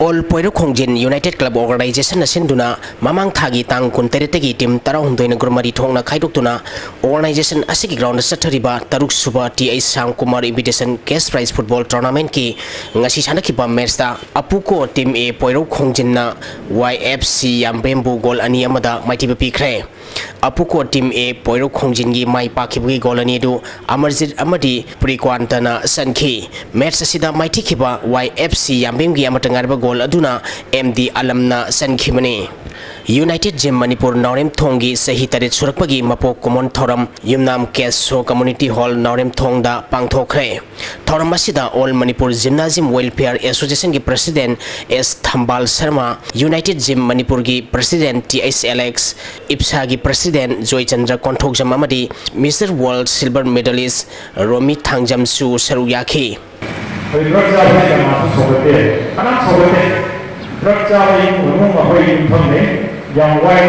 ꯑꯣꯜ ꯄꯣꯏꯔꯧ ꯈꯣꯡꯖꯤꯟ ꯌꯨꯅꯥꯏꯇꯦꯗ ꯀ꯭ꯂꯕ ꯑꯣꯔꯒꯅꯥꯏꯖꯦꯁꯟꯅ ꯁꯤꯟꯗꯨꯅ ꯃꯃꯥꯡ ꯊꯥꯒꯤ ꯇꯥꯡ ꯀꯨꯟꯇꯔꯦꯠꯇꯒꯤ ꯇꯤꯝ ꯇꯔꯥꯍꯨꯝꯗꯣꯏꯅ ꯒ꯭ꯔꯨꯞ ꯃꯔꯤ ꯊꯣꯛꯅ ꯈꯥꯏꯗꯣꯛꯇꯨꯅ ꯑꯣꯔꯒꯅꯥꯏꯖꯦꯁꯟ ꯑꯁꯤꯒꯤ ꯒ꯭ꯔꯥꯎꯟꯗ ꯆꯠꯊꯔꯤꯕ ꯇꯔꯨꯛ ꯁꯨꯕ T H Shyam Kumar invitation cash prize football ꯇꯣꯔꯅꯥꯃꯦꯟꯠꯀꯤ ꯉꯁꯤ ꯁꯥꯟꯅꯈꯤꯕ ꯃꯦꯠꯆꯇ ꯑꯄꯨꯀꯣ ꯇꯤꯝ ꯑꯦ ꯄꯣꯏꯔꯧ ꯈꯣꯡꯖꯤꯟꯅ ꯋꯥꯏ ꯑꯦꯐ ꯁꯤ ꯌꯥꯝꯕꯦꯝꯕꯨ ꯒꯣꯜ ꯑꯅꯤ ꯑꯃꯗ ꯃꯥꯏꯊꯤꯕ ꯄꯤꯈ꯭ꯔꯦ꯫ ꯑꯄꯨꯀꯣ ꯇꯤꯝ ꯑꯦ ꯄꯣꯏꯔꯧ ꯈꯣꯡꯖꯤꯟꯒꯤ ꯃꯥꯏ ꯄꯥꯛꯈꯤꯕꯒꯤ ꯒꯣꯜ ꯑꯅꯤ ꯑꯗꯨ ꯑꯃꯔꯖꯤꯠ ꯑꯃꯗꯤ ꯄ꯭ꯔꯤꯀ꯭ꯋꯥꯟꯇꯅ ꯆꯟꯈꯤ꯫ ꯃꯦꯠꯆ ꯑꯁꯤꯗ ꯃꯥꯏꯊꯤꯈꯤꯕ ꯋꯥꯏ ꯑꯦꯐ ꯁꯤ ꯌꯥꯝꯕꯦꯝꯒꯤ ꯑꯃꯠꯇ ꯉꯥꯏꯔꯕ ꯒꯣꯜ ꯑꯗꯨꯅ ꯑꯦꯝ ꯗꯤ ꯑꯂꯝꯅ ꯆꯟꯈꯤꯕꯅꯤ꯫ ꯌꯨꯅꯥꯏꯇꯦꯗ ꯖꯤꯝ ꯃꯅꯤꯄꯨꯔ ꯅꯥꯎꯔꯦꯝꯊꯣꯡꯒꯤ ꯆꯍꯤ ꯇꯔꯦꯠ ꯁꯨꯔꯛꯄꯒꯤ ꯃꯄꯣꯛ ꯀꯨꯝꯑꯣꯟ ꯊꯧꯔꯝ ꯌꯨꯝꯅꯥꯝ ꯀꯦꯁꯣ ꯀꯝꯃ꯭ꯌꯨꯅꯤꯇꯤ ꯍꯣꯜ ꯅꯥꯎꯔꯦꯝꯊꯣꯡꯗ ꯄꯥꯡꯊꯣꯛꯈ꯭ꯔꯦ꯫ ꯊꯧꯔꯝ ꯑꯁꯤꯗ ꯑꯣꯜ ꯃꯅꯤꯄꯨꯔ ꯖꯤꯝꯅꯥꯖꯤꯝ ꯋꯦꯜꯐꯤꯌꯔ ꯑꯦꯁꯣꯁꯤꯌꯦꯁꯟꯒꯤ president S Thambal Sharma, united gym ꯃꯅꯤꯄꯨꯔꯒꯤ ꯄ꯭ꯔꯁꯤꯗꯦꯟꯠ ꯇꯤ ꯑꯩꯆ ꯑꯦꯂꯦꯛꯁ, ꯏꯞꯁꯥꯒꯤ ꯄ꯭ꯔꯁꯤꯗꯦꯟꯠ ꯖꯣꯏꯆꯟꯗ꯭ꯔ ꯀꯣꯟꯊꯣꯛꯖꯝ ꯑꯃꯗꯤ mister world silver medalist Romi ꯊꯥꯡꯖꯝꯁꯨ ꯁꯔꯨꯛ ꯌꯥꯈꯤ꯫ ꯑꯩꯈꯣꯏ ꯗ꯭ꯔꯒ ꯆꯥꯕꯗꯤ ꯀꯅꯥꯁꯨ ꯁꯧꯒꯠꯇꯦ, ꯀꯅꯥꯝ ꯁꯧꯒꯠꯇꯦ꯫ ꯗ꯭ꯔꯒ ꯆꯥꯕ ꯏꯃꯨꯡ ꯃꯅꯨꯡ ꯑꯩꯈꯣꯏ ꯌꯨꯝꯊꯪꯅꯩ, ꯌꯥꯝ ꯋꯥꯏ,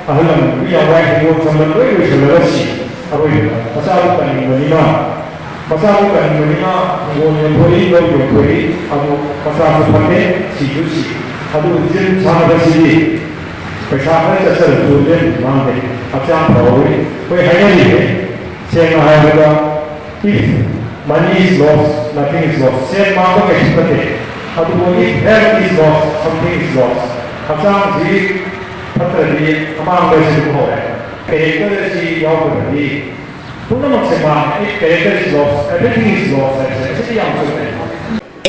ꯑꯍꯜ ꯂꯃꯟꯁꯨ ꯌꯥꯝ ꯋꯥꯏ, ꯍꯤꯡꯒꯣꯜ ꯁꯝꯕꯜ ꯂꯣꯏ ꯂꯣꯏꯁꯤꯜꯂꯒ ꯁꯤ꯫ ꯑꯔꯣꯏꯕꯗ ꯃꯆꯥꯕꯨ ꯀꯟꯅꯤꯡꯕꯅꯤꯅ, ꯃꯆꯥꯕꯨ ꯀꯟꯅꯤꯡꯕꯅꯤꯅ ꯍꯤꯡꯒꯣꯜ ꯌꯣꯟꯊꯣꯛꯏ, ꯂꯧ ꯌꯣꯟꯊꯣꯛꯏ, ꯑꯗꯨ ꯃꯆꯥꯁꯨ ꯐꯠꯇꯦ, ꯁꯤꯁꯨ ꯁꯤ꯫ ꯑꯗꯨ ꯖꯤꯝ ꯁꯥꯟꯅꯕꯁꯤꯗꯤ ꯄꯩꯁꯥ ꯈꯔ ꯆꯠꯆꯔꯁꯨ ꯂꯦꯝ ꯃꯥꯡꯗꯦ, ꯍꯛꯆꯥꯡ ꯐꯍꯧꯏ꯫ ꯑꯩꯈꯣꯏ ꯍꯥꯏꯅꯔꯤꯁꯦ, ꯁꯦꯡꯅ ꯍꯥꯏꯔꯕꯗ, if money is lost, nothing is lost, ꯁꯦꯟ ꯃꯥꯡꯕ ꯀꯩꯁꯨ ꯅꯠꯇꯦ꯫ ꯑꯗꯨꯕꯨ if health is lost, something is lost, ꯍꯛꯆꯥꯡꯁꯤ ꯐꯠꯇ꯭ꯔꯗꯤ ꯑꯃꯥꯡꯕ ꯍꯥꯏꯁꯤ ꯑꯗꯨꯝ ꯍꯧꯔꯦ꯫ ꯀꯦꯔꯦꯛꯇꯔ ꯑꯁꯤ ꯌꯥꯎꯗ꯭ꯔꯕꯗꯤ ꯄꯨꯝꯅꯃꯛꯁꯦ ꯃꯥꯡꯉꯦ꯫ If character is lost, everything is lost ꯍꯥꯏꯕꯁꯦ ꯑꯁꯤꯗꯤ ꯌꯥꯝ ꯆꯨꯝꯃꯦ꯫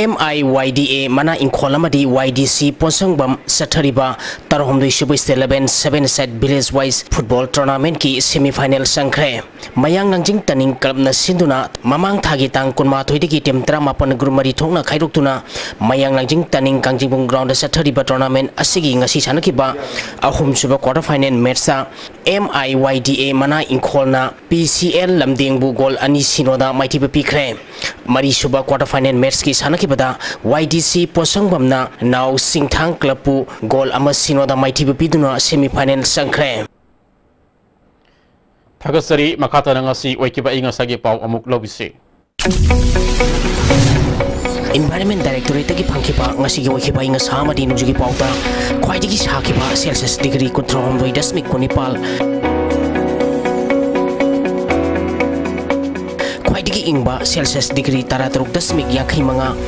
ꯑꯦꯝ ꯑꯥꯏ ꯋꯥꯏ ꯗꯤ ꯑꯦ ꯃꯅꯥ ꯏꯪꯈꯣꯜ ꯑꯃꯗꯤ ꯋꯥꯏ ꯗꯤ ꯁꯤ ꯄꯣꯠꯁꯪꯕꯝ ꯆꯠꯊꯔꯤꯕ ꯇꯔꯥꯍꯨꯝꯗꯣꯏ ꯁꯨꯕ State Eleven Seven Side Village Wise Football Tournamentꯀꯤ semi final ꯆꯪꯈ꯭ꯔꯦ꯫ ꯃꯌꯥꯡ ꯂꯥꯡꯖꯤꯡ ꯇꯅꯤꯡ clubꯅ ꯁꯤꯟꯗꯨꯅ ꯃꯃꯥꯡ ꯊꯥꯒꯤ ꯇꯥꯡ ꯀꯨꯟꯃꯥꯊꯣꯏꯗꯒꯤ team ꯇꯔꯥꯃꯥꯄꯟ group ꯃꯔꯤ ꯊꯣꯛꯅ ꯈꯥꯏꯗꯣꯛꯇꯨꯅ ꯃꯌꯥꯡ ꯂꯥꯡꯖꯤꯡ ꯇꯅꯤꯡ ꯀꯥꯡꯖꯤꯡꯕꯨꯡ groundꯗ ꯆꯠꯊꯔꯤꯕ tournament ꯑꯁꯤꯒꯤ ꯉꯁꯤ ꯁꯥꯟꯅꯈꯤꯕ ꯑꯍꯨꯝꯁꯨꯕ quarter final matchꯇ ꯑꯦꯝ ꯑꯥꯏ ꯋꯥꯏ ꯗꯤ ꯑꯦ ꯃꯅꯥ ꯏꯪꯈꯣꯜꯅ ꯄꯤ ꯁꯤ ꯑꯦꯜ ꯂꯝꯗꯦꯡꯕꯨ goal ꯑꯅꯤ ꯁꯤꯅꯣꯗ ꯃꯥꯏꯊꯤꯕ ꯄꯤꯈ꯭ꯔꯦ꯫ ꯃꯔꯤꯁꯨꯕ quarter final matchꯀꯤ ꯁꯥꯟꯅꯈꯤꯕꯗ ꯋꯥꯏ ꯗꯤ ꯁꯤ ꯄꯣꯠꯁꯪꯕꯝꯅ ꯅꯥꯎ ꯆꯤꯡꯊꯥꯡ clubꯄꯨ goal ꯑꯃ ꯁꯤꯅꯣꯗ ꯃꯥꯏꯊꯤꯕ ꯄꯤꯗꯨꯅ semi final ꯆꯪꯈ꯭ꯔꯦ꯫ ꯊꯥꯒꯠꯆꯔꯤ꯫ ꯃꯈꯥ ꯇꯥꯅ ꯉꯁꯤ ꯑꯣꯏꯈꯤꯕ ꯑꯏꯪ ꯑꯁꯥꯒꯤ ꯄꯥꯎ ꯑꯃꯨꯛ ꯂꯧꯕꯤꯁꯤ꯫ Environment Directorateꯇꯒꯤ ꯐꯪꯈꯤꯕ ꯉꯁꯤꯒꯤ ꯑꯣꯏꯈꯤꯕ ꯑꯏꯪ ꯑꯁꯥ ꯑꯃꯗꯤ ꯅꯣꯡꯖꯨꯒꯤ ꯄꯥꯎꯗ ꯈ꯭ꯋꯥꯏꯗꯒꯤ ꯁꯥꯈꯤꯕ Celsius degree ꯀꯨꯟꯊ꯭ꯔꯥꯍꯨꯝꯗꯣꯏ ꯗꯁꯃꯤꯛ ꯀꯨꯟꯅꯤꯄꯥꯜ, ꯈ꯭ꯋꯥꯏꯗꯒꯤ ꯏꯪꯕ Celsius degree ꯇꯔꯥꯇꯔꯨꯛ ꯗꯁꯃꯤꯛ ꯌꯥꯡꯈꯩ ꯃꯉꯥ,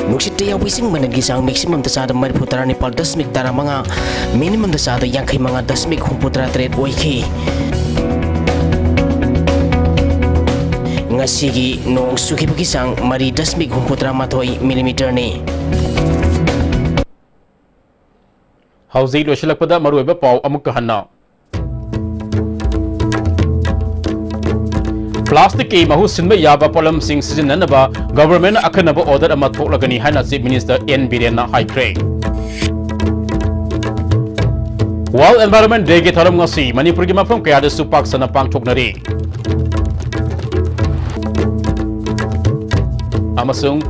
ꯅꯨꯡꯁꯤꯠꯇ ꯌꯥꯎꯕ ꯏꯁꯤꯡ ꯃꯅꯤꯜꯒꯤ ꯆꯥꯡ maximumꯗ ꯆꯥꯗ ꯃꯔꯤꯐꯨ ꯇꯔꯥꯅꯤꯄꯥꯜ ꯗꯁꯃꯤꯛ ꯇꯔꯥꯃꯉꯥ, minimumꯗ ꯆꯥꯗ ꯌꯥꯡꯈꯩ ꯃꯉꯥ ꯗꯁꯃꯤꯛ ꯍꯨꯝꯐꯨ ꯇꯔꯥ ꯇꯔꯦꯠ ꯑꯣꯏꯈꯤ꯫ ꯉꯁꯤꯒꯤ ꯅꯣꯡ ꯆꯨꯈꯤꯕꯒꯤ ꯆꯥꯡ ꯃꯔꯤ ꯗꯁꯃꯤꯛ ꯍꯨꯝꯐꯨ ꯇꯔꯥ ꯃꯥꯊꯣꯏ millimeterꯅꯤ꯫ ꯍꯧꯖꯤꯛ ꯂꯣꯏꯁꯤꯜꯂꯛꯄꯗ ꯃꯔꯨꯑꯣꯏꯕ ꯄꯥꯎ ꯑꯃꯨꯛꯀ ꯍꯟꯅ꯫ Plasticꯀꯤ ꯃꯍꯨꯠ ꯁꯤꯟꯕ ꯌꯥꯕ ꯄꯣꯠꯂꯝꯁꯤꯡ ꯁꯤꯖꯤꯟꯅꯅꯕ governmentꯅ ꯑꯈꯟꯅꯕ order ꯑꯃ ꯊꯣꯛꯂꯒꯅꯤ ꯍꯥꯏꯅ Chief Minister N ꯕꯤꯔꯦꯟꯅ ꯍꯥꯏꯈ꯭ꯔꯦ꯫ World Environment Dayꯒꯤ ꯊꯧꯔꯝ ꯉꯁꯤ ꯃꯅꯤꯄꯨꯔꯒꯤ ꯃꯐꯝ ꯀꯌꯥꯗꯁꯨ ꯄꯥꯛ ꯁꯟꯅ ꯄꯥꯡꯊꯣꯛꯅꯔꯤ꯫ ꯑꯃꯁꯨꯡ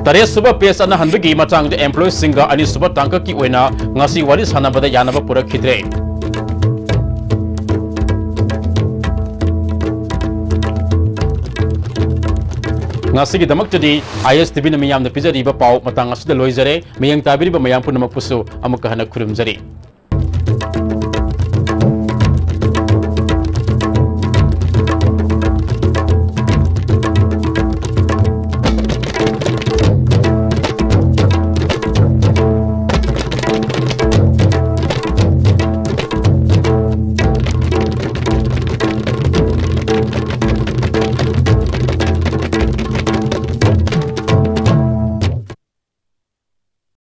ꯇꯔꯦꯠꯁꯨꯕ pay ꯆꯠꯅꯍꯟꯕꯒꯤ ꯃꯇꯥꯡꯗ employeeꯁꯤꯡꯒ ꯑꯅꯤꯁꯨꯕ ꯇꯥꯡꯀꯛꯀꯤ ꯑꯣꯏꯅ ꯉꯁꯤ ꯋꯥꯔꯤ ꯁꯥꯟꯅꯕꯗ ꯌꯥꯅꯕ ꯄꯨꯔꯛꯈꯤꯗ꯭ꯔꯦ꯫ ꯉꯁꯤꯒꯤꯗꯃꯛꯇꯗꯤ ꯑꯥꯏ ꯑꯦꯁ ꯇꯤ ꯚꯤꯅ ꯃꯤꯌꯥꯝꯗ ꯄꯤꯖꯔꯤꯕ ꯄꯥꯎ ꯃꯇꯥꯡ ꯑꯁꯤꯗ ꯂꯣꯏꯖꯔꯦ꯫ ꯃꯤꯠꯌꯦꯡ ꯇꯥꯕꯤꯔꯤꯕ ꯃꯌꯥꯝ ꯄꯨꯝꯅꯃꯛꯄꯨꯁꯨ ꯑꯃꯨꯛꯀ ꯍꯟꯅ ꯈꯨꯔꯨꯝꯖꯔꯤ꯫